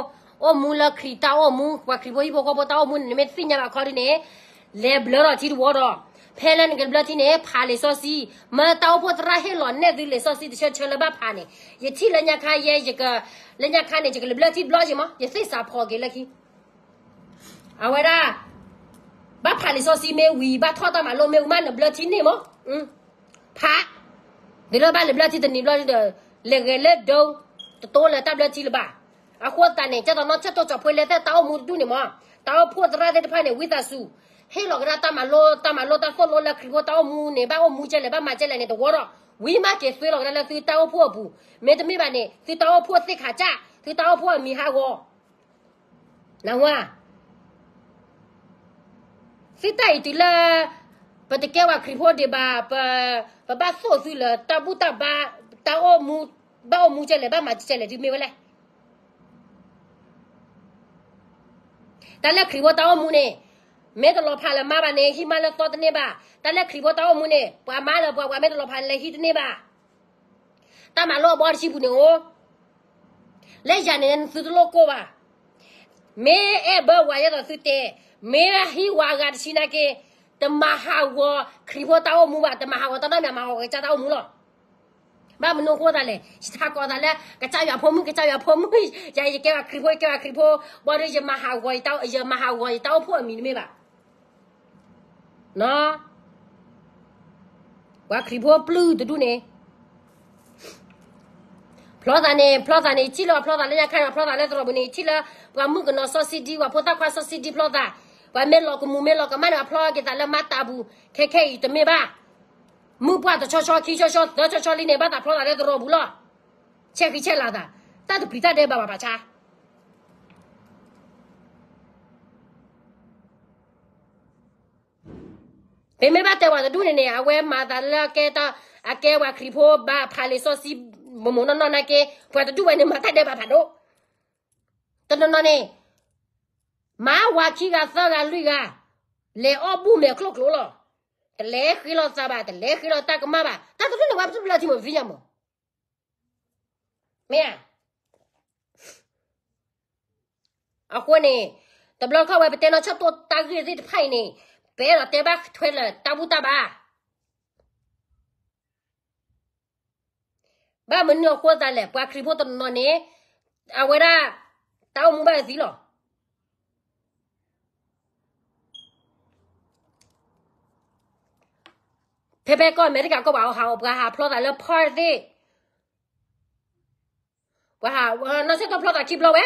အိၣ်မူလၢခရံာ်တၢ်အိၣ်မူ ပှၤခရံာ်ဖိဟံၣ်ဖိဃီဖိတၢ်အိၣ်မူန့ၣ် နမ့ၢ်တသ့ၣ်ညါဘၣ်ခီဒ်န့ၣ် လဲၤဘျၢထံတဝီဒီး ဖဲလၢနကဘျၢထံန့ၣ် ဖးလံာ်စီဆှံ, မ့ၢ်တၢ်အိၣ်ဖှိၣ်သရၣ်ဟ့ၣ်လီၤနဲၣ်သုလံာ်စီဆှံတဆၢဆၢလၢဘၣ်ဖးန့ၣ်, ယထံၣ်လၢညါခါယဲ, လၢညါခါန့ၣ် ယကလဘျၢထံဘျီယံၤမး, ယသ့ၣ်စးဖီက့ၤလၢခံ အဝဲဒၣ် ဘၣ်ဖးလံာ်စီဆှံမ့ၢ်ဝံၤ ဘၣ်ထီၣ်တၢ်မၤလိမ့ၢ်ဝံၤမး နဘျၢထံန့ၣ်မး, ဖး, တုၤလၢဘၣ်လံာ်ဘျၢထံတနံၤဘျီဒီး လဲၤဂဲၤလၢဒိ တတိလၢတၢ်ဘျၢထံလၢၤဘၣ်. အဃိသတးန့ၣ် ကၢ်သိးနီၢ်ဆၢၣ်တီၣ်ကၠီၤဖှ့လၢသ့ၣ်တၢ်အိၣ်မူတဒူၣ်န့ၣ်မး, တၢ်အိၣ်ဖှိၣ်သရၣ်သ့ၣ်တဖၣ်န့ၣ် ဝံသးစူၤ ဟ့ၣ်လီၤကဒါတၢ်မၤလိ တၢ်မၤလိတၢ်သိၣ်လိလၢခရံာ်ဖိတၢ်အိၣ်မူန့ၣ် ဘၣ်အိၣ်မူကဲလဲၣ် ဘၣ်မၤကဲလဲၣ်န့ၣ် တဝီဒီး ဝံၤမးက့ၤသွ့လီၤကဒါလၢသုတၢ်အိၣ်ဖှိၣ်အပူၤ, မ့တမ့ၢ်ဘၣ်န့ၣ် သုတၢ်အိၣ်ဖှိၣ်သ့ၣ်ခးကၢ် သုတၢ်အိၣ်ဖှိၣ်အမံၤဟးဂီၤ နဝါ, သုတၢ်အံၤတုၤလၢ ပတကဲဝဲခရံာ်ဖိဒံးဘၣ်, ပဘၣ်သိၣ်သုလၢတၢ်ဘူၣ်တၢ်ဘါ, တၢ်အိၣ်မူ, ဘၣ်အိၣ်မူကဲလဲၣ် ဘၣ်မၤကဲလဲၣ် ဒုးမ့ၢ်ဝဲလဲၣ်. တၢ်လၢခရံာ်ဖိတၢ်အိၣ်မူန့ၣ် မ့ၢ်တလီၤဖးလၢမါဘၣ်န့ၣ် ဟံးမါလၢသီတန့ၢ်ဘၣ်. တၢ်လၢခရံာ်ဖိတၢ်အိၣ်မူန့ၣ် ပှၤမါလၢပှၤ ပှၤမ့ၢ်တလီၤဖးလၢဟံးတန့ၢ်ဘၣ်. တၢ်မၤလိအဘီတဆံပူၤန့ၣ်အိၣ် လၢယၤန့ၣ် သုတလိၣ်ကိၢ်ဘၣ်. မ့ၢ်အဲၣ်ဘၢဝဲယဲသိးသုတဲ, မ့ၢ်ဟံးဝဲအဂၤတဆံနာ်က့, တမၤဟးဂီၤခရံာ်ဖိတၢ်အိၣ်မူဘၣ်, တမၤဟးဂီၤတၢ်နီတမံၤ မၤဟးဂီၤကစၢ်တၢ်အိၣ်မူလီၤ. ဘၣ်မနုၤအဃိသတးလဲၣ်, ယထးကိးသးလၢ ကစၢ်ယွၤဖိမုၣ် ကစၢ်ယွၤဖိမုၣ်, ယၤယကဲဝဲခရံာ်ဖိ ယကဲဝဲခရံာ်ဖိ, ဘၣ်ဒီးယမၤဟးဂီၤ, ယမၤဟးဂီၤယတၢ်အိၣ်ဖှိၣ်အမံၤတမ့ၢ်ဘၣ်. ပှၤခရံာ်ဖိပျုၢ်တဒူၣ်န့ၣ် ဖျီသးန့ၣ် ဖျီသးန့ၣ် ထံၣ်လၢဖျီသးလၢညါခါန့ၣ် ဖျီသးလၢသရိာ်ပူၤန့ၣ် ထံၣ်လၢ ပှၤမုၣ်ကနီၤစီဆှံဒံ ပှၤဖိသၣ်ခွါစီဆှံဒံဖျီသး, ပှၤမ့ၢ်လီၤကမူၤမ့ၢ်လီၤကမၣ်န့ၣ် အဖျီက့ၤသးလၢမါတးပူၤ, ခဲခဲအံၤတမ့ၢ်ဘၣ်. မုၣ်ပှၢ်တဆီဆီ ခံဆီဆီ သၢဆီဆီလံန့ၣ် ဘၣ်သးဖျီသးလၢသရိာ်ပူၤလီၤ. ဆဲးဃံဆဲးလၤသး, တၢ်တပျံၤတၢ်ဒဲးဘးဘၣ်ပာ်ဆါ ပမ့ၢ်ဘၣ်တဲပှၤတဒူၣ်န့ၣ်န့ၣ် အဝဲမၤသးလၢအကဲ အကဲပှၤခရံာ်ဖိဘၣ်ဖးလံာ်စီဆှံ မိၢ်မိၢ်နီၢ်နီၢ်နာ်က့ ပှၤတဒူၣ်ဝဲန့ၣ် မၤတၢ်ဒဲးဘးဖးဒိၣ်. တနီၤနီၤန့ၣ် မၤဝၤခံဂၤသၢဂၤလွံၢ်ဂၤ လဲၤအီၣ်ဘူၣ်မဲာ်ကျိၣ်ကျိၤလီၤ. တလဲၤဃ့လီၤသးဘၣ်, တလဲၤဃ့လီၤတၢ်ကမၣ်ဘၣ်. တၢ်တဒူၣ်န့ၣ် ပှၤတဘျၢထံမ့ၢ်ပသ့ၣ်ညါမး မ့ၢ်ဧါ. အဃိန့ၣ် တဘျီခီဝဲပတဲနီၢ်ဆၢၣ်တီၣ်တၢ်ဂ့ၢ်သ့ၣ်တဖၣ်အံၤန့ၣ် ပအဲၣ်ဒိးတဲဘၣ်ထွဲလၢတၢ်ဘူၣ်တၢ်ဘါ ဘၣ်မနုၤအဃိသတးလဲၣ်, ပှၤခရံာ်ဖိတနီၤနီၤန့ၣ် အဝဲဒၣ် တၢ်အိၣ်မူဘၣ်အသံလီၤ. ဖဲဖဲကီၢ်အမဲရကၤကီၢ် ပှၤဟး ပှၤဟးဖျီသးလၢ park သ့ၣ်, ပှၤဟး နီၢ်ဆၢၣ်တီၣ်ဖျီသးခံဘျီဝဲ,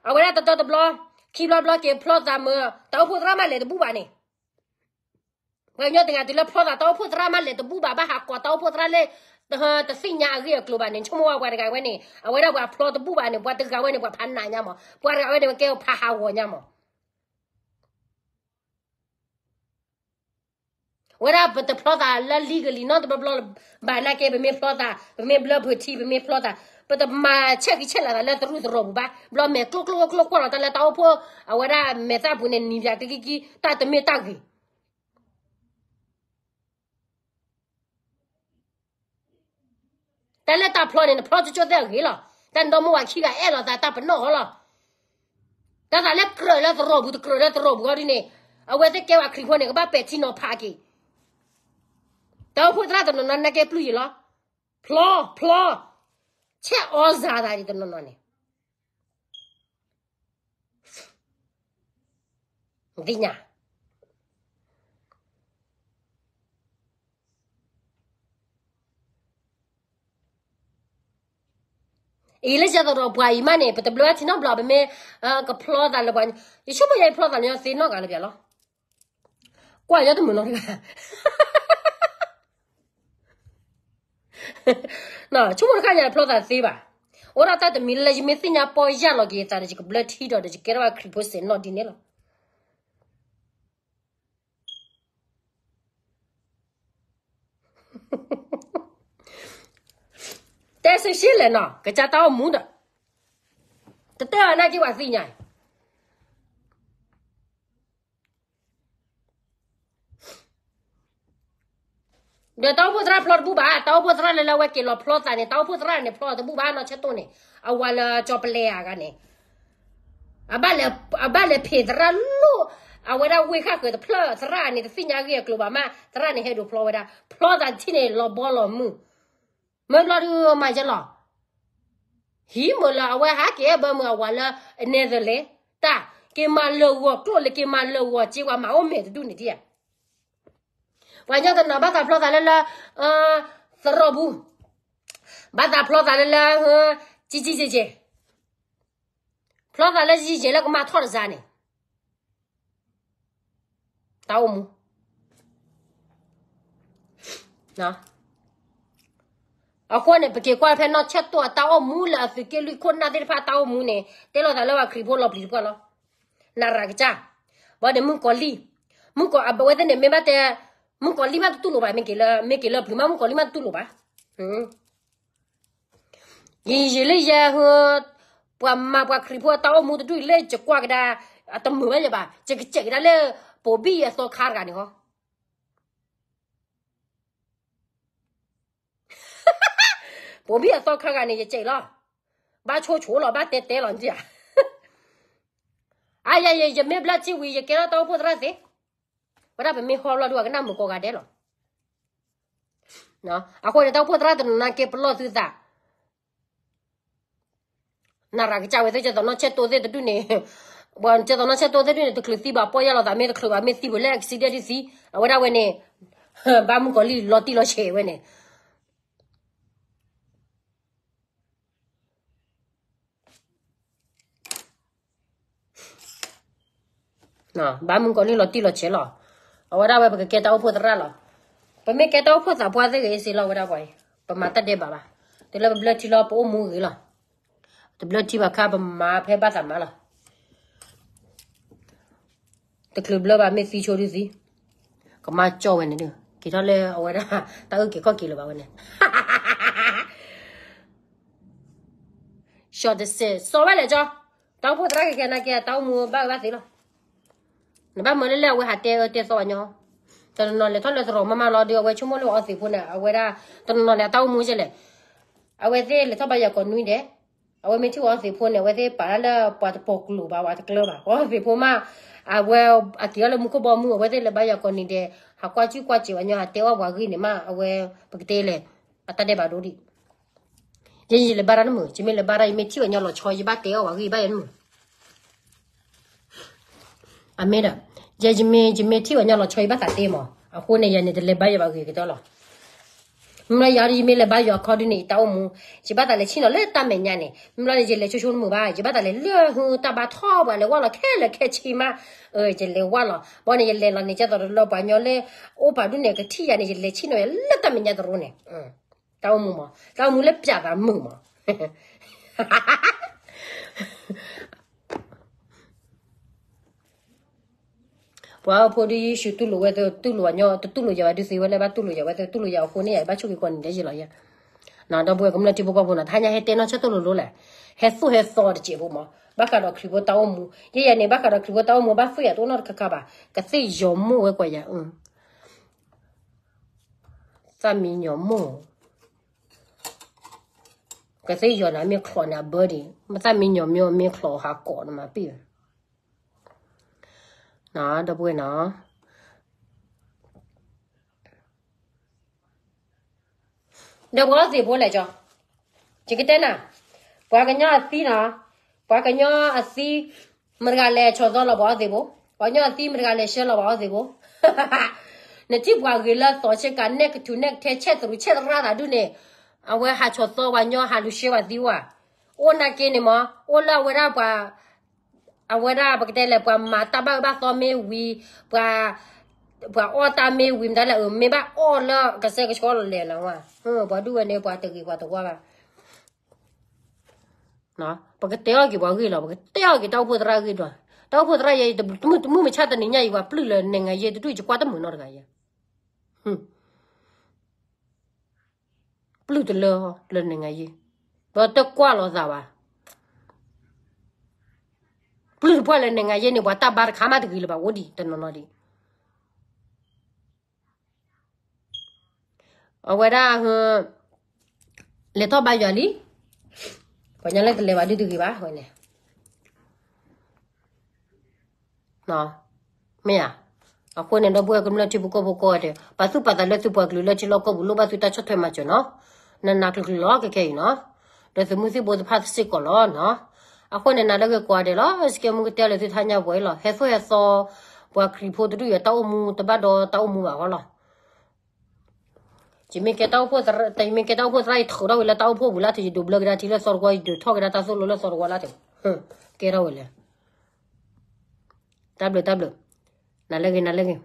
အဝဲဒၣ်တတီတဘျီ, ခံဘျီဘျီက့ၤဖျီသးမၢ် တၢ်အိၣ်ဖှိၣ်သရၣ်မးလဲၤတဘူၣ်ဘၣ်န့ၣ် ပှၤကညီတဂၤတုၤလၢဖျီသး တၢ်အိၣ်ဖှိၣ်သရၣ်မးလဲၤတဘူၣ်ဘၣ်, ဘၣ်ဟးကိးတၢ်အိၣ်ဖှိၣ်သရၣ်လၢ တသ့ၣ်ညါအဂ့ၢ်အကျိၤဘၣ်န့ၣ် ဆိကမိၣ်ဝဲပှၤတဂၤဝဲန့ၣ် အဝဲဒၣ်ပှၤဖျီတဘူၣ်ဘၣ်န့ၣ် ပှၤတဂၤဝဲန့ၣ် ပှၤဖးနးညါမး, ပှၤတဂၤဝဲန့ၣ်ပကဲဖးဟးဂီၤညါမး. ဝဲဒၣ်ပတဖျီသးလၢ legally နီတဘျီဘျီဘၣ်နာ်က့ ပမ့ၢ်ဖျီသး ပမ့ၢ်ဘျၢဖုးထံ ပမ့ၢ်ဖျီသး ပတမၤဆဲးဃံဆဲးလၤသးလၢသရူးသရိာ်ပူၤဘၣ်. ဘျီမဲာ်ကျိၣ်ကျိၣ်ကျိၣ်ကွၢ်လီၤတၢ်လၢတၢ်အိၣ်ဖှိၣ် အဝဲဒၣ်မဲာ်သၣ်ပူၤန့ၣ် နံၤပၠးကံကံကံ တၢ်တမ့ၢ်တၢ်ဂ့ၤ တၢ်လၢတၢ်ဖျီန့ၣ် နဖျီကၠိကၠိသ့ၣ်အဂ့ၤလီၤ. တၢ်နဒီမိၢ်ဝၤခံဂၤအဲၣ်လီၤသးတၢ်ပနီၣ်ဟီလီၤ. တၢ်သးလၢကြၢးလၢသရိာ်ပူၤ တကြၢးလၢသရိာ်ပူၤဃီဒ်န့ၣ် အဝဲသ့ၣ်ကဲဝဲခရံာ်ဖိန့ၣ် ကဘၣ်ပဲာ်ထံနီၤဖးက့ၤ တၢ်အိၣ်ဖှိၣ်သရၣ်တနီၤနီၤနာ်က့ပျုၢ်ယံၤလီၤ. ဖျီ ဖျီ ဆဲးအီစၤသးဒ်တနီၤနီၤန့ၣ် သ့ၣ်ညါ အံၤလၢယသရိာ်ပှၤအံၤမးန့ၣ် ပတဘျၢဘၣ်ထံနီတဘျီ ပမ့ၢ် ကဖျီသးလၢပှၤ ယဆိကမိၣ်ယဲယဖျီသးလၢသ့နီတဂၤလၢၤဘၣ်လီၤ. ကွၢ်ယတမုာ်နီတဂၤ ဆိကမိၣ်တခါညါဖျီသးသ့ဘၣ်. အိၣ်ဒၣ်တၢ်တမံၤလၢယမ့ၢ်သ့ၣ်ညါပီၢ်ယၢ်လီၤက့ၤယသးန့ၣ် ယကဘျၢထံဒီး ယကဲထီၣ်ဝဲခရံာ်ဖိစဲးနီၣ်ဒ်န့ၣ်လီၤ. တဲဆၢရှဲလဲၣ်နီၤ ကစၢ်တၢ်အိၣ်မူဒီး တတဲအီၤနာ်က့ပှၤသ့ၣ်ညါ ဒီးတၢ်အိၣ်ဖှိၣ်သရၣ်ဖျီတဘူၣ်ဘၣ်, တၢ်အိၣ်ဖှိၣ်သရၣ်လၢလၢအဝဲက့ၤလီၤဖျီသးန့ၣ် တၢ်အိၣ်ဖှိၣ်သရၣ်န့ၣ်ဖျီတဘူၣ်ဘၣ် နီၢ်ဆၢၣ်တီၣ်န့ၣ် အဝၤလၢကၠီပလဲအဂၤန့ၣ် အဘၣ်လဲၤဖံးသရၣ်လိၣ်, အဝဲဒၣ်ဝ့ၢ်ဃၣ်ဃၢၤတဖျၢၣ် သရၣ်န့ၣ် တသ့ၣ်ညါဂ့ၢ်အကျိၤဘၣ်မး, သရၣ်န့ၣ်ဟဲဒိးဖျီဝဲဒၣ်, ဖျီသးထံၣ်န့ၣ် လီၤဘီလီၤမုၢ်, မ့ၢ်ဘျီဒုးမၤယဲလီၤ. ဟံးမုာ်လၢအဝဲဟးက့ၤအဲၣ်ဘၢမုာ်အဝၤလၢ Netherlands တၢ်, က့ၤမၤလၢာ်ဂီၤကျိၣ်လၢက့ၤမၤလၢာ်ဂီၤစ့ဝဲမၤအိၣ်မဲာ်တဒူၣ်န့ၣ်ဒံးဧါ. ပှၤကညီကနၣ်ဘၣ်သးဖျီသးလၢလၢ သရိာ်ပူၤ, ဘၣ်သးဖျီသးလၢလၢ ကံကံကဲကဲ, ဖျီသးလၢကံကဲလၢကမၤထီၣ်တစါန့ၣ် တၢ်အိၣ်မူ. အဃိန့ၣ် ပက့ၤကွၢ်ဖဲနီၢ်ဆဲၣ်တိၢ်အတၢ်အိၣ်မူလၢ အသုးက့လွံၢ်ခိၣ်နၢ်သ့ၣ်တဖၣ်အတၢ်အိၣ်မူန့ၣ် တဲလိာ်သးလၢပှၤခရံာ်ဖိလီၤပျံၤတပှၢ်လီၤ. နရၤကစၢ်, ဘၣ်ဒီးမုၣ်ကီၤလံၢ်, မုၣ်ကီၤ အဝဲသ့ၣ်န့ၣ် မ့ၢ်ဘၣ်တဲ, မုၣ်ကီၤလံၢ်မးတတူၢ်လိာ်ဘၣ်, မ့ၢ်က့ၤလၢ မ့ၢ်က့ၤလၢပျံၤမး မုၣ်ကီၤလံၢ်မးတတူၢ်လိာ်ဘၣ်. ယံာ်ယံာ်လၢယဲဟိ, ပှၤမၤပှၤခရံာ်ဖိအတၢ်အိၣ်မူတဒူၣ်လၢယကွၢ်ကဒါ, အတမုာ်ဘၣ်ယဘၣ်, ယကစဲးကဒါလၢ ပိာ်ဘံၣ်အသီခါတဂၤန့ၣ်ဟီ. ပိာ်ဘံၣ်အသီခါတဂၤန့ၣ် ယစဲးလီၤ. ဘၣ်ဆိဆိလီၤ ဘၣ်တဲတဲလီၤနတံၢ်ဧါ. အယၤ ယမ့ၢ်ဘျၢထံဝံၤ ယကဲထီၣ်တၢ်အိၣ်ဖှိၣ်သရၣ်သ့, ဝဲဒၣ်ပမ့ၢ်ဟီဘျီဒုး ပှၤကနၣ်မုာ်ကိးဂၤဒဲးလီၤ. အဃိန့ၣ် တၢ်အိၣ်ဖှိၣ်သရၣ်တနီၤနီၤက့ၤပလီၢ်သုသး, နရၤကစၢ်ဝဲသ့ၣ် ကဲသိးနီၢ်ဆဲၣ်တိၢ်သ့ၣ်တဒူၣ်န့ၣ်, ပှၤကဲသိးနီၢ်ဆဲၣ်တိၢ်သ့ၣ်တဒူၣ်န့ၣ် တချုးသံဘၣ်ပီၢ်ယၢ်လိာ်သး မ့ၢ်တချုးဘၣ် မ့ၢ်သံဝဲလၢ accident ဒ်သံ, အဝဲဒၣ်ဝဲန့ၣ် ဘၣ်မုၣ်ကီၤလံၢ်လီၤတံၢ်လီၤဆဲးဝဲန့ၣ် ဘၣ်မုၣ်ကီၤလံၢ်လီၤတံၢ်လီၤဆဲးလီၤ. အဝဲဒၣ်ဝဲပကကဲတၢ်အိၣ်ဖှိၣ်သရၣ်လီၤ. ပမ့ၢ်ကဲတၢ်အိၣ်ဖှိၣ်သးပှၢ်သ့ၣ်ဂ့ၤစ့လီၤ ဝဲဒၣ်ပှၤအံၤ, ပမၤတၢ်ဒဲးဘးဘၣ်. တုၤလၢပဘျၢထံလီၤ ပအိၣ်မူဂ့ၤလီၤ. တဘျၢထံဘၣ်ခါ ပမၤဖဲဘၣ်သးမၤလီၤ. တချုးဘျၢဘၣ် မ့ၢ်သံဆိဒုးသံ, ကမၤကၠီဝဲန့ၣ်ဒုး က့ၤထီၣ်လၢအဝဲဒၣ် တၢ်အုၣ်က့ၤခီၣ်က့ၤလၢၤဘၣ်ဝဲန့ၣ် စီၤတစဲး စီၤဝဲလဲၣ်ကၠီ, တၢ်အိၣ်ဖှိၣ်သရၣ်ကကဲနာ်က့ တၢ်အိၣ်မူဘၣ်ဂ့ၤဘၣ်သ့လီၤ. နဘၣ်မၢလၢလၢအဝဲဟးတဲအၢတဲသီအညီ, တနီၤနီၤလဲၤထီၣ်လၢသရိာ်မးမးလီၤဒီး အဝဲဆိကမိၣ်လၢအီသံးဖိန့ၣ် အဝဲဒၣ် တနီၤနီၤန့ၣ် အတၢ်အိၣ်မူကဲလဲၣ်, အဝဲသ့ၣ်လဲၤထီၣ်ဘါယွၤကိးနွံဒဲး, အဝဲမ့ၢ်ထံၣ်ဝဲအီသံးဖိန့ၣ် အဝဲသ့ၣ်ပာ်ဒၣ်လၢပှၤတပိာ်ကျိၤဘၣ် ပှၤတကျၢၤဘၣ် ပှၤအီသံးဖိမး, အဝဲအက့ၤအီၤလၢမူခိၣ်ဘီမုၢ် အဝဲသ့ၣ်လဲၤဘါယွၤကိးနွံဒဲး, ဟးကွၢ်စုကွၢ်စဲးဝဲညီ ဟးတဲအီၣ်ပှၤဂ့ၢ်န့ၣ်မး အဝဲ ပကတဲလဲၣ်, အတၢ်ဒဲးဘးဒိဒံး ယဲယလဲၤဘါတၢ်တမုာ်, ယမ့ၢ်လဲၤဘါတၢ် ယမ့ၢ်ထံၣ်ဝဲညီလီၤဆီ ယဘၣ်တဲအီၣ်ပှၤဂ့ၢ် ယဘၣ်ယဲတမုာ်. အမ့ၢ်ဒီး, ယဲယမ့ၢ် ယမ့ၢ်ထံၣ်ဝဲညီလီၤဆီ ယဘၣ်သးတဲမး, အဃိန့ၣ် ယဲန့ၣ်တလဲၤဘါယွၤဘၣ်ဂ့ၤကတၢၢ်လီၤ. မ့ၢ်လၢယၤဒီး ယမ့ၢ်လဲၤဘါယွၤခီဒုန့ၣ် ယတၢ်အိၣ်မူ, ယဘၣ်သးလဲၤဆ့ၣ်နီၤလၢတၢ်မဲာ်ညါန့ၣ်, မ့ၢ်လီၤန့ၣ် ယလဲၤဆိဆိတမုာ်ဘၣ်, ယဘၣ်သးလဲၤလၢဟုတၢ်ဘါထီၣ်ပှၤ လဲၤဝဲလီၤခဲလၢာ်ခဲဆ့မး, ယလဲၤဝဲလီၤ, ဘီန့ၣ် ယလဲၤလီၤန့ၣ် ကဲသိးလၢပှၤညီလၢ အိၣ်ပာ်ဒုန့ၣ် ကထံၣ်ယၤန့ၣ် ယလဲၤဆ့ၣ်နီၤယၤလၢတၢ်မဲာ်ညါတရိၤန့ၣ် တၢ်အိၣ်မူမး, တၢ်အိၣ်မူလၢပျးသးမုာ်မး. ပှၤအဖိဒုယ့ၣ်ၡူးတူၢ်လိာ်ဝဲသ့ၣ် တူၢ်လိာ်ညီ တတူၢ်လိာ်ယၤဘၣ်ဒုးသ့ဝဲလၢ ဘၣ်တူၢ်လိာ်ယၤဝဲသ့ၣ် တူၢ်လိာ်ယၤအဃိန့ၣ် ယဘၣ်ဆိၣ်ဂ့ၤကိးနံၤဒဲးယဲလီၤယဲ. ဒီပုၢ်ဝဲၢ်ကမျၢၢ်ထံဖိကီၢ်ဖိနီၤ တဟါညါဟဲတဲနီၢ်ဆၢၣ်တိၢ်လိၤလိၤလဲၣ်, ဟဲသိၣ်ဟဲသီတစဲးဖိမး, ဘၣ်ဃးဒီးခရံာ်ဖိတၢ်အိၣ်မူ, ယဲယၤန့ၣ် ဘၣ်ဃးဒီးခရံာ်ဖိတၢ်အိၣ်မူ ဘၣ်သိၣ်ယၤတအိၣ်နီတခါခါဘၣ်, ကသ့ၣ်ယီၤမိၢ်ဝဲကွၢ်ယၤ, သၣ်မံညီၤမိၢ် ကသ့ၣ်ယီၤန့ၣ် မ့ၢ်ချီးန့ၣ်အဘၢဒံး, မ့ၢ်သၣ်မံညီၤမ့ၢ် မ့ၢ်ချီးဟးကိးန့ၣ်မးပ့ၢ်ဝဲ, ဒီပုၢ်ဝဲၢ်နီၤ. ဒီးပှၤအီသံးဖိလဲၣ်ကၠီ, ယကတဲနၤ, ပှၤကညီအသံနီၤ, ပှၤကညီအသံ မတၤတဂၤလဲၤဆီၣ်သီလီၤပှၤအီသံးဖိ, ပှၤကညီအသံမတၤတဂၤလဲၤဆှၢလီၤပှၤအီသံးဖိ, နထံၣ်ပှၤဂ့ၤလၢအသီဆ့ကၤ နဲၣ်ကထူးနဲၣ်ကထဲ ဆဲးသရူးဆဲးသရၣ်သးဒုန့ၣ်, အဝဲဟးဆီၣ်သီပှၤညီ ဟးလူၤဆှၢပှၤသံဝဲ, အိၣ်နာ်က့န့ၣ်မး အိၣ်လၢအဝဲဒၣ်ပှၤ အဝဲဒၣ်ပကတဲလဲၣ် ပှၤမၤတၢ်ဘၣ်အၢဘၣ်သီမ့ၢ်ဝံၤ, ပှၤ, ပှၤအီၣ်တၢ်မ့ၢ်ဝံၤမတၤလဲၣ် မ့ၢ်ဘၣ်အီၣ်လၢကစၢ်ကဆှီလီၤလဲၣ်လီၤ, ပှၤဒုဝဲန့ၣ် ပှၤတဂ့ၤပှၤတဝါဘၣ်. ပကတဲအီၣ်က့ၤပှၤဂ့ၢ်လီၤ, ပကတဲအီၣ်က့ၤတၢ်အိၣ်ဖှိၣ်သရၣ်ဂ့ၢ်ဒီး, တၢ်အိၣ်ဖှိၣ်သရၣ်ယဲ တမုၢ်မုၢ်မဆါတနံၤညါအံၤ ပှၤပျုၢ်လၢနဲၣ်ငါယဲ တဒူၣ်ယကွၢ်တမုာ်နီတဂၤယဲ ပျုၢ်တလၢလၢနဲၣ်ငါယဲ, ပတကွၢ်လိာ်သးဘၣ်, ပျုၢ်တပှၢ်လၢနဲၣ်ငါယဲန့ၣ် ပှၤတၢ်ဘါတခါမးတဂ့ၤလၢၤဘၣ် အိၣ်ဒံးတနီၤနီၤဒံး, အဝဲဒၣ်, လဲၤထီၣ်ဘါယွၤလံ, ပှၤညီလၢတလဲၤဘၣ်ဒုတဂ့ၤဘၣ်ဝဲန့ၣ် နီၤ, မ့ၢ်ဧါ. အဃိန့ၣ်ဒီပုၢ်ဝဲၢ်ကမျၢၢ်ထံဖိကီၢ်ဖိကိးဂၤဒဲး ပာ်သူၣ်ပာ်သးလၢသုပှၤကလုာ်လၢထံလီၢ်ကီၢ်ပူၤ လိၣ်ဘၣ်သုတၢ်ဆီၣ်ထွဲမၤစၢၤနီၤ. နနးကျုၤကျုၤလီၤ ခဲခဲအံၤနီၤ. ဒီးသုးမုၢ်သံၣ်ဘိသ့ၣ်တဖၣ်စ့ၢ်ကီးလီၤနီၤ. အဃိန့ၣ် နၤလၢအဂ့ၤကိးဂၤဒဲးလီၤ. စကဲမူကတဲလၢသုထါညါပှဲၤလီၤ. ဟဲသိၣ်ဟဲသီ ပှၤခရံာ်ဖိတဒူၣ်အံၤ တၢ်အိၣ်မူတဘၣ်ဒီးတၢ်အိၣ်မူဘၣ်ဃီလီၤ. ယမ့ၢ်ကဲတၢ်အိၣ်ဖှိၣ်သရၣ်, ယမ့ၢ်ကဲတၢ်အိၣ်ဖှိၣ်သရၣ် ယထုးထီၣ်ဝဲလၢတၢ်အိၣ်ဖှိၣ်ပူၤလၢ်ထံး, ယဒိးဘျၢကဒါထံလၢသီတဝီ, ယဒိးထီၣ်ကဒါတၢ်သိၣ်လိလၢသီတဝီလၢ်ထံး, ကဲထီၣ်ဝဲလဲၣ်. တၢ်ဘျုးတၢ်ဘျုး, နၤလၢဂ့ၤ နၤလၢဂ့ၤ.